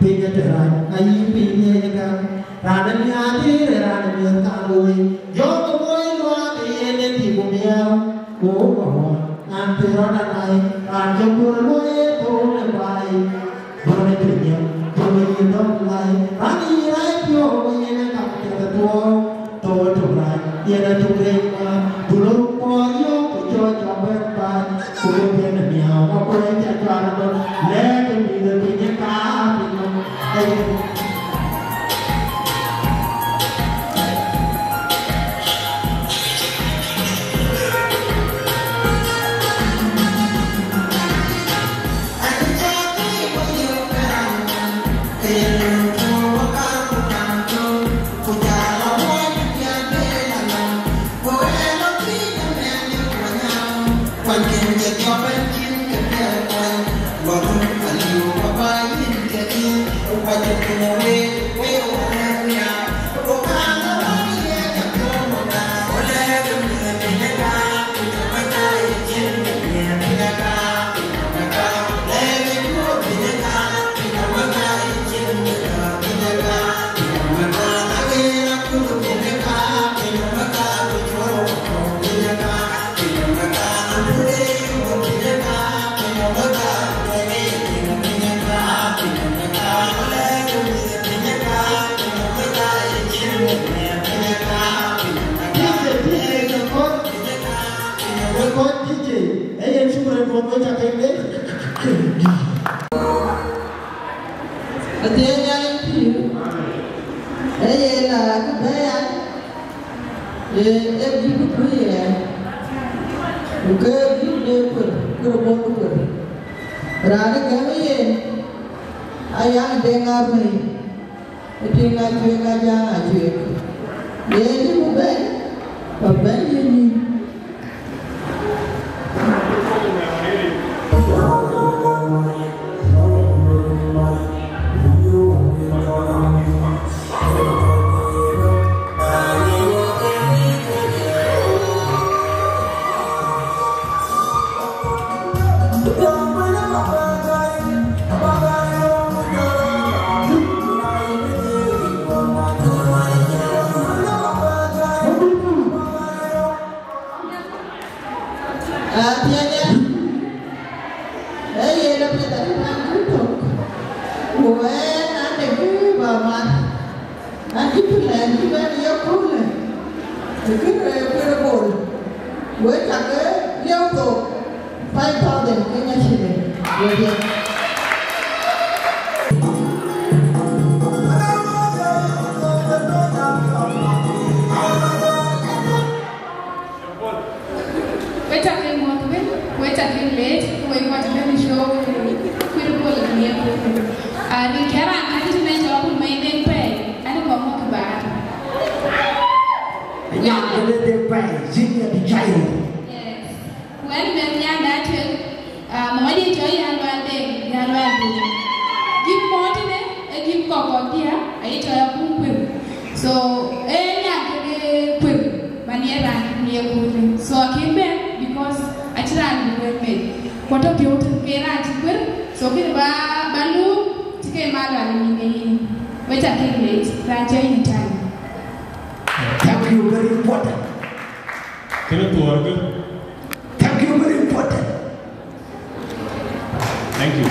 piny ë të rac, ayï piny ë gam. Raan ë miaar dïïr, raan ë miɔ̈th kaŋ wei. Yɔ̈ɔ̈k ë bɔ̈ ë luaak ë yen ë tik ku miaau, ku wok ë ɣɔn, an, piny rɔt anai, raan cï kuur ë luɔi ë thou në baai. Bɔ̈ në pinynhom, bɔ̈ në yïndɔm lai, raan yï rac piɔ̈u, yen ë kam piɛth ë tuɔɔu, thou ë tök rac, yen ë tök rëëc ŋuan, dhulë ruk kɔɔr yök, ku cɔɔc cɔk bɛ̈n baai, ku bï piɛth ë miaau, ka kuɛɛny ca cuar ënɔm, lɛ̈k ë mïth ë piny ë kaar pinynhom. Ee. Kɔc D J, ee yen shukran duɔ̈n wek ca kek leec. Athiɛɛi Nhialic pïïr, ee yen aa kë bɛ̈ɛ̈i an, ee, ee bï bï kuc ë ɣɛn, ku ke bï de kuer, kuer bɔ̈ kuer. Raan ë gäm ë yen, aya Deŋ Abɛ̈i. Ë tïŋ acuëëk, ajaŋ acuëëk. Ye cï ku bɛ̈n, ku bɛ̈n ye nyïïn. Athiɛɛi, ee yen apiɛth arëët an, kë tök, ku ɣɛn ade kë ba mat. An, kë cï lɛ̈k cï bɛ̈n ye köölë, të kë rëër kërë bol, wek cak ke liɛu thok five thousand Kenya shilling. Wek ye. Wek cak ke muɔ̈th wek, wek cak ke leec, wek kɔc bɛ̈n ë show, kuir bol ë kën ye kuir. Ah, rin kë raan ka cï tënë cɔk kun mɛi den pɛɛi, an, kɔŋ mɔ̈k baar. Nyan kënë de pɛɛi, yïn ya di cairo. Yes. Ku ɛn mɛnh nyan da tueŋ, ah, mɔ̈c ye cɔl ya lual den, ya lual den. Gïk mɔ̈u tënë, ee gïk kɔ̈k kɔ̈k diɛ̈, aye cɔl ya kum kuir. So, ee nyan kënë kuir. Man ye raan ye kuur. So akën bɛ̈n because acï raan bï kuer meth. Ku atɔ̈ piɔ̈u tën ke raan cï kuer. So kënë ba, ba luuk cï ke mal wal ë nyin ë yïn. Wek cak ke leec, raan cï yïn time. Thank you, very important. Kënë thuɔɔr kë. Thank you, very important. Thank you.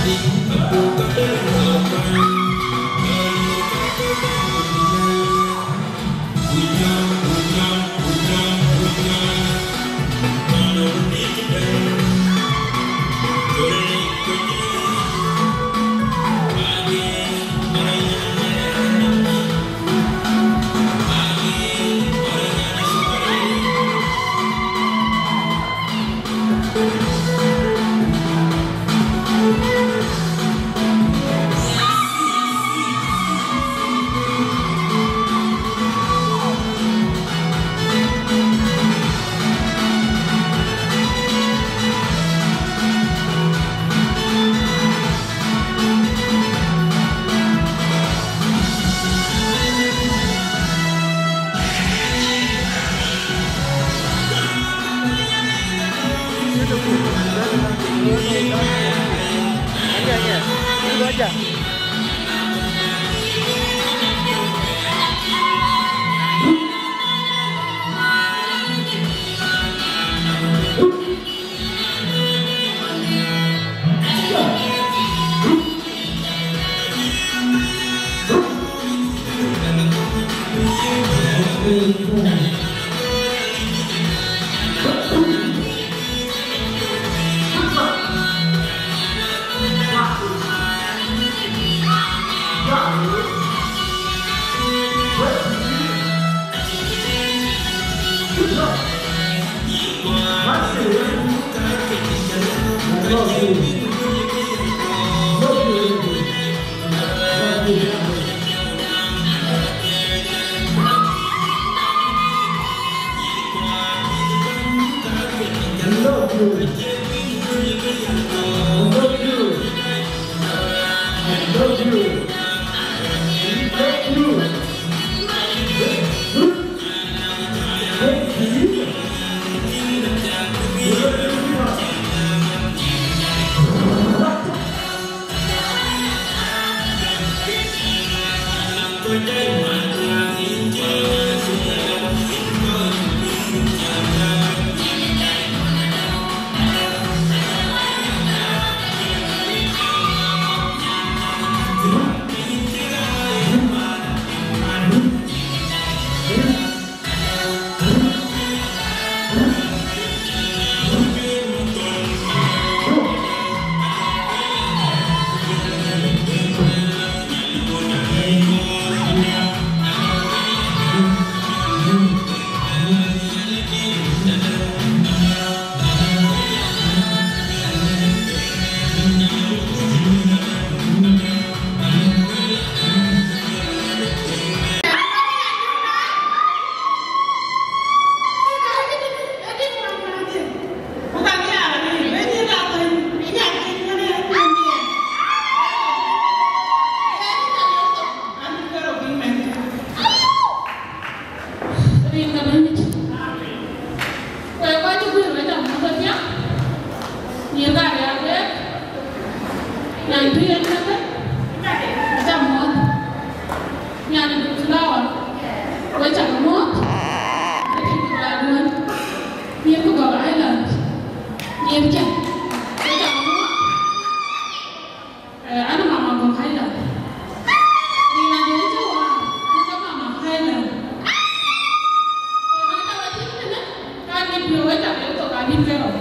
Bɛ̈nydït. Ku ë kɔc cï guëër, wek ca muɔ̈th wedhie. Nyïïr ka riääk wek, nyan tui en ke bɛ̈n, wek ca muɔ̈th. Nyan ë Flower, wek ca ke muɔ̈th. Wek cï guëër aduön. Nyïïr ku Gɔ̈k Island. Nyïïr cä, wek ca ke muɔ̈th. Eh, an mama Gɔ̈k Island. Rin adï cï wäär, an ke mama Island. So na ca wä tïŋ tënë, ka nïn piɔ̈u wek ca ke thok adït kerou.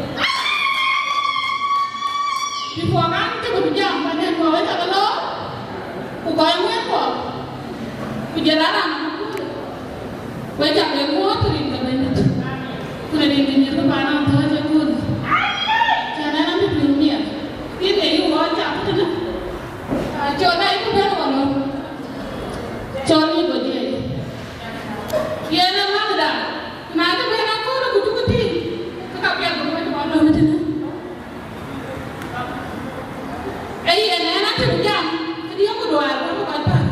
Before kan cï bï jam, ka nïn piɔ̈u wek ca ke loor, ku gɔl ŋuɛ̈ɛ̈n kuɔ, ku jɔl a raan ë kööl. Wek ca ke muɔ̈th rin ke Bɛ̈nydït. Ku rin ke nyïïr ke paan Athɔ̈ɔ̈c ëkööl. Cän ɛn abï piɔ̈u miɛt. Rin ke yï wɔ ca tënë. Cɔl dai ku bɛ̈n wɔ lɔ. Cɔl yï bɔ̈ diɛ̈. Yen ë ŋäthda. Na të bɛ̈n akööl ku cuk tïŋ, ke ka piɛth bï wɔ lɔ tënë. Ee yen ɛn atïŋ jam, këdï ku duaar wek kɔc päl.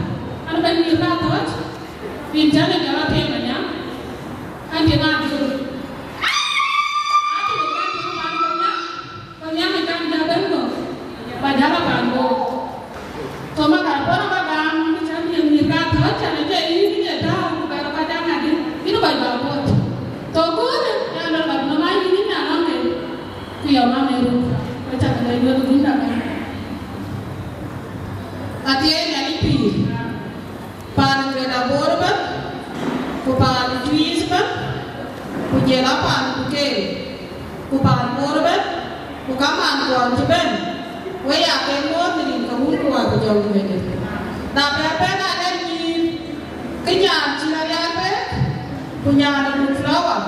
An bɛ̈n nyïïr ke Athɔ̈ɔ̈c. Rin cän ë jɔl athiëëc Panyam, an cï ŋa dhöl. Atïŋ ë cän cï man Panyam, Panyam ë cän jäl bɛ̈n Gɔ̈k, ba jäl a paan Bor. Thoma ka bɔ̈ ba gam, cän ye nyïïr ke Athɔ̈ɔ̈c, cän ë jɔ yïn ye tääu, ku bɛ̈n ba jam adï, yïn kɔc ba buɔt. Thok köölë, ya lɔ ba nɔm a yïn, yïn ya nɔm en, ku yɔm a mɛ̈ɛ̈r, ku cä ke lɔ yuöth guiir ka bɛ̈n. Athiɛɛi Nhialic pïïr, paan Greater Bor ëbɛ̈n, ku paan Tuïc ëbɛ̈n, ku jɔl a paan Dukel, ku paan Bor ëbɛ̈n, ku kamaan kuɔn cï bɛ̈n, wek ya ke muɔ̈th rin ke Wun ku Wät ku Jɔŋ Juëc. Na bɛ bɛ̈n alɛ̈k nyïïr, ke nyan cï rɔt ya bɛ̈n, ku nyan ë Flower.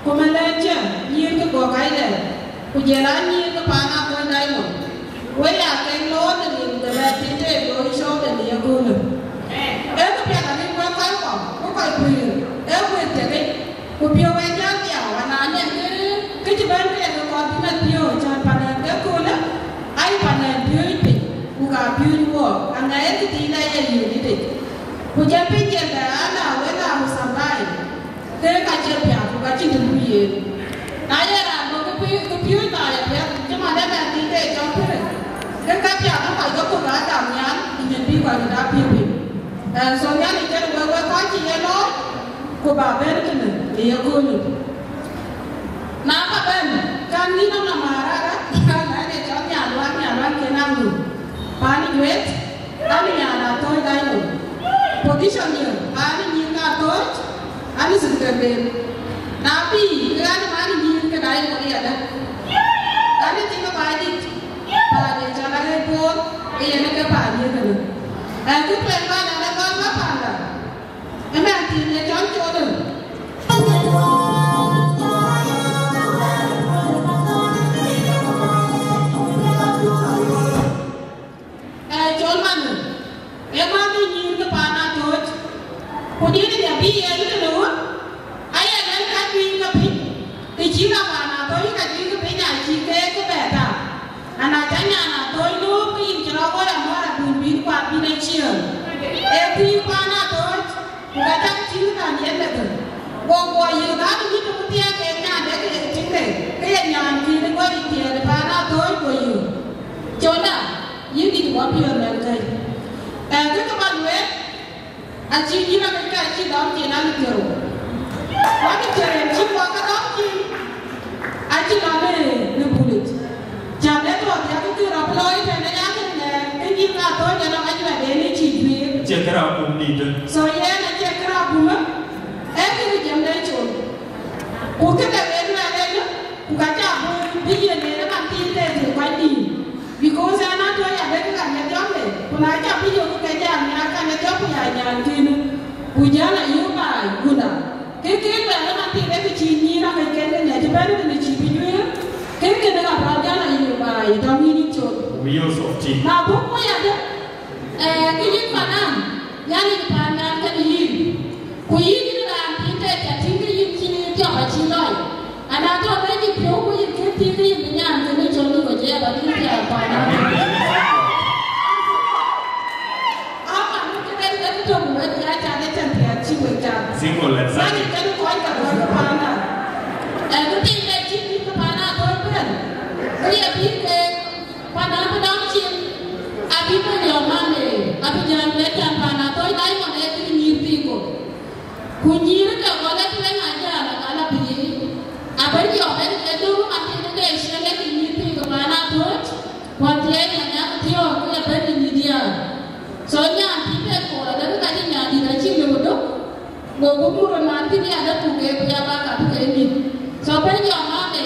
Ku mɛn lɛ̈ɛ̈t cä nyïïr ke Gɔ̈k Island, ku jɔl a nyïïr ke paan Athɔ̈ɔ̈c Diamond, wek ya kek loor në rin ke lɛ̈ɛ̈t thïn tëë looi cɔɔl ë në yeköölë. Ee këpiɛth arëët wek kɔc kɔ̈k, ku kɔc guiir, ee guiir tekic, ku piɔ̈u ë jäl dhiau, ana nyin kë, kë cï bɛ̈n ke ye ke kɔɔr bï mɛt piɔ̈u, cän panɛn ke köölë, aye panɛn piööc piny, ku ka piööc wuɔɔk, aŋɛ ee këthiin ë ye yööc yitic. Ku jɔl piny jɔl bɛ ala wek aa ku sometime. Ke ka cie piath, ku ka cïn të luui yen. Na ye raan bɔ̈ ke pi-, ke piööc na ye piath, cï man ëmɛn thïn ke cɔl pïrë, ke ka piath ë kɔc ke kök aa gam nhial, ku nyin bï kɔc kë da piööc piny. And so Nhialic kën wek, wek kɔc cï ye looi, ku ba bɛ̈n kënë ë yeköölë. Na ka bɛ̈n, kan yïn anɔm arëët, kan ë cɔl Nyaluan, Nyaluan Kenan Duk, paan ë Juet, an nyan Athɔ̈ɔ̈c Diamond. Position ye, an nyïïr ke Athɔ̈ɔ̈c, an secretary. Na bï, ke an man nyïïr ke Diamond yadë. An tiŋ ke Baidït, paan ye cɔl Arëët Bor, ke yen ke paan ye kënë. Ë kë tueŋ man an ë gɔl bä panda. Ëmɛn thïn ye cɔl Col. Ee, Col man, ee man ë nyïïr ke paan Athɔ̈ɔ̈c, ku diɛ̈n ë abï yen kënë wun, aye lɛ̈k ka juëc ke piny, të cï ka paan Athɔ̈ɔ̈c ka juëc ke piny acï keek ke bɛ tääu. Ana cä nyan Athɔ̈ɔ̈c lööm, ke yïn cï rɔt wär amɔ̈r adun bïn kuat bïn e ciëën. Ee pïïr paan Athɔ̈ɔ̈c, ku ka cäk cïn raan yen lëkë. Go guɔ yïk, na de yïn të thiëëk ke nyan de ke ye tiŋde, ke ye nyan kïn ë gɔl yï tiɛɛl ë paan Athɔ̈ɔ̈c go yïk. Conda, yïn dït wä piɔ̈ɔ̈th mɛn kɛ̈c. Ee, kë ke bä lueel, acï yïn akëc ke acï dɔm cin an thiërou. Wä de thiërou cï wä ke dɔm cin, acï lɔ në, në bulic. Cän ë tuɔɔk ya ke kë rɔt looi tën ë ya ke lɛɛr, ke yïn ka Athɔ̈ɔ̈c ë lɔ ka cï bɛ den ë cï juëër. Acie kë raan kum dïïtë. So yen acie kë raan kum, ee kë rï jam de Col. Ku këde yen luɛɛl en, ku ka ca bï, bï yen en ë man thiin tëë thïn kɔc dïït. Because ɛn Athɔ̈ɔ̈c abëkï ka ŋiɛc jɔŋde, ku na ca bï yök ke jam nhiaar ka ŋiɛc jɔŋ ku ya nyan kïn, ku jäl a yök baai gunda. Ke kën luɛɛl ë man thiin ë kë cï nyïïr akëc ken ke ŋiɛc ëbɛ̈n ëbɛ̈n ë cï bï juëër, ke kënë ka bä jäl a yök baai tɔ̈ ŋïn col. We use of tea. Na buk ku yadë, ee, ke yïn panan, Nhialic paan nyan kën yïn. Ku yïn yïn raan thiin tëë ca tïŋ ke yïn cï jɔk acï lɔc. Ana tɔ̈ bɛ yï piɔ̈u ku yïn kën tïŋ ke yïn bï nyan kën ë col yï kɔc ë ba dhil piath paan nyan. Ama nu këden kën tök wek ya ca de cän piath cï wek ca. Single and Nhialic kën kɔc Ku piny de cï bï ke pan Athööc bï rɛ̈n, ku ye bï ke pan Athööc dɔm cin, abï ke jɔ man de, abï jɔ lɛ̈k can pan Athööc Diamond ee kë nyïïr piny kok. Ku nyïïr ke gɔl ee tueŋ ajäl, ka la piny. Abï jɔ bɛ̈n ke dhuk man cïn ke ciɛɛŋ ee kë nyïïr piny ke pan Athööc, ku athiɛɛi nyan thiɔ̈k ku ye bɛ̈n ë nyïïr diäär. So nyan cï tek koor adɛ̈ ka cï nyan dït acï lëu dök. Go gup murot man cï bï adɛ̈ puk ke bï aba ka bï ke mïth. So bɛ̈n jɔ man de,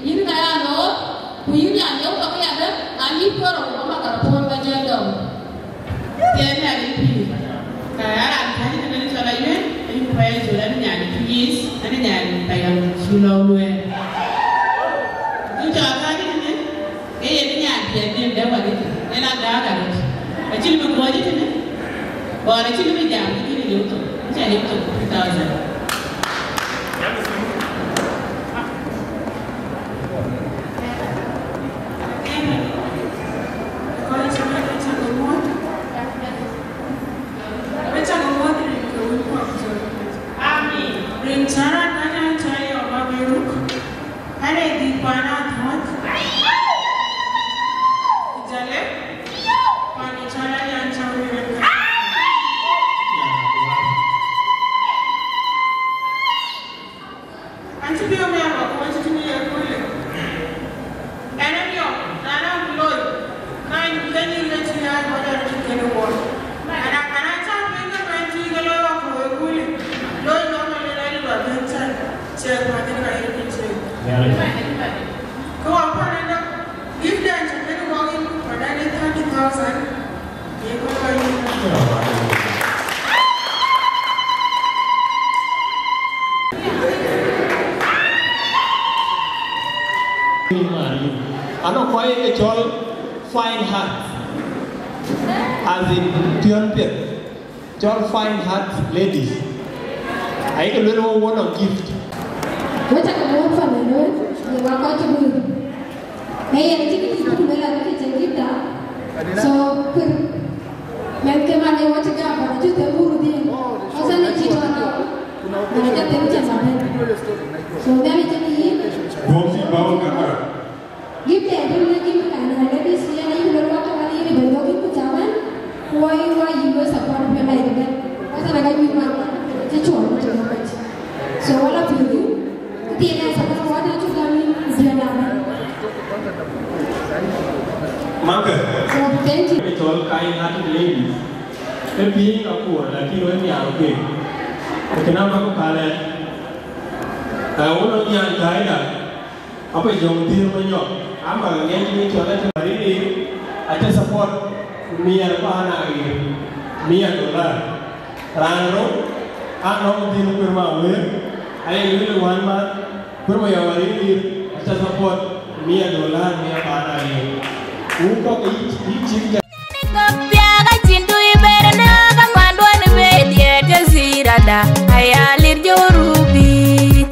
yïn ka ya loor, ku yïn ya yök tɔ̈ ke adɛ̈, a yï kueer rou ba makarapon ba jɔ dɔm. Tiɛɛl Nhialic pïïr. Ka ya raan kääc ëtënë cɔl Ayuɛn, ayï ku pɛɛi col, ɛn nyan Pïïth, ɛn nyan Payam cï lɔ luɛɛl. Ku cɔl kääc ëtënë, ee yen nyan diɛt nin dɛ̈ wadic, yen a gääk arëët. Acïn bï kuɔɔc ëtënë, bɔɔr acïn bï jam, acïn bï yök thok, acïn yök thok two thousand. Amen. Rin cä raan ŋäc an, cä yɔm abï ruk, ane dhil pan Athööc. Ku jɔl ë pan ë cä raan an, cä wël. An cï piɔ̈u miäk, ku acï tïŋ ye köölë. Ɛn ë miɔɔk, na raan bï looi, ka nyuc ke nyïïr ke cï aa bɔ̈ dɛ̈t cï kënë wuɔɔr. Ana, ana cä piny ke bɛ̈n tïï ke looi wakɔ̈u ë köölë, looi nɔm alë rɛ̈ɛ̈r ë bä bɛ̈n cän, cɛ kuath ë ka ye piny cï. Ke wɔ pɔ̈l ënɔ, gift den cä kënë wɔk yïn ku pɔ̈l ɛn ë thirty thousand. Anɔŋ kɔc ye cɔl fine heart, as in piɔ̈n piɛth, cɔl fine heart ladies. Ayï ke luel wo wo nɔŋ gift. Wek cä ke muɔ̈th pan ënɔɔnë, ye wak kɔc cï guiir. Ee yen acï kë cï buk lueel arëët, ke cï gift da. So, kuir. Mɛnhkë man ee wɔ cï gam, bä cï them bur dhiëëŋ. Ɣɔn thɛn ë cï tɔ̈ nɔm, bä cï them cä bä bɛ̈n. So, Nhialic acïn yïn. Guɔ̈p cï bä wä ke mär. Gift de, dun në gift kan, na ladies, yɛn ayï luel wak ke man yïn ëbɛ̈n, duɔ̈k yïn ku cä bɛ̈n, ku wɔ yï wä yï luel support bï mɛc bɛ̈n. Ɣɔn thɛn ë ka nyuc man, cï cuɔl ku cï bä mɛc. So, wala piööcë, këthiin ë support wä na cuk gam yïn, bï na bɛ̈n. Mankë. So, thank you. Ë cɔl kind hearted ladies. Ë piŋ akur, lakin wek nhiaar ke. Ë kënë amakë palë. Ë wun ë nhiaar kaida. Ape jɔŋ dhil me nyɔk. Ama ŋɛc mi cɔl ë të marini. Atë support mia pan aɣeer. Mia dollar. Raan rou, anɔŋ dhil kuër ma wëër, aye lueel wään man, kuër ma yɔm aril lir, aca support mia dollar, mia pan aril. Wun kɔ̈k yic, yic cïk jam. Gok thiaak acïn tui ber në kaŋuan duɔ̈n ë bɛ̈ɛ̈i diɛt ke zirada, aya lir jɔ̈ɔ̈r rubi.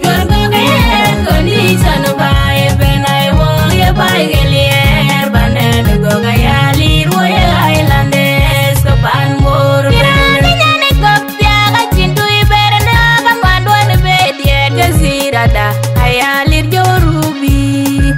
Gok gok yen condition baai ëbɛ̈n, ai wok ye baai ke liɛɛr, panen gok aya lir wok ye islanders, ke pan Bor ëbɛ̈n. Raan ë nyan ë gok thiaak acïn tui ber në kaŋuan duɔ̈n ë bɛ̈ɛ̈i diɛt ke zirada, aya lir jɔ̈ɔ̈r rubi.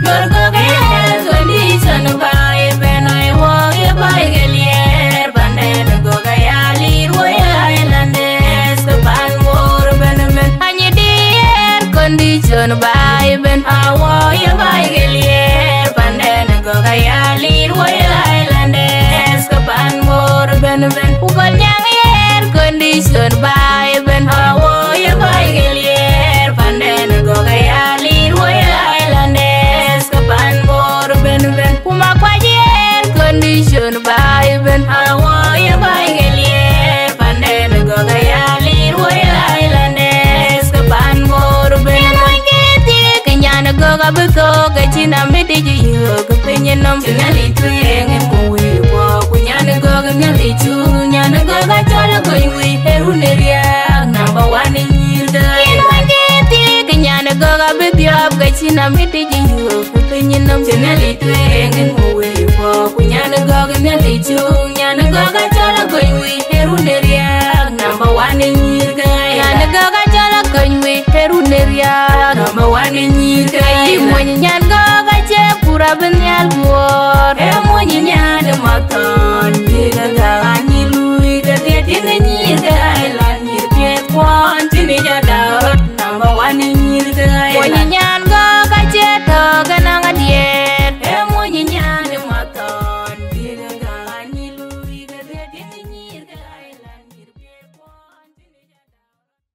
Gok gok yen condition baai ëbɛ̈n, ai wok ye baai ke liɛɛr, panen gok aya lir wok ye islanders, ke pan Bor ëbɛ̈n ëbɛ̈n. Anyi diɛɛr condition baai ëbɛ̈n, awɔ ye baai ke liɛɛr, panen gok aya lir wok ye islanders, ke pan Bor ëbɛ̈n ëbɛ̈n. Ku gɔl nyaŋ ye air condition baai ëbɛ̈n, awɔ ye baai ke liɛɛr, panen gok aya lir wok ye islanders, ke pan Bor ëbɛ̈n ëbɛ̈n. Ku makuac ye air condition baai ëbɛ̈n, awɔ ye baai ke liɛɛr, panen gok aya lir wok ye islanders, ke pan Bor ëbɛ̈n ëbɛ̈n. Yen wany ke thiëëk, ke nyan gok abï thok, ke cïn amit yic yök. Piny nɔm cï Nhialic tueŋ en ku wëi kuɔ, ku nyan gɔ̈k Nhialic cu, nyan gɔ̈k acɔl kony wëi ë run ë riääk, number one ë nyïïr ke. Yen wany ke thiëëk, nyan gɔ̈k abï dhiɔp, ke cïn amit yic yök. Piny nɔm cï Nhialic tueŋ en ku wëi kuɔ, ku nyan gɔ̈k Nhialic cu, nyan gɔ̈k acɔl kony wëi ë run ë riääk, number one ë nyïïr ke. Nyan gɔ̈k acɔl kony wëi ë Number one in nyïïr ke ye mony nyan gɔ̈k acie kur abï nhial guɔ̈ɔ̈r. Ee mony nyan ë mathɔn, bï ke gäk anyï lui ke dhiëth, yïn ë nyïïr ke Ireland, nyïïr piɛth kuɔn, cïn ë jada rɔt. Number one in nyïïr ke Ireland. Mony nyan gɔ̈k acie tɔ̈ ke naŋ adiɛɛr. Ee mony nyan ë mathɔn, bï ke gäk anyï lui ke dhiëth, yïn ë nyïïr ke Ireland, nyïïr piɛth kuɔn, cïn ë jada rɔt.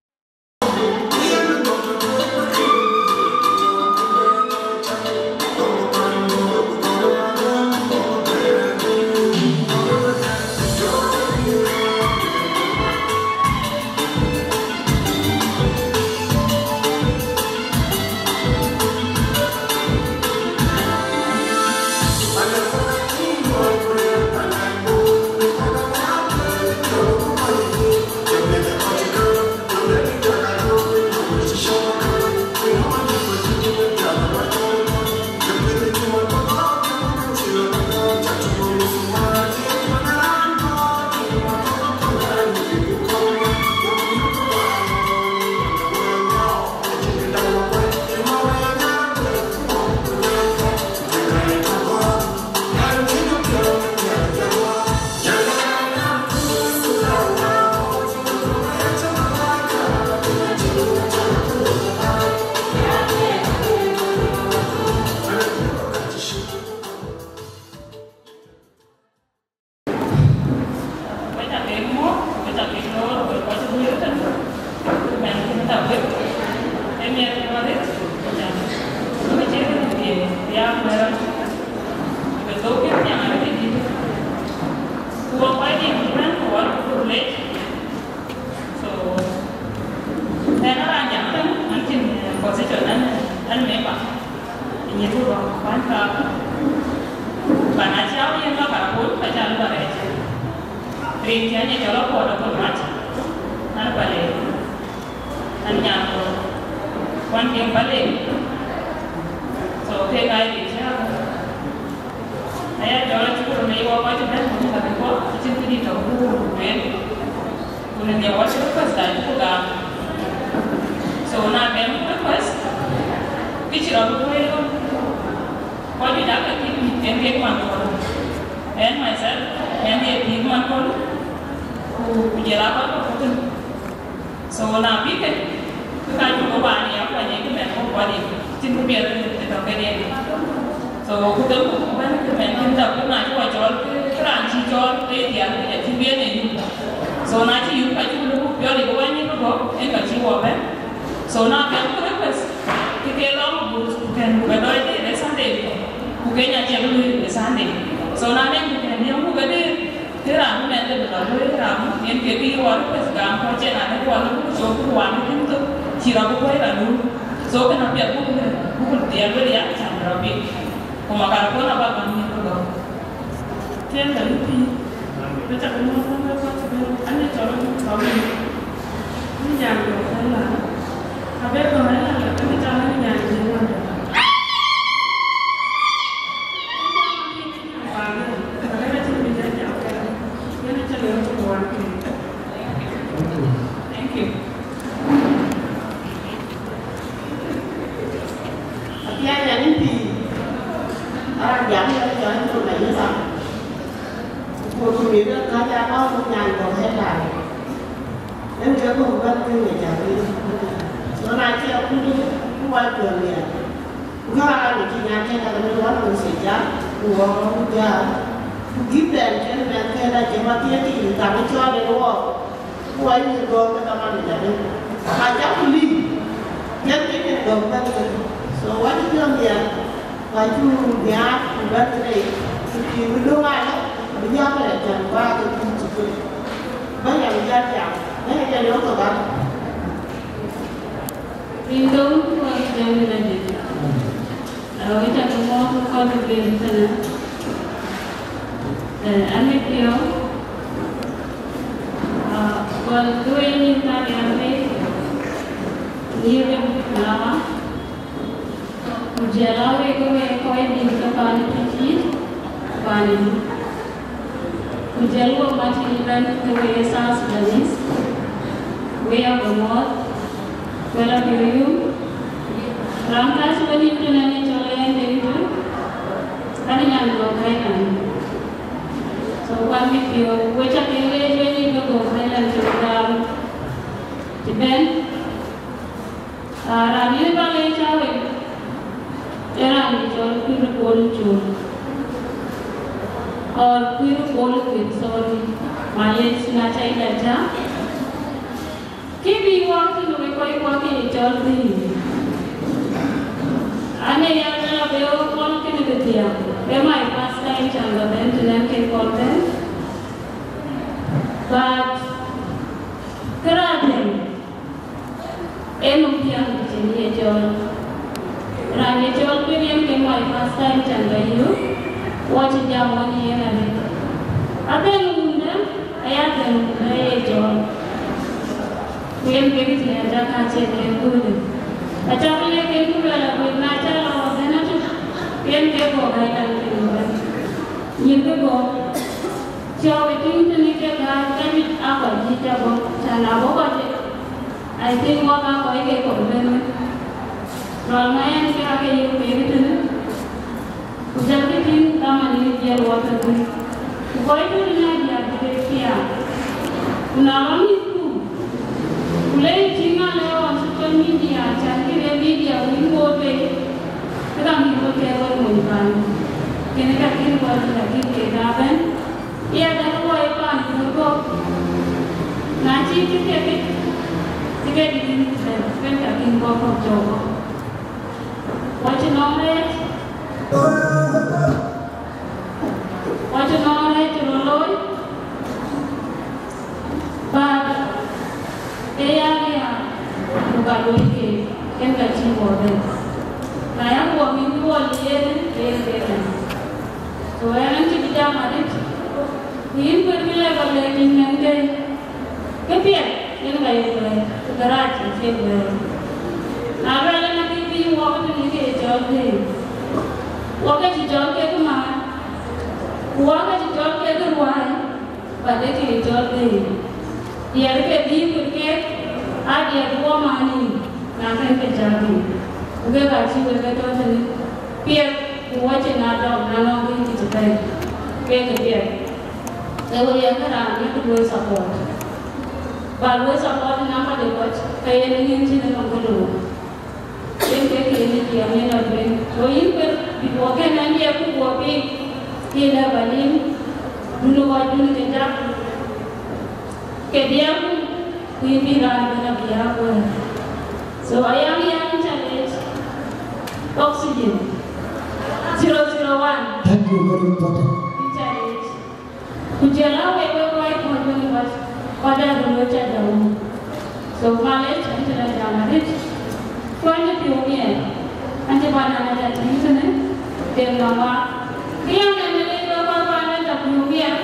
So, then around jam kan, an cïn, eh, position an, an member. Nyi tu ba, ban ka. Ban a ciao yen ba ka bot, ka ca lu ba rɛɛc. Rin cï an ye cɔl akuɔt abun mat. An ba le. An nyan ko. Kuan ke ba le. So, ke ka ye cï a. Aya jɔl acuk röt lec wɔ kɔc cï bɛ̈n ku cï ka bï guɔ, acïn këdï tɔ̈ ku ku lueel. Ku në nhiëër wɔ cï request da cuk gam. So na gɛm request, kë cï rɔt bï kuëër ɣön. Kɔc juëc aa ke kït mïth ken kek man köl. Ɣɛn myself, ɣɛn ye pïïr man köl. Ku, ku jɔl aa kɔc kɔ̈k ku thïn. So na bï ke, ke ka cuk ke baan ya kuany ye kë mɛn wok kuany ye, cïn kë piɛth ë tɔ̈ kedhie. So ku them ku bɛ̈n kë mɛn cïn dap, na cï wɔ cɔɔl, ke, ke raan cï cɔɔl, ke ye diäär, ke ya cï bï en e yum. So na cï yum ka cuk luk ku piɔl ye ke wany ye ke gɔ̈k, en ka cï wɔ bɛ̈n. So na gɛm ku request, ke ke lɔ ku, ku kɛn ku ke dɔc dït ë Sunday, ku ke nya cï ke lui ë Sunday. So na nɛn ku kɛn yem ku ke dït, Kë raan bï mɛnh de bï lɔ luöi raan, yen ke bï wɔ request gam kɔc cïn an, wɔ lɔ buk cök buk wan bï tïŋ thok, cï rɔt bï kuɔ̈c raan nu. So kënë apiɛth buk, buk dhiɛl wël ya can rɔt bï. Ku makar kɔn aba gam nyin bï gɔ̈k. Tiɛn ka lupi, bï cak nyuɔɔth bï wek kɔc cï bɛ̈n, an, ye cɔl rɔt bï kɔ̈u ni. Ni nyan gɔ̈k bɛ̈n la, aber gɔ̈k ë la, la, an, ye cɔl ni nyan jiëëŋ wanda. Thank you. Apiac anï pïïr, ara jam ë cɔl Jeremia Yetha. Ku ku mïth ë kääc aa kɔ̈k ku nyan kɔ̈k ë daai. Yen ke kɔ̈k bɛ̈n kën ke jam piny. So na cï akut, ku wal piɔ̈n nhial. Ku ka raan ë cï nyan kɛ̈n ka ke mïth wal ku thiec jam, ku ɣɔ̈k ku jam. Ku gift dɛn cïn mɛnh kɛ̈n acï ma thiëëc tïŋ, ka bï cɔɔl en wɔɔk. Ku wɔ nyïïr gɔ̈k ke kaman ë jam en. Ka cak ku lim, jɛn ke cïn gɔ̈k bɛ̈n ke. So wɔ cï piɔ̈n nhial, wɔ cuk nhiaar ku bɛ̈n ke tei, ku cïï bï döŋ alɔ, abï jam ë rɛ̈t cän ku aake kuc cï ke. Bɛ̈ny abï jal jam, bɛ̈ny ë jal yɔ̈ɔ̈k thok alɔ. Rin döŋ ku wɔ jam ë rɛ̈t. Aa, wek ca ke mɔ̈ɔ̈th ë kɔc ë bɛ̈n tënë. Ee, anï piɔ̈u, aa, gɔl ke wek nïn ka riɛl wek, nïn wek bï lama, ku jɔl a wek ke wek kɔc dït ke paan ë Twic Yït, paan ë Duk. Ku jɔl wok Martin ëbɛ̈n ke wek ye South Sudanese, wek aa ke mɔ̈ɔ̈th. Wala piööcë, raan ka cï we nïn tënë në cɔl ë yɛn David, ka në nyan Gɔ̈k Highland. So, kuan bï piɔ̈u, we ca ke leec we nïn ke Gɔ̈k Highland cï we gam cï bɛ̈n. Ah, raan yïn ba leec aa wek, ee raan ye cɔl Kuir Bol Col. Or Kuir Bol Kuir, sorry. Malec na ca yï la ca. Kë bï wɔk thïn wek kɔc kuɔ ke ye cɔl thïn. Ane ya jɔl a be wek kɔn kënë ke thiaak. Ee my first time can ba bɛ̈n tënɛn ke kɔn bɛ̈n. But kë raan thïn, ee nɔm thiaak cïn ye cɔl. Raan ye cɔl Kuir yen ke my first time can ba yök. Wɔ cï jam wën yen arëët. Adhɛn wundë, aya dhɛn wundë ye cɔl. Ku yen kek cï ëda ka cie kek köölë. Acä bï lek en ku luɛl aguëc na cä lɔ wä bɛ̈n atök, yen kek Gɔ̈k Highland kek bɛ̈n. Nyïïr ke Gɔ̈k, cä we tïŋ tënë kek gäär ka juëc aa kɔc yiic abɔ̈, cän abɔ̈ kɔc, I think wak aa kɔc ke kɔ̈k bɛ̈n wën. Rɔl ma yen kek ake yök kek tënë. Ku jɔlkï tïŋ dhaman ë jiël wɔ tɔ̈ thïn. Ku kɔc tɔ̈ tënë adiäk bï kek thiaak. Ku na rɔt mïthku, ku le yï tïŋ alë on social media, cän kën ee media wïn woor bei, ke ka mïth bï kek wek mony paan. Kën ee ka kën kɔc dït akïn kek aa bɛ̈n. Ë ya däk luɔi paan Kuir Gɔ̈k. Na cï kë ke kë, kë ke dït yïn bɛ̈n, kën ka kën bɔ̈ kɔ̈k cɔk bɔ̈. Wacï nɔm rɛɛc, wacï nɔm rɛɛc cï rɔt looi, but ee ya riääk, ku ka looi keek, yen ka cï wɔ bɛ̈n. Na ya wɔ mïth wɔ liɛɛr, ke yen ke bɛ̈n. So ɣɛn cï bï jam adït, ku yïn Kuir bï lɛ̈k ba lɛ̈k yïn nɛn dɛ̈i. Këpiɛth yen ka ye luɛɛl, ku kërac acie luɛɛl. Na luɛɛl yen akï bï wɔk tënë ke ye cɔl dhëëŋ. Wɔk ke cï cɔl kek määr, ku wɔk ke cï cɔl kek ruääi, but ee ke ye cɔl dhëëŋ. Diɛt ke dhïïm wën kek, aa diɛt wɔ määr yïn, na kën ke cäk yïn. Ku kek acï wek ke tɔ̈ tënë, piɛth, ku wacin na dɔm, na nɔŋ kë cï bɛ̈n, kek ke piɛth. Ee wek ya kë raan ye kë luɔi support. Ba luɔi support number de kɔc, ka yen ŋiɛn cïn ënɔm kë looi. Yen ke kë yen ë tiɛɛm yen atueŋ. So yïn Kuir, before kën ɛn diɛɛr ku guɔ piŋ, kë lɛ ba lim, dun kɔc dun ke jak, ke diɛɛr ku, ku yïn bï raan bɛ̈n abï ya kuɛɛr. So ayam yan challenge, oxygen, zero zero one. Thank you very important. Challenge. Ku jɔl a wek, wek kɔc kɔc wën ë kɔc, kɔc aa röt looi cä jɔu. So malec, an cï la jam arëët. Kuany ë piɔ̈u miɛt, an cï banana ca tïŋ tënë, dem nɔm waak. Kë yɔn ɛn ë lec wek kɔc kuany ë ca piɔ̈u miɛt,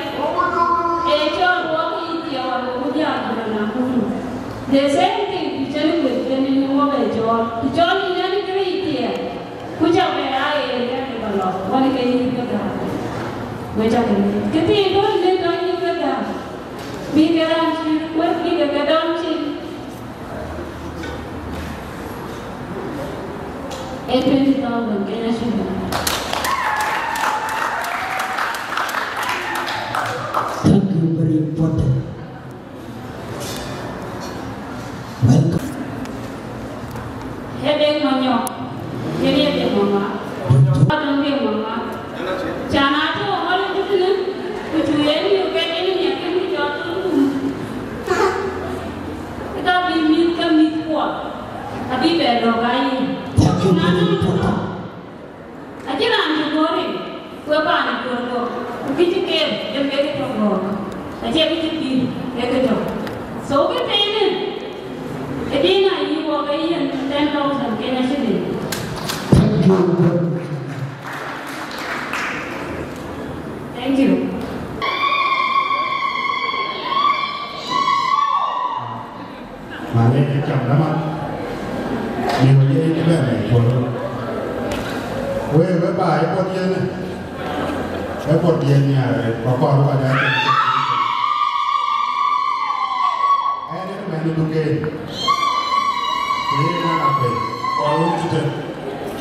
ee cɔl wɔk yic thiëëu wan wek ku diaal ku röt na kuru. The same thing, bï cïn ë wek cïn ë wɔ bɛ cɔɔl. Të cɔl yïn ɛn kërë yic thiëëu. Ku cä bɛ aa ɣer ɣɛn ë ba lɔ, wan ke yïn ke gam. We cä ke lëk. Këthiin duɔ̈n ënë tɔ̈ yïn ke gam. Bï ke raan cï kueth bï ke ke dɔm cin. Ee twenty thousand Kenya shilling. Thank you very important. Welcome. Ee Deŋ Manyɔk, yen ye Deŋ Mama. Adɔŋ Deŋ Mama. Can a tɔ̈ ɣɔn ë tëtënë, ku cu yen yök ke yen ë miɛt kën ku jɔ tun kum. Ë ka bï mïth ke mïth kuɔ, abï bɛ lɔ̈k aa yen. Thank you very important. Acïn raan cï guɔ̈ɔ̈r rin, ku ë paan ë guɔ̈ɔ̈r guɔ̈ɔ̈r, ku kë cï kem, yen ke kë tök guɔ̈ɔ̈r, acie kë cï pïïr, ee kë tök. So kë tënë, ë dïn ayï wɔ ke yen ten thousand Kenya shilling. Thank you. Thank you. Malec, cam däman. Miɔ̈c ë cï bɛ̈n ë cuɔl. Wek, wek ba ë puɔth yen, ë puɔth yen nhiaar, ba kɔɔr ba da. Ɛn ë mɛn ë duken.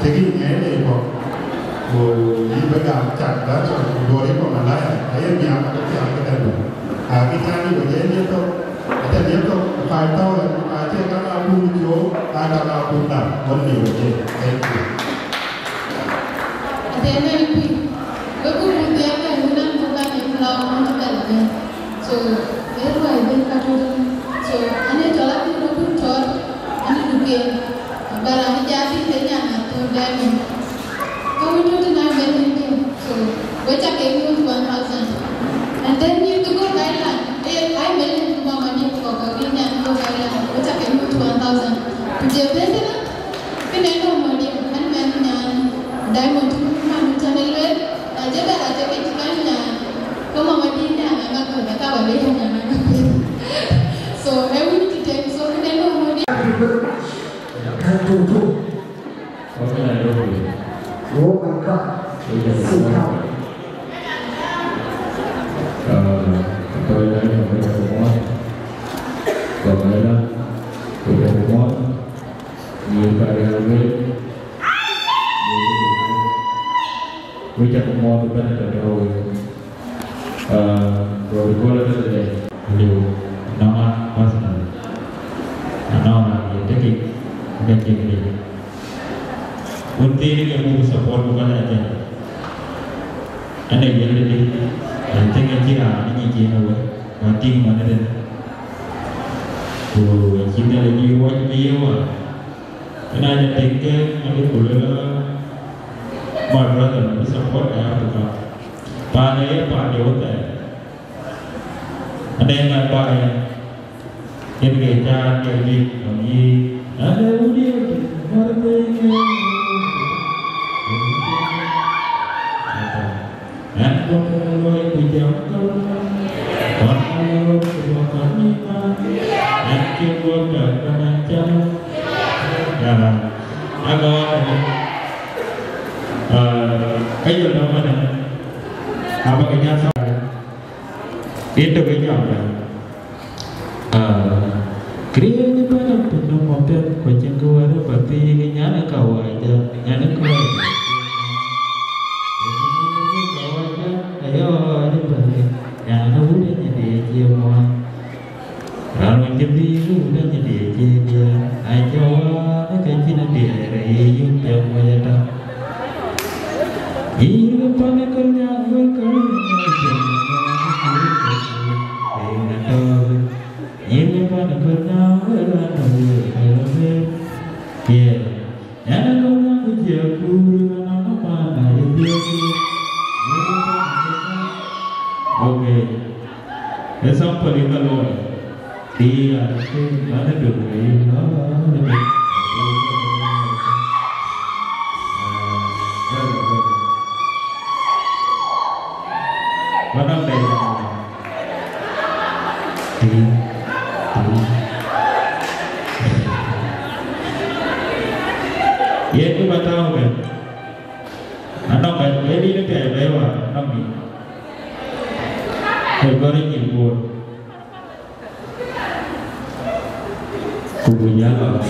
Cï kï ŋɛɛc le kɔ̈k, ku yï bï gam cak bä cɔl, ku duɔ̈ɔ̈r yï kɔ̈k Malaya, aye nhiaam ke thiaak ke dɛ̈t bä. Aa, kï cän yï bï jɛn ye thok, aca ye thok, five thousand, acie ka la bun cöök, aa ka la bun dap, wën le bï jɛn. Thank you. Atɛ̈ɛ̈n ë pïïr, wek buk buk dhiɛl bɛ̈n wën an buk an ë club wën cï bɛ̈n adɛ̈. So, ee ruääi ben ka tɔ̈ tënë. So, an ë cɔl abï rɔt buk cɔɔl, an ë duken, ba raan ë jɔ adï të nyan athör dɛ̈ mï. Ka wën tɔ̈ tënë aa mɛt en tïŋ. So, we cak ke ŋot one thousand. And then yïn bï gɔ̈k Thailand, ee, aa mɛt en bï mama dït kɔ̈k ke wïc nyan bï gɔ̈k Thailand, we cak ke ŋot one thousand. Ku jɔ bɛ̈n tënë, Kënë nɔŋ mɔ̈l diɛ̈, an mɛn nyan Diamond, man cän ë lueel, na jɔ bɛ la tëk yic kan nyan, ke mama dït nyan aŋa kueth, aka ba lueel nyan aŋa kueth. So, ë wïc tï tëk, so kënë nɔŋ mɔ̈l diɛ̈. Thank you very much. Thank you too. Welcome, Nairobi. Oh my God. Sit down. Uh, Atɔ̈ Diamond, welcome. Welcome. Wek cak muɔɔth ëbɛ̈n ëtɛ̈n ë rou wek. Ah, rou ë kööl ëtɛ̈n tëde. Liu, nɔŋ a personal. Anɔŋ raan ye tekic, ka cïn liu. Wën thiin ke muk support buk kɔc ajäl. Ënë yen tëdï, I think acï raan ë nyic yen ë wek, ku atïŋ man ëtënë. Ku acï Nhialic nyuc ruɔc bï ye wäär. Ëna jɔ tïŋ ke Madï ku lueel, my brother, bï support, I have to come. Paan ë ye paan de wethɛɛr. Ade ŋa baai, yen ke caan ke dik nɔm yï. Ade wudie, mɔr ke ke. Ɛn kɔn luɔi ku jam kɔn, kɔn luɔi ku jam kɔn ni ma, ɛn ke guɔ bɛ kɔn an cam. Ya, agɔ, ah, ka yol dɔm mana, aba ke nya sa, ito ke jam da. Ah, kriye ni bana pinu mɔpɛ, kwa chingu wara pati ke nyana kawaja, nyana kawaja. Kawaja, ayo, ni bana, nyana wuri ni de je mwa. Raan wën cï dhil ë wut anyï diëëc cie diɛɛr, na cï wään ë ke cïn diɛɛr, ayï yök piɛth mɔc ata. Yïn ke pan ë kɔc nyaŋ wek ke wën ë mɔc piɛth mɔc ata. Yïn ke pan ë kɔc nyaŋ wek raan tɔ̈ wek ke rɔt ë. Yeah. Ënë lɔ na ku jɛ kuur na na ma na ye piɛth. Okay. Example in the Lord. Dia ke mana dong ni. Mana dong. Tïŋ, tïŋ. Yen kë bä tääu ëbɛ̈n. Anɔŋ ë, ë dït ë pɛɛi bɛ̈ɛ̈i wäär, anɔŋ dït. Ke gɔ̈r ë nyïïn guöör. Ku bï jäl lɔ.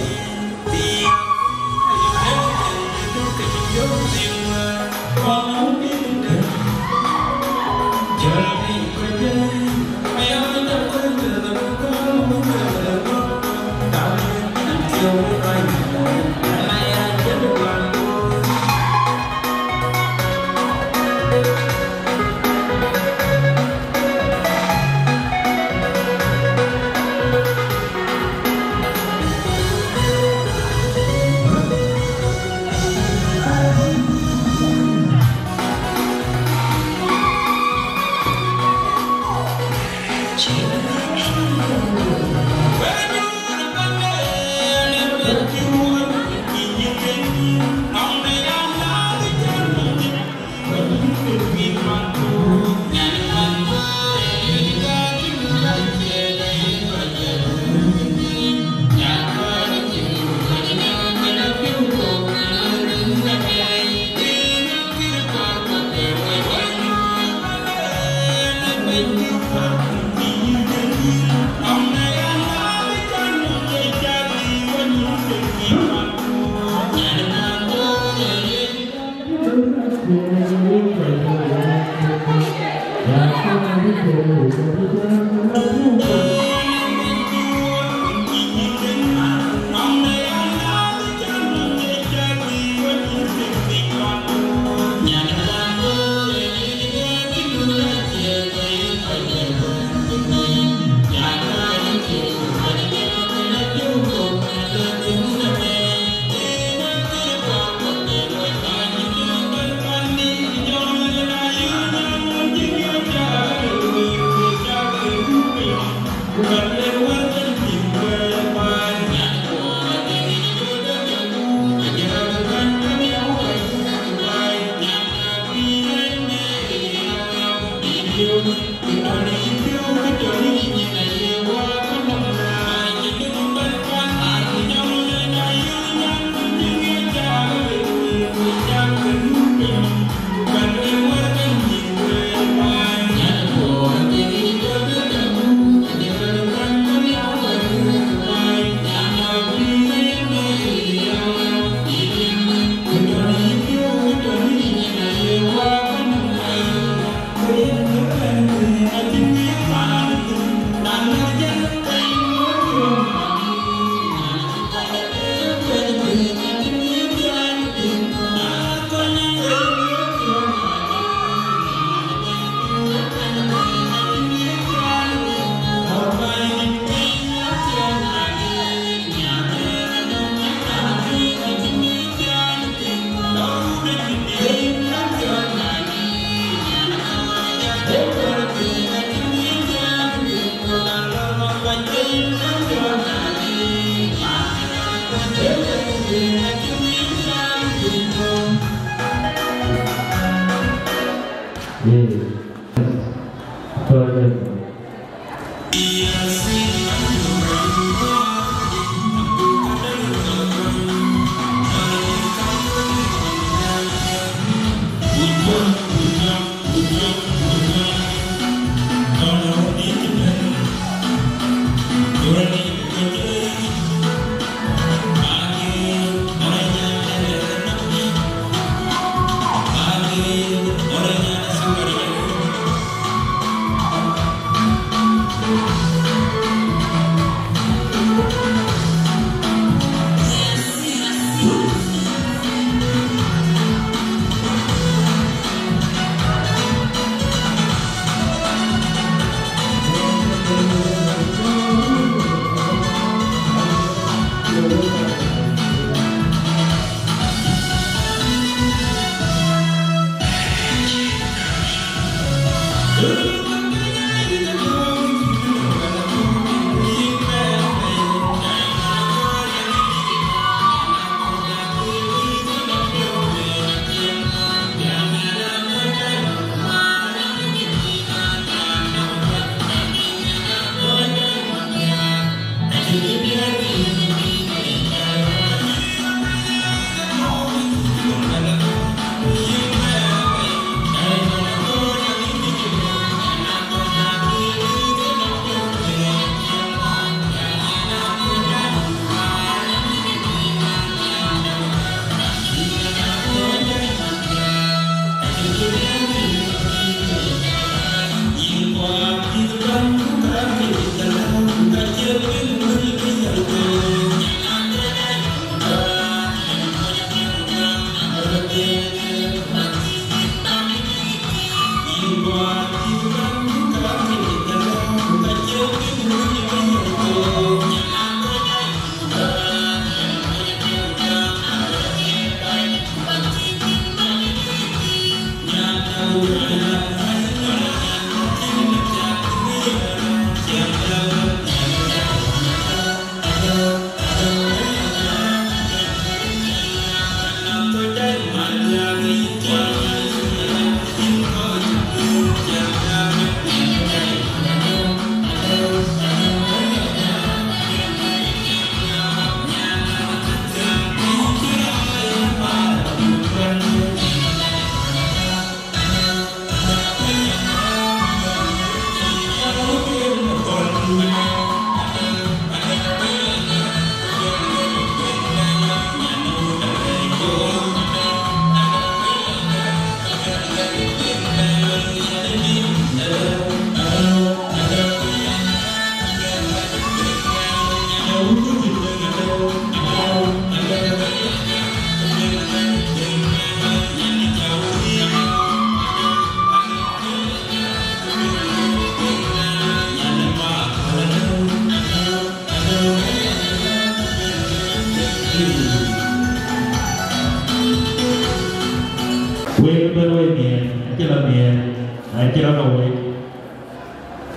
Acï rɔt awec,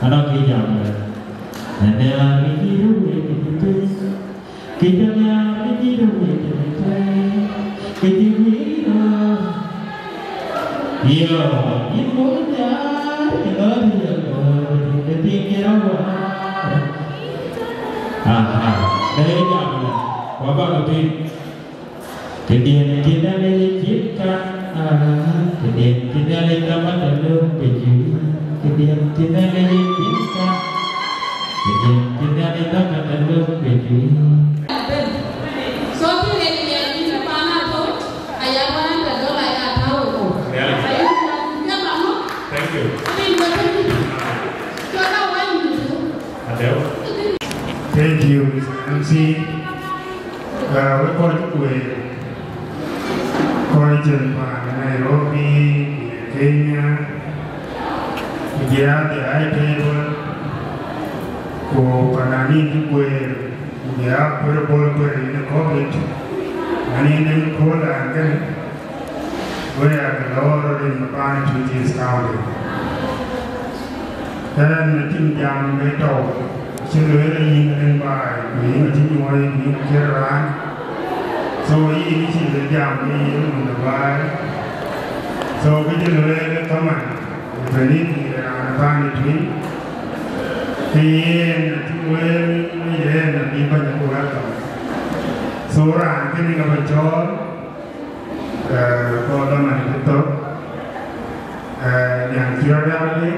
anɔŋ kë jam ëlë. Ënë Nhialic dït awec ë tëtui, kë jɔ Nhialic dït awec ë tëtui, kë cï wïïr rɔt. Yo, yïn bɔ̈ nhial, yïn ŋɔ̈ɔ̈th yï ëkööl, yïn ë tiŋ cï rɔt wäär. Aha, ënë jam ëlë, ku abäk tïŋ. Këdiɛ̈n cï Nhialic cït ka, ah, këdiɛ̈n cï Nhialic tɔ̈ ka tɔ̈ lööm ke jui. Këdiɛ̈n cï Nhialic cït ka, këdiɛ̈n cï Nhialic tɔ̈ ka tɔ̈ lööm ke jui. So, kï lec nhial cït paan Atɔ̈, aya one hundred dollar ya tääu ëkööl. Aye, ya mama. Thank you. Rin ba tënë. Cɔl a wany mïth. Adeu. Thank you, Mister M C. Uh, we kɔc kueer, kɔc cïn paan Nairobi, Kenya, ku jɔ ya the high table, ku pananin cï kueer, ku jɔ ya kueer bɔ̈ kueer yen ë covid, aninen kööl raan kënë, we aa ke lɔɔr rin ë paan Twic East County. Ɣɛn ë tïŋ jam ë tɔ̈u, cï lueel ë yïn rin baai, ku yïn acï nyuɔɔi, ku yïn acie raan. So yïn cï lë jam ke yïn rin baai. So kë cï lueel ë kaman, ë bɛ̈n yïn ye raan ë paan ë Twic, ke yen acï lueel, yen abï bɛ̈ny ku welcome. So raan kënë ka bä cɔɔl, Eh, kɔɔr dhaman cï thök, eh, nyan cï rɔt rial dek,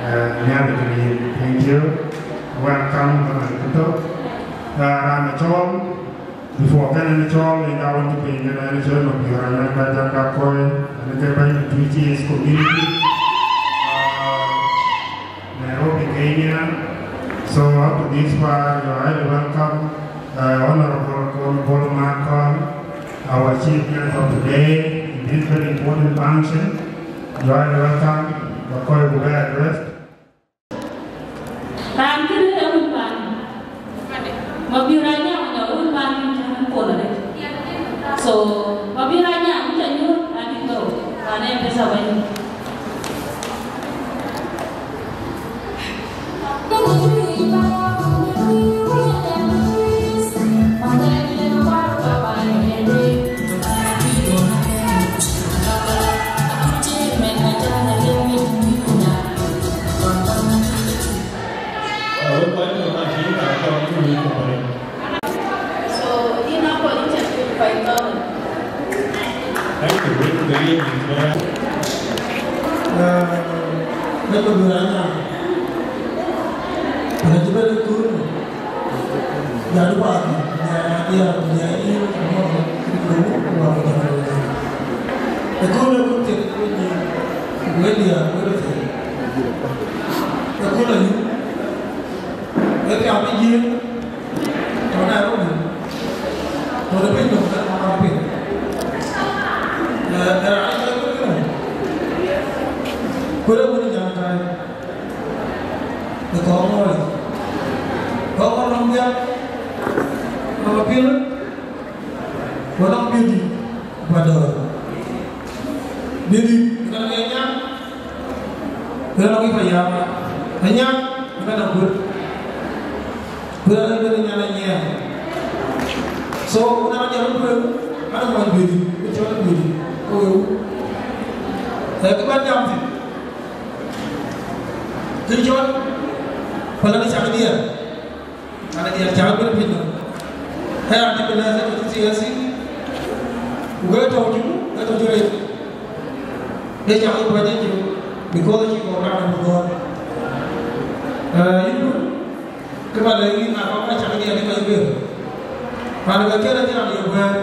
eh, Nhialic kën yen. Thank you. Welcome, dhaman cï thök. Eh, raan ë cɔɔl, before kën ë cɔɔl, yen ka wën cï piny, kën ë cɔɔl, Mabior Anyaŋ Gajaŋ Gakɔ̈i, ënë ke bɛ̈ny Twic East community. Eh, Nairobi, Kenya. So up to this far, you are highly welcome. Uh, Honorable Kon Bol Makol, our chief guest of the day, in this very important function, you are highly welcome. Bakoi will be addressed. Raan kënë ee wun paan. Mabior Anyaŋ, ee wun paan, tɛ̈n pol arëët. So, Mabior Anyaŋ, cä nyuɔ̈th, adï thou, paan ee pesa bɛ̈ny. So, yïn a politician, five thousand. Thank you. Wek ke ye ni kora. Eh, me ko dura nya. Ana jibe le kun. Ya du ba. Ya, ya, ya, ya. E ko le kun te ko ni. Wek ya, wek te. E ko le yu. Wek ya bi ji. Tɔ̈ Nairobi, tɔ̈ de piny nɔm, tɔ̈ de piny. Eh, eh, raan cɔl Kuël Kënë. Kuël ë wën ë Nyantai. Ë Kɔŋɔ̈ɔ̈r. Kɔŋɔ̈ɔ̈r nɔm diäk, nɔm apiɛl, ku nɔm biöt dït, ku adöör. Biöt dït, ku nɔm Anyaŋ, ku nɔm Payam. Anyaŋ, ku nɔm Kuël. Ku ya lɛ̈k bɛ̈n nyan anyiɛɛr. So, ku na jɔl kueer, an, mɔny bï, ku cɔl bï, ku wëu. Ee, kë bän jam thïn. Kë cɔl, ku la kë cak diɛɛr. An, diɛɛr cak bɛ̈n piny nɔm. Ee, an, cï bï lɛ̈k ë C S C. Ku ke tɔ̈u cï, ke tɔ̈u cï rëët. Ee cak bɛ̈n piny nɔm, because cï kɔɔr raan ë bï gɔ̈ɔ̈r. Ee, yïn ku, Kë ba lɛ̈k yïn, na kɔn ka cak diɛɛr, ke kɔc guëër. Raan ke kën acïn raan ye guëër.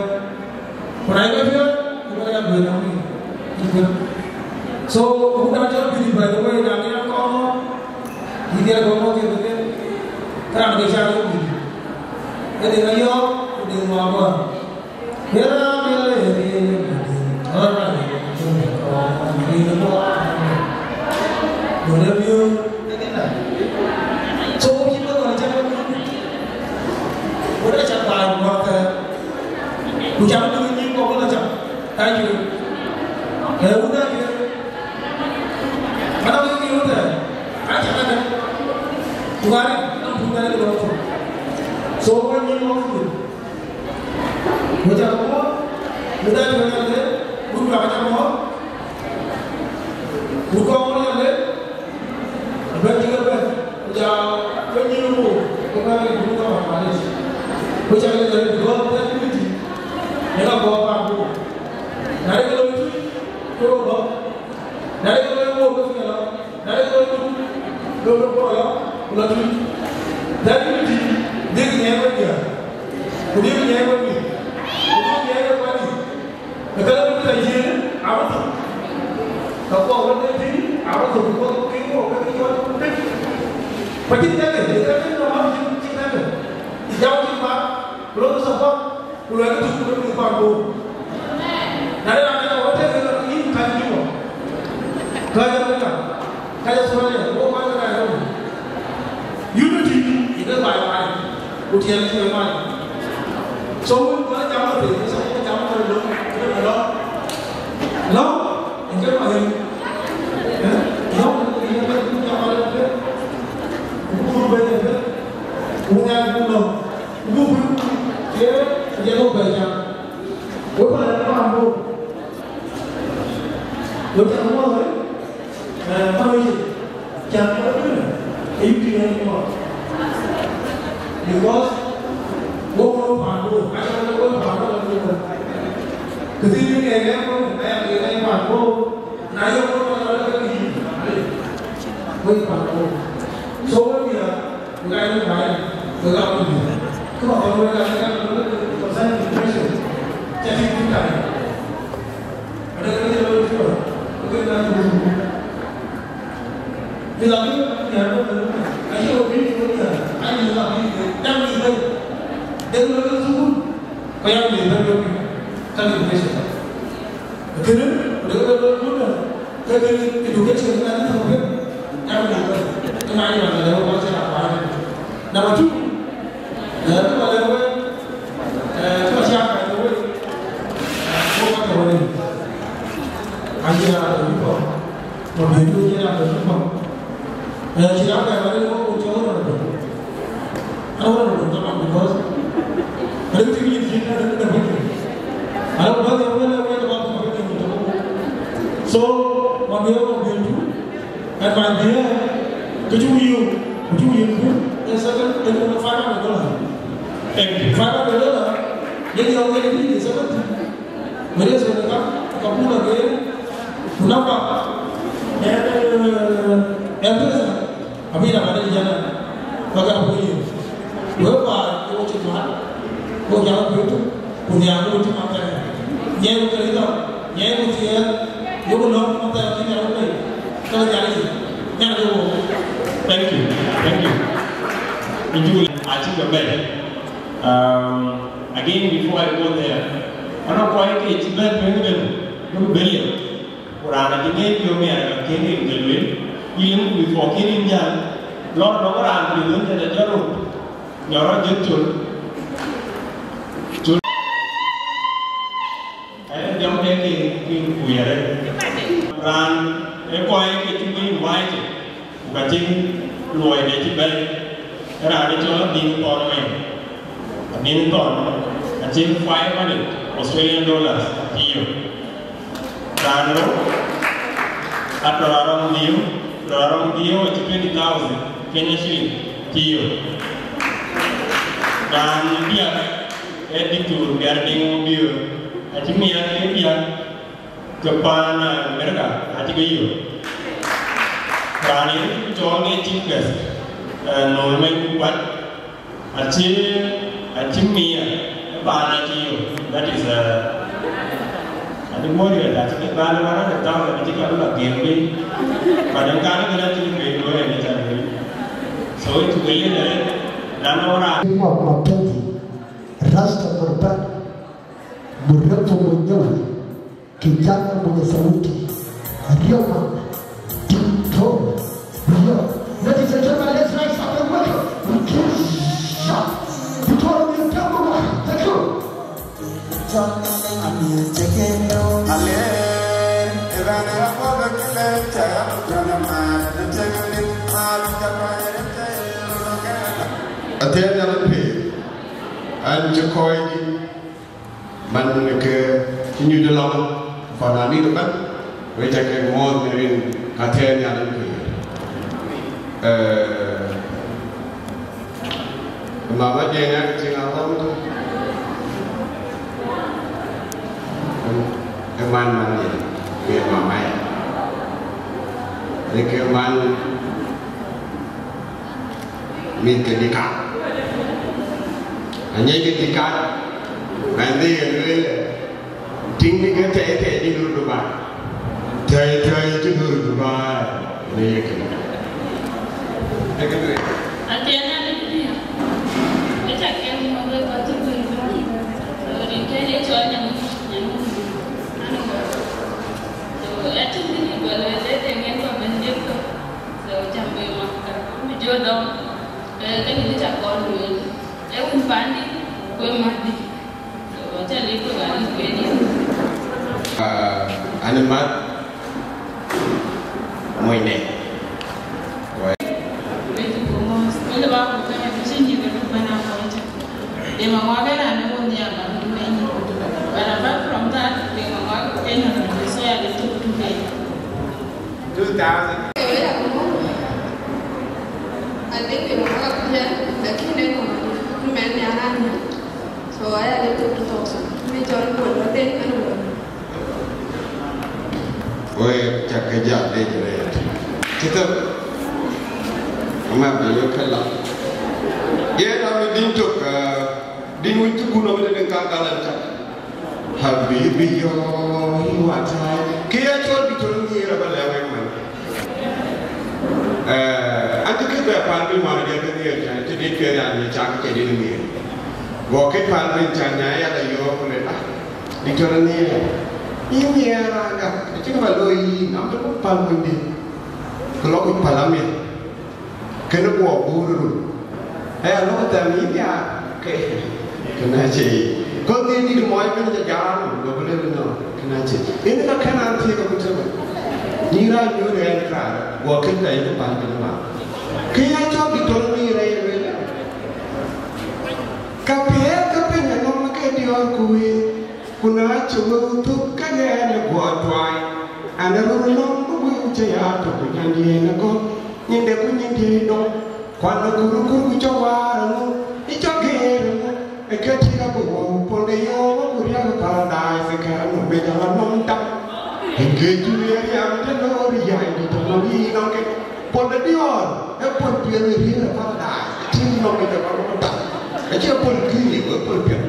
Ku na ye kɔc piɔ̈ɔ̈th, ke kɔc ya guëër nɔm yïn. So, wun dan cɔl bï, by the way, na ke ya kɔn, yïn diɛɛr kɔn ke ke ke. Ke raan ke cak ye bï. Ke de ŋa yɔ̈ɔ̈k, ku de ŋa guɔ. Thank you. Eh, wun ë Ku cak lɛ̈k rɔt because that unity ë ka kɔɔr paan buk. Na de ke looi tuc, ke wo bɔ̈. Na de ke looi wook, ke fiɛl lɔ. Na de ke looi tuc, ke wo bɔ̈ lɔ, ku lɔ tuc. That unity, dhil nyiɛɛn wek diäär. Ku dhil nyiɛɛn wek mïth. Ku dhil nyiɛɛn wek kuat yic. Ë ka lɔ bï tɔ yiëën, abï thök. Ka kuɔk wek de piny, abï thök, because ke wo ke ke cɔl piny. Ku acïn tɛ̈kë, ë ka ke nɔm abï cïn, cïn tɛ̈kë. Jam cïn bak, ku lɔ support, ku luɛl thuk, ku lɔ paan buk. Na de raan ë ka wek tɛ̈kë, yïn ka cï wɔ. Ka cï wɔ. Ka Australia, wo kɔc ke Nairobi. Unity ë ke baai baai, ku tiɛɛl ë ke baai. So, wën jam ë piny, so, wën jam ë piny, lɔ, lɔ, lɔ, ë ke baai. Eh? Lɔ, ë ke baai, ku jam ë piny. Ku buk bɛ̈n ë piny. Ku ŋɛk buk lɔ. Ku buk bɛ̈n. Ke, ke jam ë piny jam. Wo baai ë baai buk. Wo jam ë piny. Eh, family, can you do it? Are you doing any more? Because wo wo paan buk, aca wo paan buk, ke thïn ni ŋɛk ŋɛk buk, aya ke ŋɛk paan buk, na yök buk, wo wo paan buk. So wo bï ya, we got to buy, we got to do. Come on, we got to do. Concern the question. Just in time. Number two, eh, kë ba lɛ̈k wek, eh, kë ba cak ba lɛ̈k wek, eh, wo ka tɔ̈ wek. Acie raan tɔ̈ bï kɔ̈k, tɔ̈ bï du, acie raan tɔ̈ bï kɔ̈k. Eh, cï raan bɛ ba lɛ̈k wek, wo cɔl honorable. An honorable, taban, because, but everything you think, I don't know. I don't know whether, whether, whether about the community. So, on behalf of you two, and my dear, could you, could you, could you, a second, and you five hundred dollars. Thank you. Five hundred dollars, then you already did the seventy. When you say, come, come, come again, number, and, uh, and this, I mean, I'm not in Ghana. But I'm going. Whereby, you want to, go down to, ku nhiaar ku cï mathɛɛr. Nyiɛɛi ku kërï thɔn, nyiɛɛi ku thiëëth, yökï lɔ̈ɔ̈m mathɛɛr cï nhiaar ku bei, ke Nhialic, Nhialic wo. Thank you. Thank you. Thank you. Acï ke bɛ̈ɛ̈i. Um, again, before I go there, anɔŋ kɔc ke cï bɛ̈n tueŋ ëbɛ̈n, duku bɛ̈n liep. Ku raan acï ŋiɛc piɔ̈u miɛt ka kën rin ke lueel, yïn ku before kën rin jäl, lɔr nɔŋ raan pïïr wën tëde jɔt röt. Nyɔrɔ jël col. Col. Aya jam de ke, ke ku yare. Raan e kɔc ke cï ke invite, ku ka cï luɔi de cï bɛ̈ɛ̈i. Raan de cɔl Adhiŋ Thɔn Mɛn. Adhiŋ Thɔn, acï five hundred Australian dollars cï yök. Raan rou, atɔ̈ Arɔŋ Dhiëëu, atɔ̈ Arɔŋ Dhiëëu acï twenty thousand Kenya shilling cï yök. Raan diäk ee Diktor Biar Deŋ Mabiör, acï miɛt ke diäk ke paan America acï ke yök. Raan ë cɔl ke chief guest, eh, Noel Many Kuat, Acï, acï mia, ë paan acï yök. That is, uh, acï bɔ̈ riɛl, acï ke paan one hundred thousand, acï ka bï la gɛ̈m bei. But ën kan ëbɛ̈n acï ke pei luɔi ën ë can bei. So, ë cuk ë yiëth arëët, na nɔŋ raan. Mwa mapenzi, rasta murban, mrefu mwenyewe. Kijana mwenye sauti, Rioman, Diktor Rio. Ladies and gentlemen, let's rise up and welcome Diktor Rio. Thank you. Athiɛɛn Nhialic pïïr, an cï kɔc dït. Man ke cï nyuc ëlɔŋ, fananin ëbɛ̈n, wek ca ke muɔ̈ɔ̈th në rin Athiɛɛn Nhialic pïïr. Eh, Mama diɛ̈n yak tïŋ aɣɔ̈m. Ë man man ye, ku ye mama ye. Ë ke man mïth ke dï kat. Aŋiɛc ke dï kat, man dhie ye lueel, tïŋ dï ke tɛ̈i tɛ̈i cï dur Dubai. Tɛ̈i tɛ̈i cï dur Dubai. Në ye kënë. Ee kënë. Atiɛn an, ë cak ke mɔ̈u wek ba thuk wek ba. So, rin kën ye cɔl nyaŋ, nyaŋ. An, so, ë tïŋ dï bï bɔ̈ lɔ, le de ŋen ba bɛ̈n dek thok. So, jam wek ma, ka, bï jɔ dɔm. Ee, kënë dï cak kɔn lueel. Ee wun paan dï, ku ë mäth dï. Ah, an mat monyde. But apart from that, so I get to do. Two thousand. I think it was up here, lakini ënë mɛn ya raan. So aya lɔ thok two thousand. Ënë cɔl Kuɔl Wadheny ënë wɔ. Wek cak ke jam de jere. Cï thok. Ama bï wek ke la. Yen amï din tök, ah, din wïc thukun amï den ka galan cak. Habibi yo, iwatai. Kë ya cɔl Diktor Nhier aba lɛ̈k wek man. Eh, an cï kë bɛ pal piny wäär diɛt ke Nhier, cän cï dit cuɛt an ye cak cï dit Nhier. Go kë pal piny cän nya ya la yɔ̈ɔ̈k ku le, ah, Diktor Nhier. Yïn Nhier aga, acï kë ba looi yïn, am bï pal piny dï. Ku lɔ kuc pal amia. Kënë guɔ guur run. Aya lɔ̈k thɛm yïn ya, ke, kënë acie yic. Kɔn dhil dït mɔc piny jɔ jam, go bï lëk nɔ, kënë acie yic. Yen ka kën an thiëëk abï tëmë. Nïn raan nyuöth ɣɛn kaar, guɔ kën ka yïn pal piny ma. Kë ya cɔk Diktor Nhier rɛy lueel. Ka piɛth ke piny anɔm ke diɔɔr ku wëër. Ku na cï wëu thök ke ɣɛn ë guɔ tuany, an, ë röt lɔ̈ŋ bï wëu cï ya tök ku nyandiɛ̈n ë gɔ̈k, nyinde ku nyindiɛ̈ dɔm, ku an, ë kur kur ku cɔk waar ëŋö, ë cɔk geer ëŋö, ë ke tik abï wëu pol de yɔ̈ɔ̈k ku riäk ë Paradise ë kɛ̈r anɔm ë jɔl anɔm dam. Ë ke cï wëu riam të loor yai dït anɔm yïn nɔm ke. Pol de diɔɔr, ee pol piɛth ë riëër ë Paradise, ë tïŋ nɔm ë jɔl anɔm dam. Acie pol kï ye, wek pol piɛth.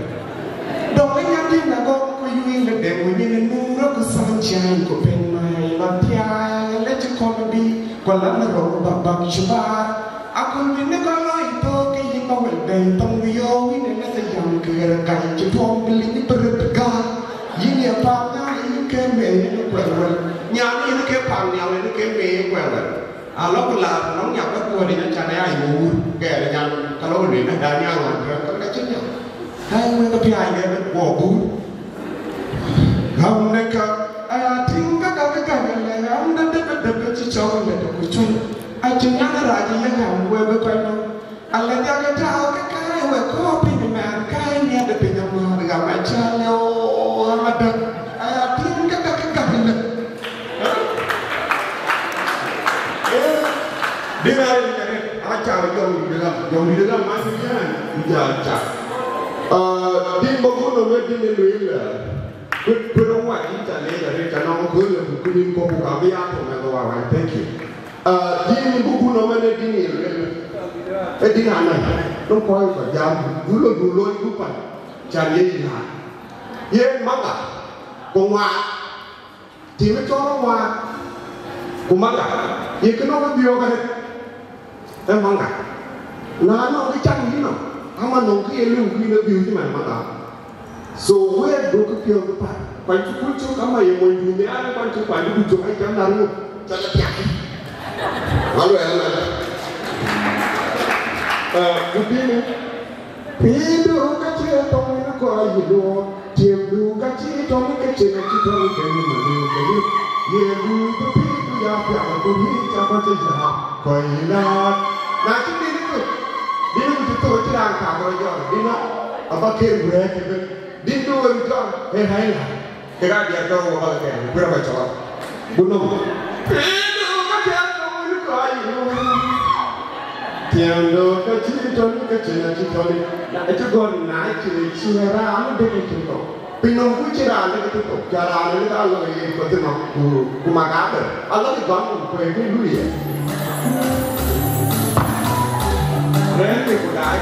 Dɔk ë nyan diɛ̈n agɔk ku yuic le dɛŋ wëny ë nu rɔt ku sunshine ku piny mai lɔ thiai, le cï kɔn bï, ku la në rɔt bak bak cï baar. Akul bï në kɔn lɔ ë thok ke yïn ba wël bɛ̈ny thɔŋ bï yɔ̈ɔ̈k yïn ë lɛ̈th ë yam kë ɣer ë gac cï tuɔm bï liŋ bï rëët gäär. Yïn ye paannhial yïn ke mei yïn kuɛl wël. Nyan yïn ke paannhial yïn ke mei yïn kuɛl wël. Alɔ ku laar nɔŋ nyak ke kuɔ̈ɔ̈t yic acan aya yï wuur, ke ɣɛn nyan, ka lɔ ku lueel, da nyan wan tuɛɛm, ka cïn nyak. Ka ye wek ke piaany ke bï guɔ guur. Ɣäm në ka, aya tïŋ ka ka ke gäny alɛ, ɣäm de dëpë dëpë cï cɔk lë de ku cuny. Acïn nyan rac ye ɣäm wek bï kɔc nɔm. Alë diäk ë tääu ke ka ye wek kɔɔr piny ëmɛn, ka ye miɛt de piny amääth, ɣäm acä lë o, ɣäm adäk. Aya tïŋ ke ka ke gäny lë. Dïn arëët arëët, aca jɔŋdït ë ɣam, jɔŋdït ë ɣam, man cï jään, ku jɔ cak. Ah, dïn bä kun nɔm ë dïn ë lueel, ah, kuëër, kuëër ë ŋuan, yïn ca leec arëët, ca nɔm ë kööl, ku dïn kɔ̈k, ku ka bï ya thok mɛnh wawai. Thank you. Ah, dïn bä kun nɔm ë dïn ë lueel, ë dïn anɔn, nɔm kɔc kɔc jam, du lɔ, du lɔ, du pan, ca leec na. Yen mother, ku ŋuan. Tim ë cɔl ë ŋuan, ku mother, ye kë nɔm ë biöök arëët, ë mother. Na nɔŋ kë cak yïn nɔm, ama nɔŋ kë ye lëu kë yïn ë biöök cï man mother. So, wek duökï piɔ̈ɔ̈th bï päl. Kuany cukul cök, ama ye mony dun nhial, kuany cök, kuany cuk cök, ai, cam nar ŋö, cam ë piath. Ŋa luɛɛl ëmɛn? Eh, ku dïnë, Pïïrdu ka cï tɔŋ në kɔc yï luɔɔk, tiëëpdu ka cï tɔŋ ke cïn acï tɔŋ ke yï maliu ke yï. Yiëëdu bï pïïrdu ya piath ku yï ca kɔc cï jääk kɔc yï laat. Na cï dïn thok, dïn wïc thok cï raan kak rɔt jɔt, dïn aba ker wɛ̈ɛ̈t ëbën. Dïn du wën jɔt ë rɛ̈i laat. Kek aa diɛt ke rou abäk kɛn, ku rɛ̈m acɔɔl. Ku nöm. Pïïrdu ka cï tɔŋ në kɔc yï luɔɔk. Tiɛŋdu ka cï tɔ̈, ka cïn acï tɔ̈. Na cï gɔl, na cï cï raan dek cï tɔ̈. Piny nɔm ku cï raan dek cï tɔ̈. Ca raan dek ka lɔ ye kɔc nɔm. Ku, ku mak abë. A lɔ ke gɔl ku e ke luye. Rɛ̈ɛ̈r ke ku daai.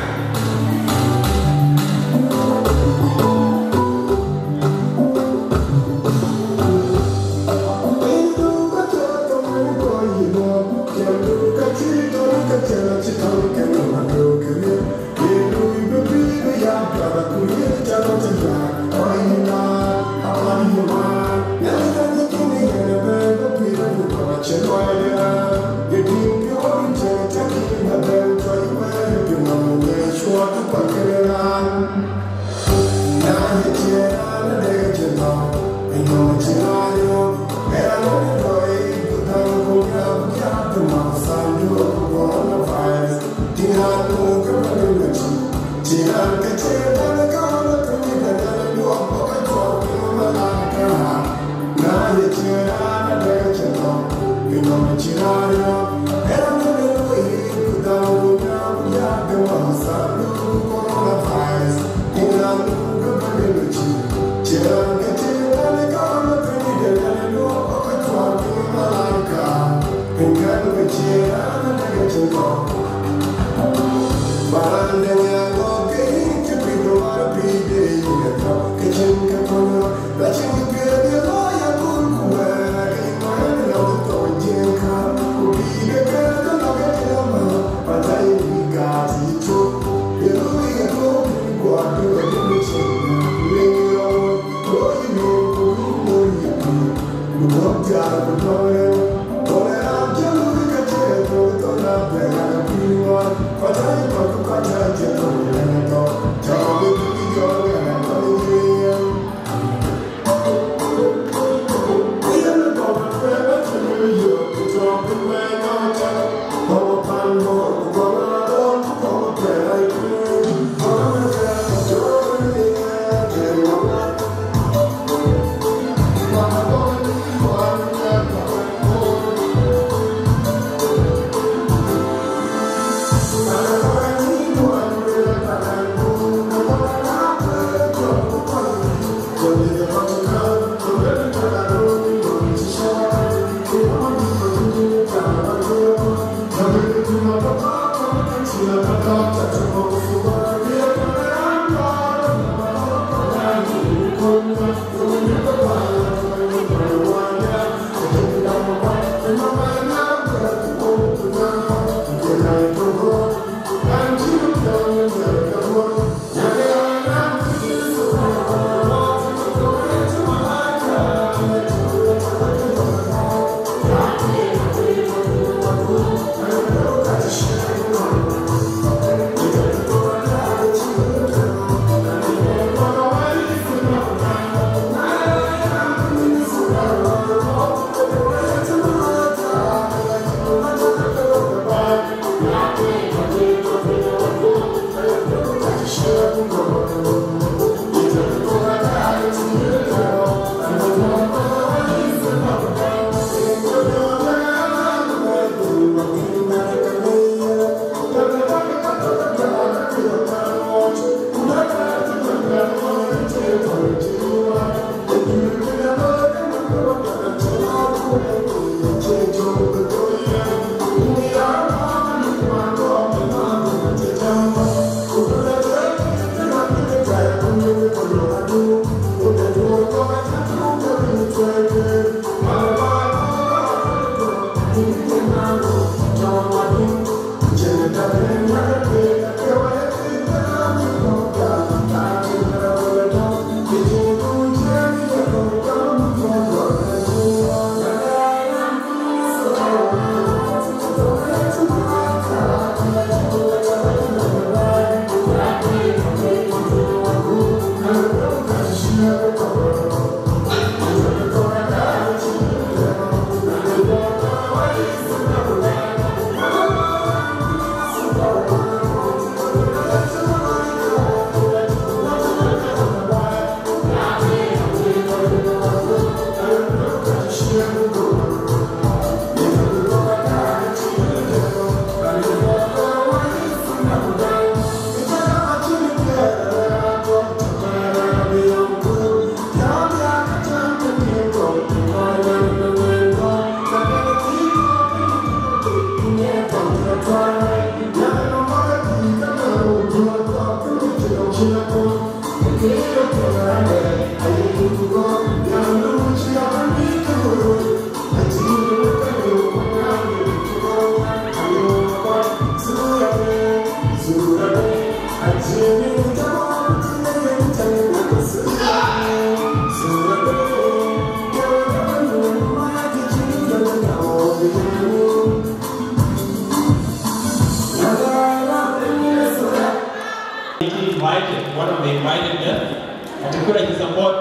Kura ci support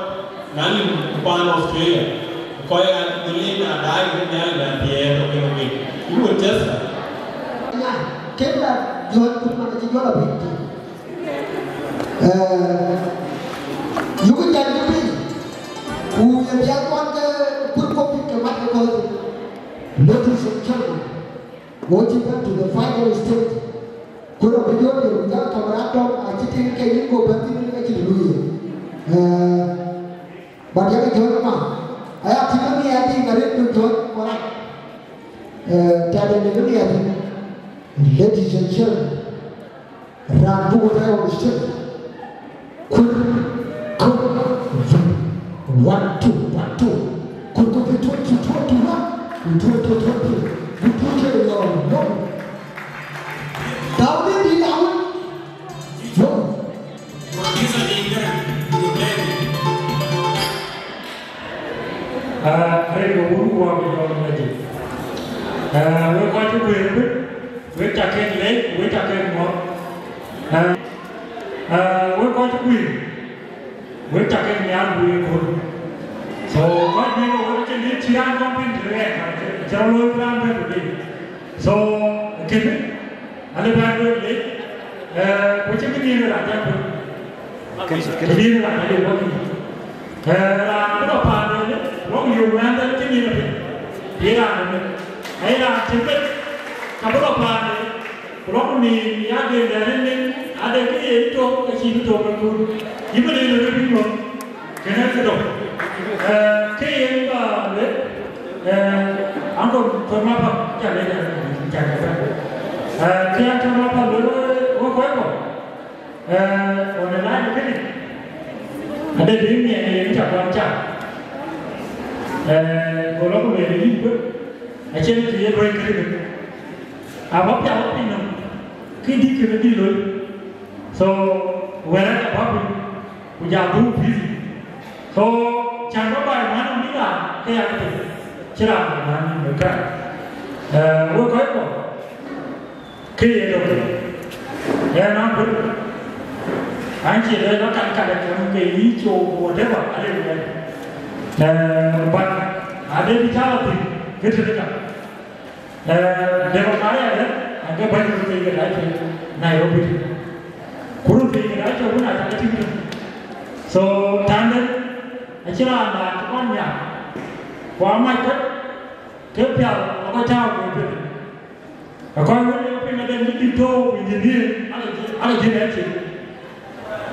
na lim paan Australia. Kɔc aa ku lim na daai ku nhial na thiëëth tɔ kek wek. You will test her. Nya, kek la jɔt ku man ci jɔl a bï. Eh, yuku jam ku piny. Ku ye diaal kuan ke pur kɔc piny ke mat ke kɔc. Ladies and gentlemen, watching them to the final stage. Ku rɔt bï jɔt ye, ku jam kamera tɔŋ, acï tïŋ ke yïn go bɛ̈n thïn ke cï luui ye. Eh, but yak jɔt ma, aya tïŋ ŋiɛc adï ŋa ret bï jɔt kɔrak. Eh, tɛ̈dɛ̈ në ŋiɛc adï. Ladies and gentlemen, raan buk rɛ̈ɛ̈u në stage. Kur, kur, one, two, one, two. Kur, kur, twenty, twenty-one, twenty, twenty. Tau ni di lawan. Yo. Ah, rek wun wa bi jɔl na ji. Ah, we kɔc cï guëër bï, we cak kek lec, we cak kek mɔ̈th. Ah, ah, we kɔc cï guëër, we cak kek nhiaar bï we kööl. So, kɔc bï we cïn dït cï raan kɔn piny të rɛɛk, cï rɔt looi bï raan bɛ̈n tëde. So, kënë, alë bɛ̈n wek lec, eh, ku cï këdïït rac jam bï. Këdïït rac alë wek lec. Eh, raan bï lɔ paande, lɔk yök wɛ̈ɛ̈n dhël cï nïn apiny. Ye raan ëmën. Aye raan cï meth, ka bï lɔ paande, ku lɔk nïn ya gen dɛn ëmën, ade kë ye tök, acï bï tök ëkun. Yïn bï nïn ëmën bï nyuɔ̈th. Kënë këdɔ̈. Eh, kë yen ba lueel, eh, aŋkɔ Tɔ̈ Mapal, ca lec, ca lec. Eh, kë ya Tɔ̈ Mapal lueel, wo kɔc kɔ̈k. Eh, ɣɔn ë lac kënë, ade bï miɛt yen ca kɔn cak. Eh, go lɔ ku lueel yïn bï, acïn të ye luɔi kënë. Abä pial piny nɔm, kë dï kënë dï loi. So, wɛ̈ɛ̈r abä piny, ku ja dhuk busy. So, can bä baai man nɔm bï raan ke ya ke thïn, cï raan man nɔm ë kɛ̈ɛ̈k. Eh, wek kɔc kɔ̈k, kë ye dɔ̈k. Ɣɛn a bï, an cï lɛ̈k lɔ kan kat ë kɛm ke yï cou whatever, ale bï lɛ̈k. Eh, but ade bï cä lɔ thïn, kë tëde ka. Eh, Debor Maria de, ake bäny röt thii ke dac cök Nairobi. Ku röt thii ke dac cök wën aca ke tïŋ tën. So, tande, acï raan na cï kɔn nhiaar. Ku amac kɔc, ke pial, ake cääu ke pial. Ë kɔc wën ye piŋ ade mïth dït tɔ̈u engineer, ake jï, ake jï lɛ̈k cï.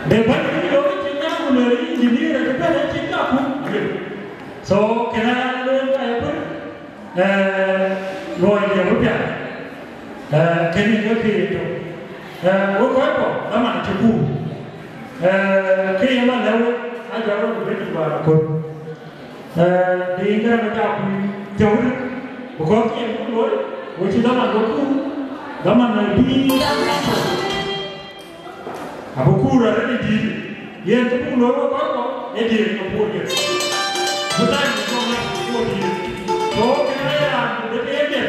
Debor bï lɔ ke cï nyam ku lueel engineer, ake bɛ̈n acï jakku. So, kënë aya lueel ka ye kuc. Eh, luɔi diɛ̈ wï piath. Eh, kënë ke kë ye tök. Eh, wek kɔc kɔ̈k, dhaman cï kuur. Eh, kë ye lɔ lɛ̈k wek, ajɔk rɔt bï bɛ̈n cï guaar aköl. Eh, dï yen gɛ̈rɛ̈m ë cak kuc thiɔ̈k rït, because kë ye buk looi, we cï dhaman we kuur, dhaman ë bï. Abï kuur arëët ë dïït, yen kë buk looi wek kɔc kɔ̈k, ee dïït ke puɔ̈u diɛ̈. Bï thac bï jɔŋ ë puɔ̈u dïït. So, kën ë raan bï ke yen diɛ̈,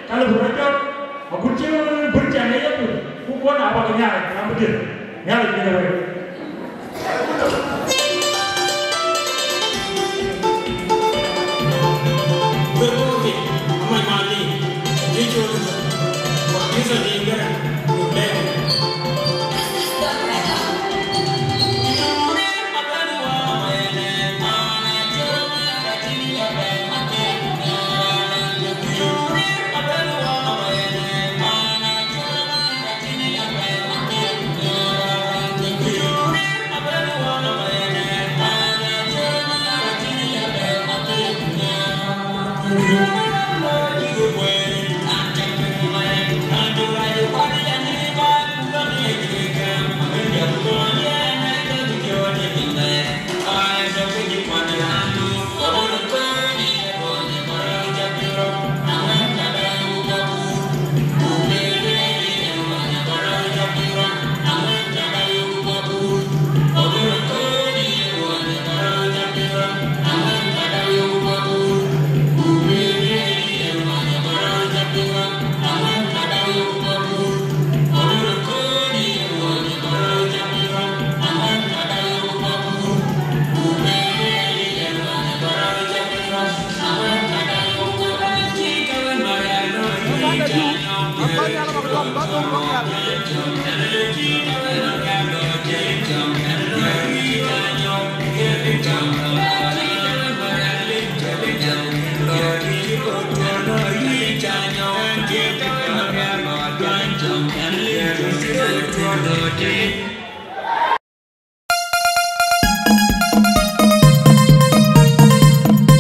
ka lë bï rɔt jɔt, agut cï bï cɛn ë yepiöth, ku kuɔn abä ke nyaai, raan bï diɛ̈, Nhialic bï ke wëu.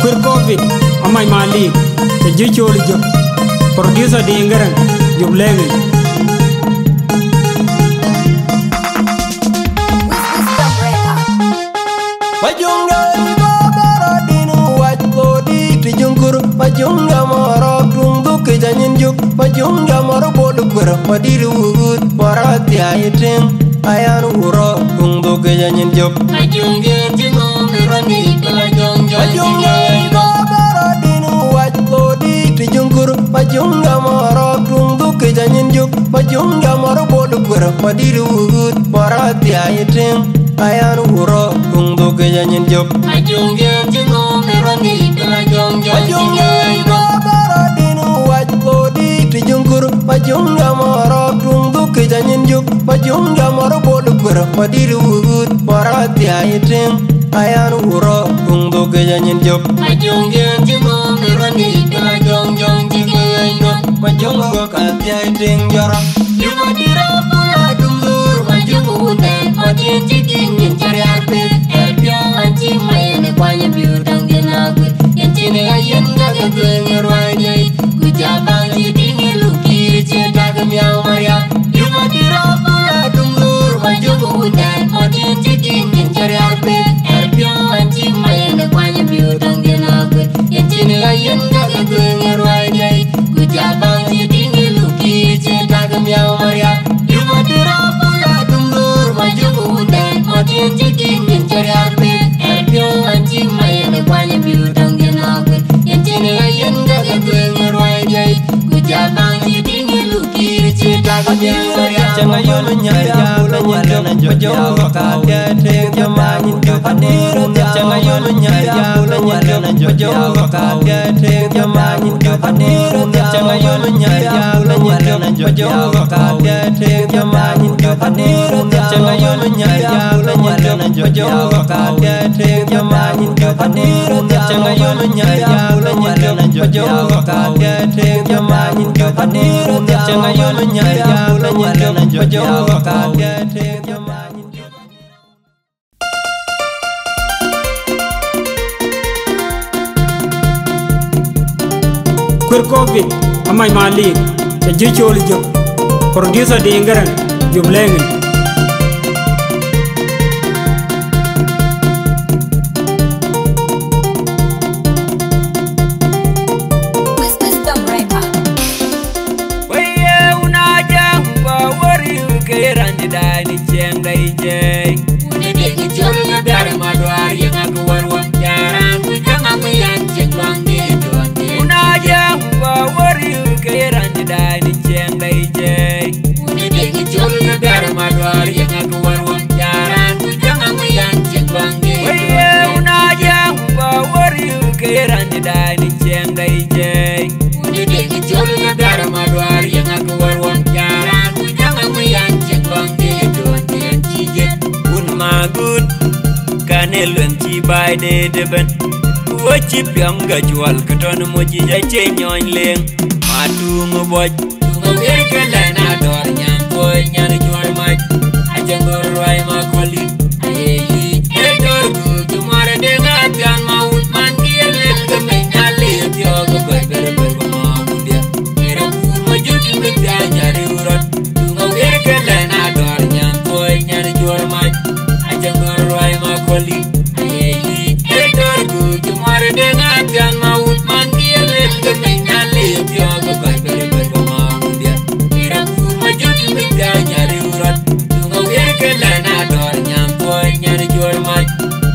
Kuer Covid, amac Malik, të jï col jök. Producer Diŋ Garaŋ, jop lɛŋic. Majöŋ de baba rɔt din wac kodi ti juŋkur, majöŋ de mɔrɔ tuŋ dhuk ke janyin juk, majöŋ de mɔrɔ bol kuer, madiri wut, mɔrɔ thiai tiŋ. Ayan wurɔ tuŋ dhuk ke janyin jop. Majöŋ de ti ŋo mi rɔni bela jɔŋ jɔŋ. Majöŋ de baba rɔt din wac kodi ti juŋkur, majöŋ de mɔrɔ tuŋ dhuk ke janyin juk, majöŋ de mɔrɔ bol kuer, madiri wut, mɔrɔ thiai tiŋ. Ayan wurɔ tuŋ dhuk ke janyin jop. Majöŋ de ti ŋo mi rɔni bela jɔŋ jɔŋ. Majöŋ de baba rɔt din wac kodi ti juŋkur, majöŋ de mɔrɔ tuŋ dhuk ke janyin juk, majöŋ de mɔrɔ bol kuer, madiri wut, mɔrɔ thiai tiŋ. Ayan wurɔ tuŋ dhuk ke janyin jop. Majöŋ de ti ŋo mi rɔni bela jɔŋ jɔŋ ti ke yen ŋo. Majöŋ ŋo ka thiai tiŋ jɔrɔ. Yuma dira bula dum dur, majöŋ wunden, matin ti king in chariar pe. Elpio anti mayen kwanya biu tangen agwe. Yentine ayen gaga dweng ruai jai. Kuja bang ti king in lukiri che tag miau maria. Yuma dira bula dum dur, majöŋ wunden, matin ti king in chariar pe. Elpio anti mayen kwanya biu tangen agwe. Yentine ayen gaga dweng ruai jai. Kuja bang ti king in lukiri che tag miau maria. Yuma dira bula dum dur, majöŋ wunden, matin ti king in chariar pe. Elpio anti mayen kwanya biu tangen agwe. Yentine ayen gaga dweng ruai jai. Kuja bang ti king in lukiri che tag miau maria. Chenga yom nyaya, la nyalo na jo jo ka ke te jama nyin ke panir. Chenga yom nyaya, la nyalo na jo jo ka ke te jama nyin ke panir. Chenga yom nyaya, la nyalo na jo jo ka ke te jama nyin ke panir. Chenga yom nyaya, la nyalo na jo jo ka ke te jama nyin ke panir. Chenga yom nyaya, la nyalo na jo jo ka ke te jama nyin ke panir. Chenga yom nyaya, la nyalo na jo jo ka ke te jama nyin ke Kuer Covid, amac Malik, të jï col jök. Producer Diŋ Garaŋ, jop lɛŋic. Weye una jaŋ ba wariu ke randi dai ni ciɛŋ dai jɛi. Uni dek col na dar ma duar ye ŋak warwa. Jaran ku jaŋa mi yan ciɛŋ luaŋ di duaŋ di. Una jaŋ ba wariu ke randi dai ni ciɛŋ dai jɛi. Uni dek col na dar ma duar ye ŋak warwa. Jaran ku jaŋa mi yan ciɛŋ luaŋ di. Weye una jaŋ ba wariu ke randi dai ni ciɛŋ dai jɛi. Uni dek col na dar ma duar ye ŋak warwa. Jaran ku jaŋa mi yan ciɛŋ luaŋ di duaŋ di yan ci jɛ. Un ma gut. Kane luɛŋ ci bai de de ben. Wo ci piɔŋ ga cuɔl ke tɔn mo ci ja ce nyɔny leŋ. Ma tuŋ bɔc. Tuŋ wer ke lɛn a dɔr nyan tuɔi nyan cuɔr mac. A cɛ gor ruai ma kɔli. Aye yi. E dor ku cu muar de ŋa pian ma wut man ki e lel ke me nyali e piɔk e kɔc ber ber ko ma wut dia. Era ku ma jut me pia nyari urot. Tuŋ wer ke lɛn a dɔr nyan tuɔi nyan cuɔr mac. A cɛ gor ruai ma kɔli. Aye yi. E dor ku cu muar de ŋa pian ma wut man ki e lel ke me nyali e piɔk e kɔc ber ber ko ma wut dia. Era ku ma jut me pia nyari urot. Tuŋ wer ke lɛn a dɔr nyan tuɔi nyan cuɔr mac.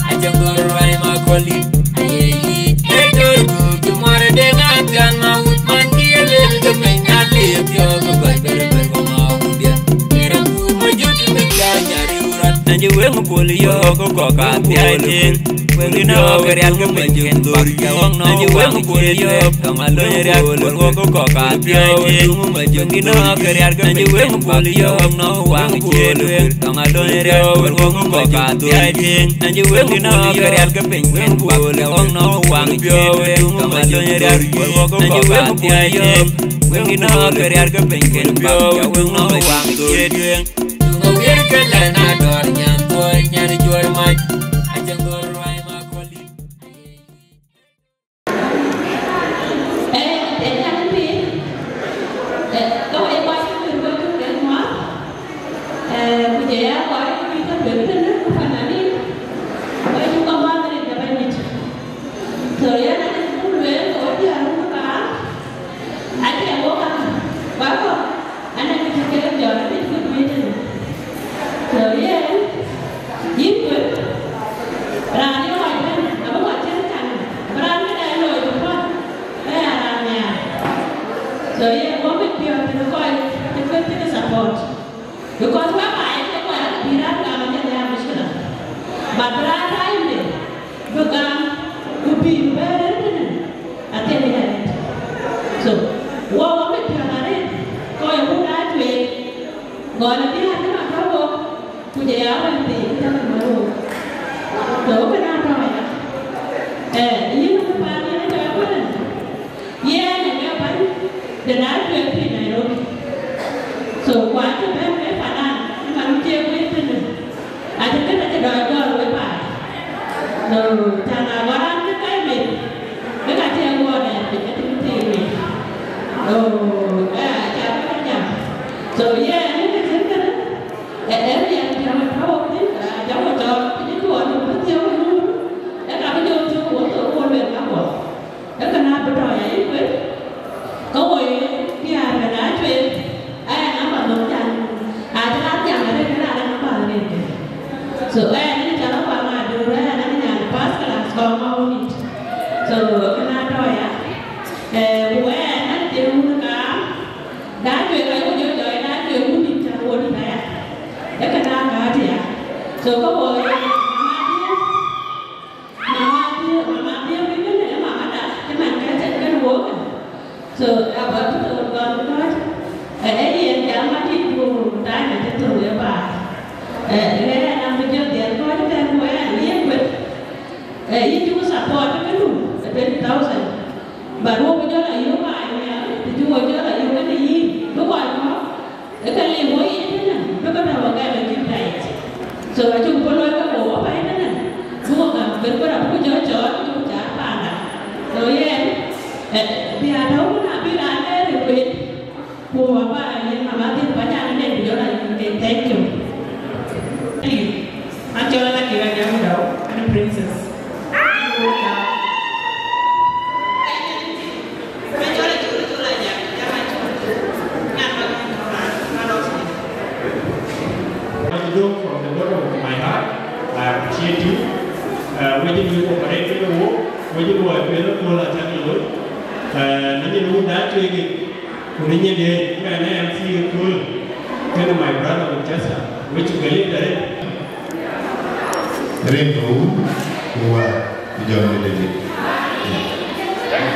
A cɛ gor ruai ma kɔli. Aye yi. E dor ku cu muar de ŋa pian ma wut man ki e lel ke me nyali e piɔk e kɔc ber ber ko ma wut dia. Era ku ma jut me pia nyari urot. Na ji weŋ bol yo ko kɔk a piai tiŋ. Wëŋ dï nɔ̈k kë rial ke piny kën bak ya wëŋ nɔ̈k waŋ ciëët wëŋ. Tɔŋ alony rial wëŋ wok kɔ̈k athiäi tiŋ. Wëŋ dï nɔ̈k kë rial ke piny kën bak ya wëŋ nɔ̈k waŋ ciëët wëŋ. Tɔŋ alony rial wëŋ wok kɔ̈k athiäi tiŋ. Wëŋ dï nɔ̈k kë rial ke piny kën bak ya wëŋ nɔ̈k waŋ ciëët wëŋ. Tɔŋ alony rial wëŋ wok kɔ̈k athiäi tiŋ. Wëŋ dï nɔ̈k kë rial ke piny kën bak ya wëŋ nɔ̈k waŋ ciëët wëŋ. Tuŋ awiɛ̈r ke lɛn adɔ̈ɔ̈r nyan thuɔɔc nyan juɔ̈r mac. Acïn gɔ̈ɔ̈r ruai ma kɔ̈l dït. Ee, ee, nyan piny. Ee, ka wek kɔc cï kën wek cuk kën ŋuɔ̈th. Ee, ku jɔ ya kɔc cï kën wek tënë ku fananin. Wek cuk ke ŋuɔ̈th rin ke Bɛ̈nydït. So, yen anë cuk lueel ke wek diäär wun ë baar. Acie wok aka, wek kɔ̈k, anë kë cï kek jɔt abï kut wëi tënë. So, yen, yïn kuet, raan ye ɣɔc bɛ̈n, abï ɣɔc cïn kaŋ, abï raan këdɛn looi ku puɔ̈l, ke ya raan nhiaar. So, yen, wok mit piɔ̈ɔ̈th tënë kɔc cï kut cï kë support. Because wek baai ke kɔc abï raan gam acie ya mushkila. But bï raan tɔ̈ yïndë, bï gam, ku bï bɛ̈ɛ̈r ëtënë, athiɛ̈n ë arëët. So, wɔ wɔ mit piɔ̈ɔ̈th arëët, kɔc ë wun aa tueek, gɔl abï aa tënë atɔ̈ wok, ku jɔ ya wɛ̈n thii bï tɔ̈ kë mär wok. So, kënë atɔ̈ aya. Eh, yïn ë paan yïn ë tɔ̈ ëbɛ̈n. Yen ë ke bɛ̈ny de na cuet piny Nairobi. So, ku acï bɛ̈n ke panan, ë man cï e guiir tënë. Acï kënë acï dɔc gɔl wek baai. So, can a gɔl raan cï kai meth, ke ka cï e guɔ dɛɛr piny, acï bï thiëëk meth. So, eh, aca bï ke jam. So, yen ë ke cïn kënë, ë, ë riɛl jam ë tɔ̈u thïn, eh, jam ë cɔɔl, piny tuɔɔc, bï thiëëk wek nu, ë ka bï jɔ thiëëk wek, thok wek luel ka guɔ. Ee kënë abï tɔ̈ ya yï kuet, ke wo ye diäär kën aa cuet, aya namba nhom can, acï raan thiaŋ arëët, kënë aa raan namba arëët kën. So, aya nɛn ca lɔ kuaŋ adur, aya nɛn nyan first class kɔŋ ma wunit. So, kënë atɔ̈ ya. Eh, ku aya nɛn cïn wun kaam, da cuet ka yök jɔ jɔ, da cuet wunit ca wunit aya. Ee kënë akaat ya. So, ke wo ye, mama diɛ̈, Mama Adhiëk, Mama Adhiëk wïc kënë, ë mamada, cï man ke cïn kën wok. So, abä bï thok gɔl kɔc. Ë, ë yen jam adït ku time acï thok ë baai. Ë, ë, ɣɛn abï jɔ dhiɛl kɔc tɛ̈n ku ɣɛn ë yen kuet. Ë, yïn cuk support këdu, ë twenty thousand. But wok bï jɔ la yök baai nhial, të cï wok jɔ la yök kënë yïn, bï kɔc kɔ̈k. Ë ka lim wɔ yic ëtënë, bï ke tɔ̈u agɛm ë cïn diet. So, acuk bï looi ke wɔ wɔ pɛ̈i ëtënë, bï wɔ gam, bï bï rɔt bï jɔ cɔɔl, bï jɔ caar panda. So, yen, eh, bï a tɔ̈u kënë abï raan ë rëër wek, ku wɔ ba yen mama dhil ba nyan ënɛn bï jɔ rɔt yïn ke. Thank you. An cɔl Anakir Anyau Dau, an princess. From the bottom of my heart, I appreciate you. Uh, wek cï cooperate kenë wok, wek cï luɔi piɛth ë kööl acäk looi. Uh, na nyin wun da tueŋ yic, ku na nyin de, mɛn ë M C ë kööl, kenë my brother Winchester, wek cuk ke lip arëët. Rin ke wun, ku wä, ku jɔŋ de David.